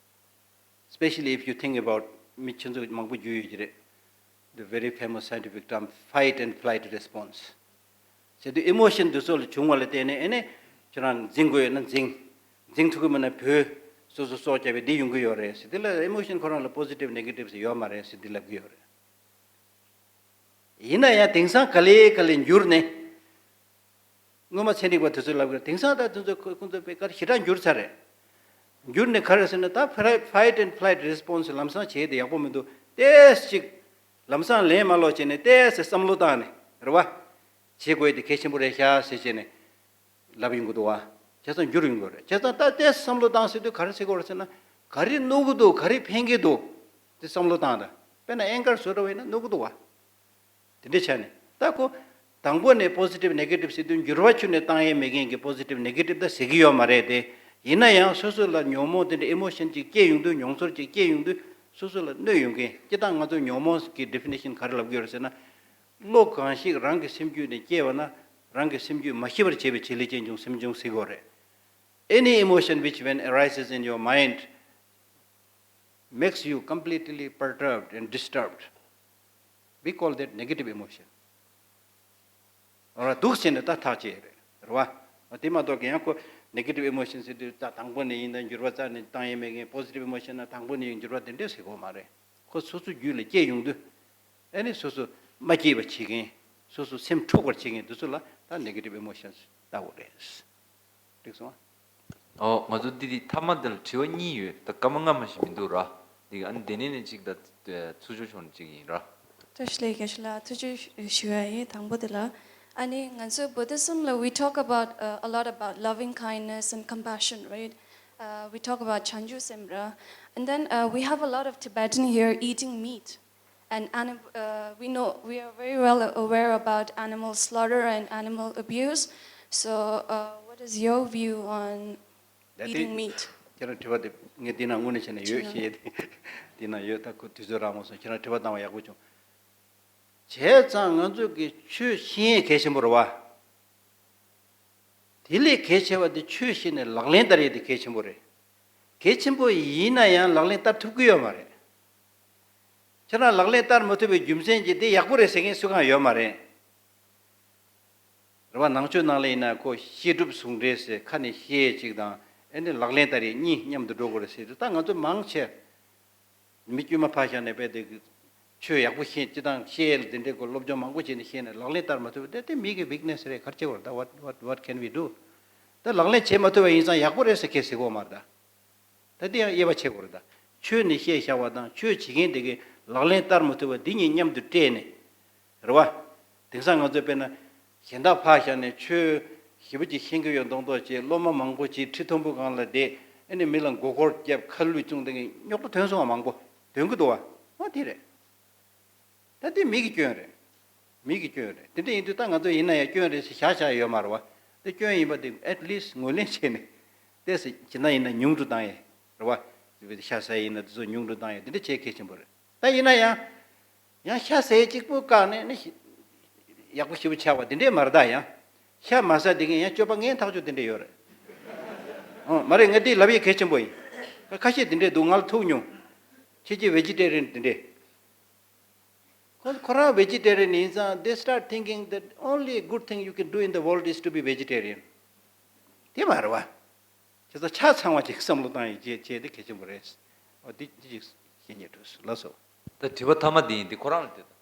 Especially if you think about, མི་ཁྱེད་ཚོ་མང་པོ་རྒྱུས་ཡོད་ཀྱི་རེད། The very famous scientific term, fight and flight response. ཟེར་དུས་emotion དེ་ཚོ་ལ་བྱུང་བ་ལ་བརྟེན་ནས་ཨེ་ནས་ཁྱེད་རང་འཛིང་དགོས་ཡོད་ན་འཛིང་། འཛིང་ཐུབ་ཀྱི་མེད་ན་བོས། སོ་སོ་སྲོག་བསྐྱབས་པའི་འདི་ཡོང་གི་ཡོད་རེད་ཟེར། འདི་ལ་emotion ཁོ་རང་ལ་positive negative ཟེར་ཡོད་མ་རེད་ཟེར་འདི་ལབ་ཀྱི་ཡོད་རེད། ཡིན་ན་ཡང་དེང་སང་ག་ལེ་ག་ལེ་འགྱུར་ནས། སྔོན་མ་ཚན་རིག་པ་དེ་ཚོས་ལབ་ཀྱི་རེད། དེང་སང་ད་དེ་ཚོ་ཁོ་ཁོང་ཚོ་དཔེ་དཀར་ཞེ་དྲག་འགྱུར་ཚར་རེད། འགྱུར་ནས་ག་རེ་ཟེར་ན་ད་fight and flight response ལམ་སང་བྱས་ཏེ་ཡག་པོ་མི་འདུག་ཏོག་ཙམ་ཅིག་ལམ་སང་ལན་མ་སློག་བྱས་ནས་ཏོག་ཙམ་བསམ་བློ་བཏང་ནས་རེད་བ། བྱེད་དགོས་དེ་གལ་ཆེན་པོ་རེད་ཤག་ཟེར་བྱས་ནས་ལབ་ཡོང་གི་འདུག་བ། བྱས་ཙང་འགྱུར་ཡོང་གི་རེད། བྱས་ཙང་ད་ཏོག་ཙམ་བསམ་བློ་བཏང་ཟེར་དུས་ག་རེ་ཟེར་དགོས་རེད་ཟེར་ན། ག་རེ་གནོད་གི་འདུག་ག་རེ་ཕན་གི་འདུག་དེ་བསམ་བློ་བཏང་དང་། དཔེར་ན་ཨེང་གར་བཟོ་འདྲ་བ་ཡིན་ན་གནོད་གི་འདུག་བ། དེ་འདྲའི་ཆ་ནས་ད་ཁོ་དང་པོ་ནས་positive negative ཟེར་དུས་འགྱུར་བ་ཁྱོན་ནས་བཏང་ཡས་མེད་མཁན་གྱི་positive negative ད་ཟེར་གྱི་ཡོད་མ་རེད་དེ། ཡིན་ན་ཡང་སོ་སོ་ལ་ཉོན་མོངས་དེ་འདྲ་emotion ཅིག་སྐྱེ་ཡོང་དུས། མྱོང་ཚོར་ཅིག་སྐྱེ་ཡོང་དུས་སོ་སོ་ལ་གནོད་ཡོང་མཁན། སྤྱིར་བཏང་ང་ཚོ་ཉོན་མོངས་ཀྱི་definition ག་རེ་ལབ་ཀྱི་ཡོད་རེད་ཟེར་ན། བློ་གང་ཞིག་རང་གི་སེམས་རྒྱུད་ནས་སྐྱེ་བ་ན་རང་གི་སེམས་རྒྱུད་མ་ཞི་བར་བྱེད་པའི་བྱེད་ལས་ཅན་བྱུང་སེམས་བྱུང་ཟེར་གྱི་ཡོད་རེད། Any emotion which when arises in your mind makes you completely perturbed and disturbed, we call that negative emotion. ཨོ་ར། སྡུག་བྱས་ནས་ད་ཐག་བཅད་རེད། རེད་བ། དེ་མ་གཏོགས་ཀྱི་ཡང་ཁོ་negative emotion ཟེར་དུས་ད་དང་པོ་ནས་ཡིན་ད་འགྱུར་བ་རྩ་ནས་བཏང་ཡས་མེད་མཁན། positive emotion ན་དང་པོ་ནས་ཡིན་འགྱུར་བ་དེ་འདྲས་ཟེར་གྱི་ཡོད་མ་རེད། ཁོ་སོ་སོ་རྒྱུད་ལ་སྐྱེ་ཡོང་དུས། ཨ་ནི་སོ་སོ་མ་སྐྱིད་པ་བྱེད་མཁན། སོ་སོ་སེམས་འཁྲུག་པར་བྱེད་མཁན་དེ་ཚོ་ལ་ད་negative emotions ལྟ་བུ་རེད། འགྲིག་སོང་ཨ། ཨོ། ང་ཚོ་འདི་འདི་མཐའ་མ་འདི་ལ་དྲི་བ་གཉིས་ཡོད། ད་སྐར་མ་ལྔ་མ་ཞིག་མི་འདུག་ར། འདི་ཨ་ནི་དེ་ནས་ནས་གཅིག་ད་ཚུར་ཕྱོགས་ཕྱོགས་ནས་གཅིག་ཡིན་ར། བཀྲ་ཤིས་བདེ་ལེགས། དགེ་བཤེས་ལགས་ཐུགས་རྗེ་ཞུ་ཡ་ཡིན། དང་པོ་དེ་ལ། ཨ་ནི་ང་ཚོ་Buddhism ལ་we talk about, uh, a lot about loving kindness and compassion, right? Uh, we talk about བྱང་ཆུབ་སེམས་ར། And then, uh, we have a lot of Tibetan here eating meat. And anim- uh, we know, we are very well aware about animal slaughter and animal abuse. So, uh, what is your view on eating meat? ད་དེ་ཁྱེད་རང་དྲི་བ་དེ་ངས་འདི་ན་དངོས་གནས་བྱས་ན་ཡོད་ཤེས་ཡས་དེ། འདི་ན་ཡོད། ད་ཁོ་དུས་ཚོད་རག་མ་སོང་། ཁྱེད་རང་དྲི་བ་བཏང་བ་ཡག་པོ་བྱུང་། བྱས་ཙང་ང་ཚོ་གི་ཆོས་ཤེས་ཡས་གལ་ཆེན་པོ་རེད་བ། དེ་ལས་གལ་ཆེ་བ་དེ་ཆོས་བཤད་ནས་ལག་ལེན་བསྟར་ཡས་དེ་གལ་ཆེན་པོ་རེད། གལ་ཆེན་པོ་ཡིན་ན་ཡང་ལག་ལེན་བསྟར་ཐུབ་ཀྱི་ཡོད་མ་རེད། ཁྱེད་རང་ལག་ལེན་བསྟར་མ་ཐུབ་པའི་རྒྱུ་མཚན་གྱིས་དེ་ཡག་པོ་རེད་ཟེར་མཁན་སུ་གང་ཡོད་མ་རེད། རེད་བ། ནང་ཆོས་ནང་ལ་ཡིན་ན་ཁོ་བཤད་སྒྲུབ་ཟུང་འབྲེལ་ཟེར་ཁ་ནས་བཤད་ཅིག་དང་ཨེ་ནི་ལག་ལེན་བསྟར་ཡས་གཉིས་མཉམ་དུ་འགྲོ་དགོས་རེད་ཟེར་དུས་ད་ང་ཚོ་མང་ཆེ། མི་དཀྱུས་མ་ཕར་བཞག་ནས་དཔེ་དེ་གི་ཆོས་ཡག་པོ་ཤེས་སྤྱི་བཏང་ཤེས་ཡས་ལ་དེ་འདྲའི་སྐོར་སློབ་སྦྱོང་མང་པོ་བྱས་ནས་ཤེས་ནས་ལག་ལེན་བསྟར་མ་ཐུབ་པ་དེ་དེ་མི་གི་ཝིག་ནེ་སི་རེད། ག་རེ་བྱེད་དགོས་རེད་ད། What, what, what can we do? ད་ལག་ལེན་བྱེད་མ་ཐུབ་པ་ཡིན་ཙང་ཡག་པོ་རེད་ཟེར་མཁན་ཟེར་གོ་མ་རེད་ད། ད་དེ་ཡང་དབྱེ་བ་ཕྱེ་དགོས་རེད་ད། ཆོས་ནས་བཤད་བཞག་པ་དང་ཆོས་བྱེད་མཁན་དེ་གི་ལག་ལེན་བསྟར་མ་ཐུབ་པ་འདི་གཉིས་མཉམ་དུ་སྤྲད་ནས། རེད་བ། དེང་སང་ང་ཚོས་དཔེར་ན་གཞན་དག་ཕར་བཞག་ནས་ཆོས་ཞེ་པོ་ཅིག་ཤེས་ཀྱི་ཡོད་མདོག་མདོག་བྱས། སློབ་མ་མང་པོ་ཅིག་ཁྲི་མཐོན་པོ་སྒང་ལ་བསྡད། ཨ་ནི་མི་ལ་མགོ་སྐོར་བརྒྱབ། ཁ་བསླུས་བཙུགས་དེ་གི་རྙོག་དྲ་ཐོན་སོང་བ་མང་པོ་ཐོན་གྱི་འདུག་བ། འོ་དེ་རེད། ད་དེ་མི་གི་སྐྱོན་རེད། མི་གི་སྐྱོན་རེད། དེ་འདྲ་ཡིན་དུས་ད་ང་ཚོ་ཡིན་ན་ཡང་སྐྱོན་རེད་ཟེར་བཞག་བཞག་ཡོད་མ་རེད་བ། དེ་སྐྱོན་ཡིན་པ་དེ་at least་ངོས་ལེན་བྱས་ནས། ཏོག་ཙམ་ཇི་ལྟར་ཡིན་ན་ཉུང་དུ་བཏང་ཡས། རེད་བ། ཤ་ཟ་ཡས་ཡིན་ན་དེ་ཚོ་ཉུང་དུ་བཏང་ཡས་དེ་འདྲ་བྱེད་གལ་ཆེན་པོ་རེད། ད་ཡིན་ན་ཡང་། ཡང་ཤ་ཟ་ཡས་གཅིག་པུ་བཀག་ནས་ནི་ཤི། ཡག་པོ་ཞེ་པོ་ཆགས་པ་དེ་འདྲས་མ་རེད་ད། ཡང་ཤ་མ་ཟ་དེ་གིན་ཡང་སྤྱོད་པ་ངན་ཐག་ཆོད་དེ་འདྲས་ཡོད་རེད། ཨང་། མ་རེད། ང་འདི་ལབ་ཡས་གལ་ཆེན་པོ་ཡིན། ཁ་ཤས་དེ་འདྲས་འདུག་ང་ལ་ཐུག་མྱོང་། ཁྱེད་ཀྱི་vegetarian་དེ་འདྲས། ཁོ་ཁོ་རང་vegetarian་ཡིན་ཙང་they start thinking that only a good thing you can do in the world is to be vegetarian. དེ་མ་རེད་བ། ཁྱེད་ཚོ་ཆ་ཚང་བ་ཅིག་བསམ་བློ་བཏང་ཡས་བྱས་བྱས་དེ་གལ་ཆེན་པོ་རེད། ཨོ་འདི་འདི་ཅིག་བཤད་སྙིང་འདོད་སོང་། ལགས་སོ། ད་དྲི་བ་མཐའ་མ་འདི་ཡིན། འདི་ཁོ་རང་ལ་དྲིས་དང་།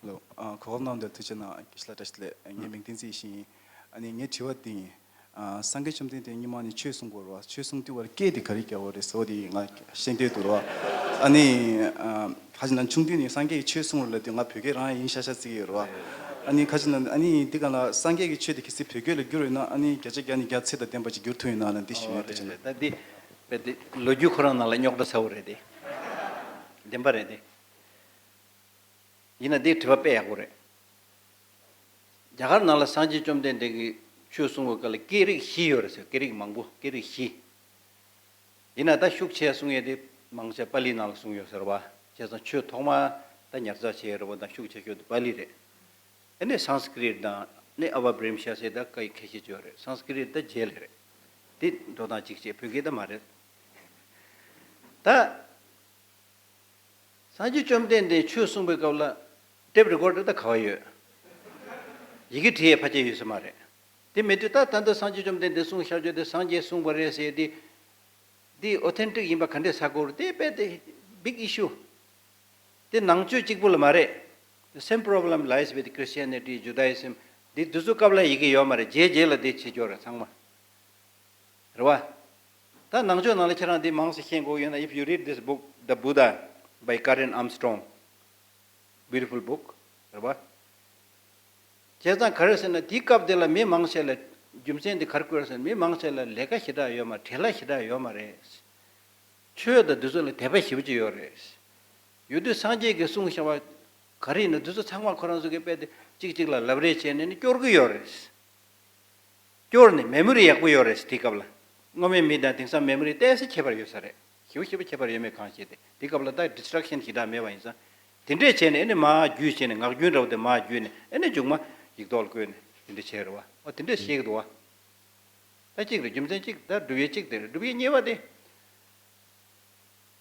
ལོ། ཨ། གོ་སྐབས་གནང་བར་ཐུགས་རྗེ་གནང་། དགེ་བཤེས་ལགས་བཀྲ་ཤིས་བདེ་ལེགས། ངའི་མིང་བསྟན་འཛིན་ཡེ་ཤེས་ཡིན། ཨ་ནི་ངའི་དྲི་བ་འདི་ཡིན། ཨ། སངས་རྒྱས་བཅོམ་ལྡན་འདས་སྔོན་མ་ནས་ཆོས་གསུང་དགོས་རེད་བ། ཆོས་གསུང་དུས་བར་སྐད་དེ་ག་རེ་རྒྱག་དགོས་རེད་ཟེར་བ་དེ་ང་ཤེས་འདོད་འདུག་རེད་བ། ཨ་ནི། ཨ། ཁ་ཅིག་ན་ཆུང་དུས་ནས་སངས་རྒྱས་ཀྱིས་ཆོས་གསུང་རོགས་ལབ་དུས་ང་བོད་སྐད་རང་ཡིན་ཤག་ཤག་བརྩི་གི་ཡོད་རེད་བ། ཨ་ནི་ཁ་ཅིག་ན་ཨ་ནི་འདི་ག་ལ་སངས་རྒྱས་ཀྱི་ཆོས་དེ་གལ་སྲིད་བོད་སྐད་ལ་བསྒྱུར་ཡོད་ན་ཨ་ནི་བརྒྱ་ཆ་བརྒྱ་ནས་བརྒྱ་ཚོད་དང་ལྡན་པ་ཅིག་བསྒྱུར་ཐུབ་ཡོད་ན་ལ་འདི་ཞུ་ཡོད། དེ་ཆ་ན། ད་འདི་དཔེ་དེ་ལོ་རྒྱུས་ཁོ་རང་ནང་ལ་རྙོག་དྲ་ཚ་བོ་རེད་དེ། བདེན་པ་རེད་དེ། ཡིན་ན་འདི་དྲི་བ་དཔེ་ཡག་པོ་རེད། རྒྱ་གར་ནང་ལ་སངས་རྒྱས་བཅོམ་ལྡན་འདས་ཀྱིས་ཆོས་གསུང་བའི་སྐབས་ལ་སྐད་རིགས་བཞི་ཡོད་རེད་ཟེར། སྐད་རིགས་མང་པོ། སྐད་རིགས་བཞི། ཡིན་ན་ད་ཤུགས་ཆེ་གསུང་ཡས་དེ་མང་ཆེ་པཱ་ལི་ནང་ལ་གསུངས་ཡོད་ཟེར་བ། བྱས་ཙང་ཆོས་ཐོག་མ་ད་ཉར་ཚགས་བྱས་ཡོད་རེད་བ། ད་ཤུགས་ཆེ་ཤོས་དེ་པཱ་ལི་རེད། ཨ་ནི་སཾ་སྐྲྀཏ་དང་ནི་ཨ་བ་བྲིམ་ཤ་ཟེར་ད་སྐད་ཁ་ཤས་ཅིག་ཡོད་རེད། སཾ་སྐྲྀཏ་ད་རྗེས་ལ་རེད། དེ་འགྲོ་སྟངས་གཅིག་བྱས། བོད་སྐད་ད་མ་རེད། ད། སངས་རྒྱས་བཅོམ་ལྡན་འདས་ཆོས་གསུངས་པའི་སྐབས་ལ་ཊེབ་རི་ཀོར་ཌར་ད་ག་བ་ཡོད། ཡི་གེ་བྲིས་ཡས་ཕལ་ཆེར་ཡོད་ས་མ་རེད། དེ་མེད་དུས་ད་ད་ལྟ་སངས་རྒྱས་བཅོམ་ལྡན་འདས་གསུངས་བཞག་རྒྱུ་དེ་སངས་རྒྱས་གསུངས་པ་རེད་ཟེར་དེ། འདི་ཨོ་ཐེན་ཊིག་ཡིན་པ་ག་འདྲས་ཧ་གོ་རུ་དེ་དཔེ་དེ་big issue། དེ་ནང་ཆོས་གཅིག་པུ་ལ་མ་རེད། The same problem lies with Christianity, Judaism. འདི་དེ་ཚོ་སྐབས་ལ་ཡི་གེ་ཡོད་མ་རེད། རྗེས་རྗེས་ལ་དེ་བྱེད་ཀྱི་ཡོད་རེད་ཚང་མ། རེད་བ། ད་ནང་ཆོས་ནང་ལ་ཁྱེད་རང་འདི་མང་ཙམ་ཤེས་དགོས་ཡོད་ན། If you read this book, The Buddha by Karen Armstrong, beautiful book. རེད་བ། བྱས་ཙང་ག་རེ་ཟེར་ན་དེའི་སྐབས་དེ་ལ་མི་མང་ཆེ་ལ་རྒྱུ་མཚན་འདི་ག་རེ་བཀོད་ཟེར་ན་མི་མང་ཆེ་ལ་ལས་ཀ་ཞེ་དྲག་ཡོད་མ། བྲེལ་བ་ཞེ་དྲག་ཡོད་མ་རེད། ཆོས་དང་འདི་ཚོ་ལ་དད་པ་ཞེ་པོ་ཅིག་ཡོད་རེད། ཡོད་དུས་སངས་རྒྱས་ཀྱིས་གསུངས་བཞག་པ་ག་རེ་ཡིན་ན་འདི་ཚོ་ཚང་མ་ཁོ་རང་ཚོ་གིས་དཔེ་དེ་གཅིག་གཅིག་ལ་ལབ་རེས་བྱས་ནས་ནི་སྐྱོར་གི་ཡོད་རེད། སྐྱོར་ནས་མེ་མོ་རི་ཡག་པོ་ཡོད་རེད། དེའི་སྐབས་ལ་སྔོན་མའི་མི་དང་དེང་སང་མེ་མོ་རི་ཏོག་ཙམ་ཁྱད་པར་ཡོད་ས་རེད། ཞེ་པོ་ཞེ་པོ་ཁྱད་པར་ཡོད་མེད་གང་ཤེས་ཏེ། དེའི་སྐབས་ལ་ད་ཌིས་ཊེག་ཤན་ཞེ་དྲག་མེད་པ་ཡིན་ཙང་། དེ་འདྲས་བྱས་ནས་ཨ་ནི་མར་བརྒྱུད་བྱས་ནས་ངག་རྒྱུན་འདྲ་བོ་དེ་མར་བརྒྱུད་ནས་ཨ་ནི་མཇུག་མ་ཡིག་ཐོག་ལ་བཀོད་ནས་དེ་འདྲས་བྱས་རེད་བ། ཨོ་དེ་འདྲས་བཤད་ཀྱི་འདུག་བ། ད་གཅིག་རེད། རྒྱུ་མཚན་གཅིག་ད་སྒྲུབ་ཡས་གཅིག་དེ་རེད། སྒྲུབ་ཡས་གཉིས་པ་དེ།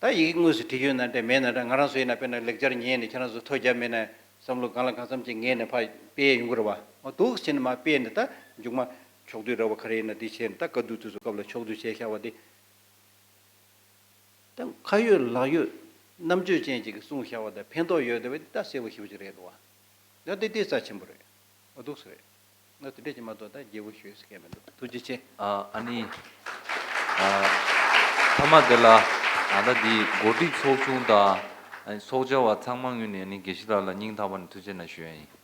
ད་ཡི་གེ་དངོས་སུ་བྲིས་ཡོད་ན་འདྲ་མེད་ན་འདྲ། ང་རང་ཚོ་ཡིན་ན་དཔེར་ན་ལེགས་སྦྱར་ཉན་ནས་ཁྱེད་རང་ཚོ་ཐོ་བརྒྱབ་མེད་ན་བསམ་བློ་གང་ལ་གང་འཚམ་ཅིག་ངེས་ནས་ཕར་སྤེལ་ཡོང་གི་རེད་བ། འོ་འདུག་བྱས་ནས་མར་སྤེལ་ནས་ད་མཇུག་མ་ཕྱོགས་བསྡུས་འདྲ་བོ་ག་རེ་ཡིན་ན་འདི་བྱས་ནས་ད་བཀའ་བསྡུ་དུས་སུ་སྐབས་ལ་ཕྱོགས་བསྡུས་བྱས་བཞག་པ་འདི། ད་ཁ་ཡོད་ལག་ཡོད་རྣམ་དཔྱོད་ཅན་ཅིག་གིས་གསུངས་བཞག་པ་དང་ཕན་ཐོགས་ཡོད་བསྡད་པ་འདི་ད་གསལ་པོ་ཞེ་པོ་ཅིག་རེད་འདུག་བ། ད་དེ་དེ་རྩ་ཆེན་པོ་རེད། འོ་འདུག་སེ་རེད། ང་དེ་འདྲས་ཀྱི་མ་གཏོགས་ད་རྒྱས་པོ་ཞུ་ཡས་སྐད་མི་འདུག་ཐུགས་རྗེ་ཆེ། ཨ་ཨ་ནི། ཨ་མཐའ་མ་དེ་ལ་ཨ་ད་འདི་གོ་སྒྲིག་ཚོགས་ཆུང་དང་ཨ་ཚོགས་བཅར་བ་ཚང་མ་ངོས་ནས་ཨ་ནི་དགེ་བཤེས་ལགས་ལ་སྙིང་ཐག་པ་ནས་ཐུགས་རྗེ་གནང་ཞུ་ཡ་ཡིན།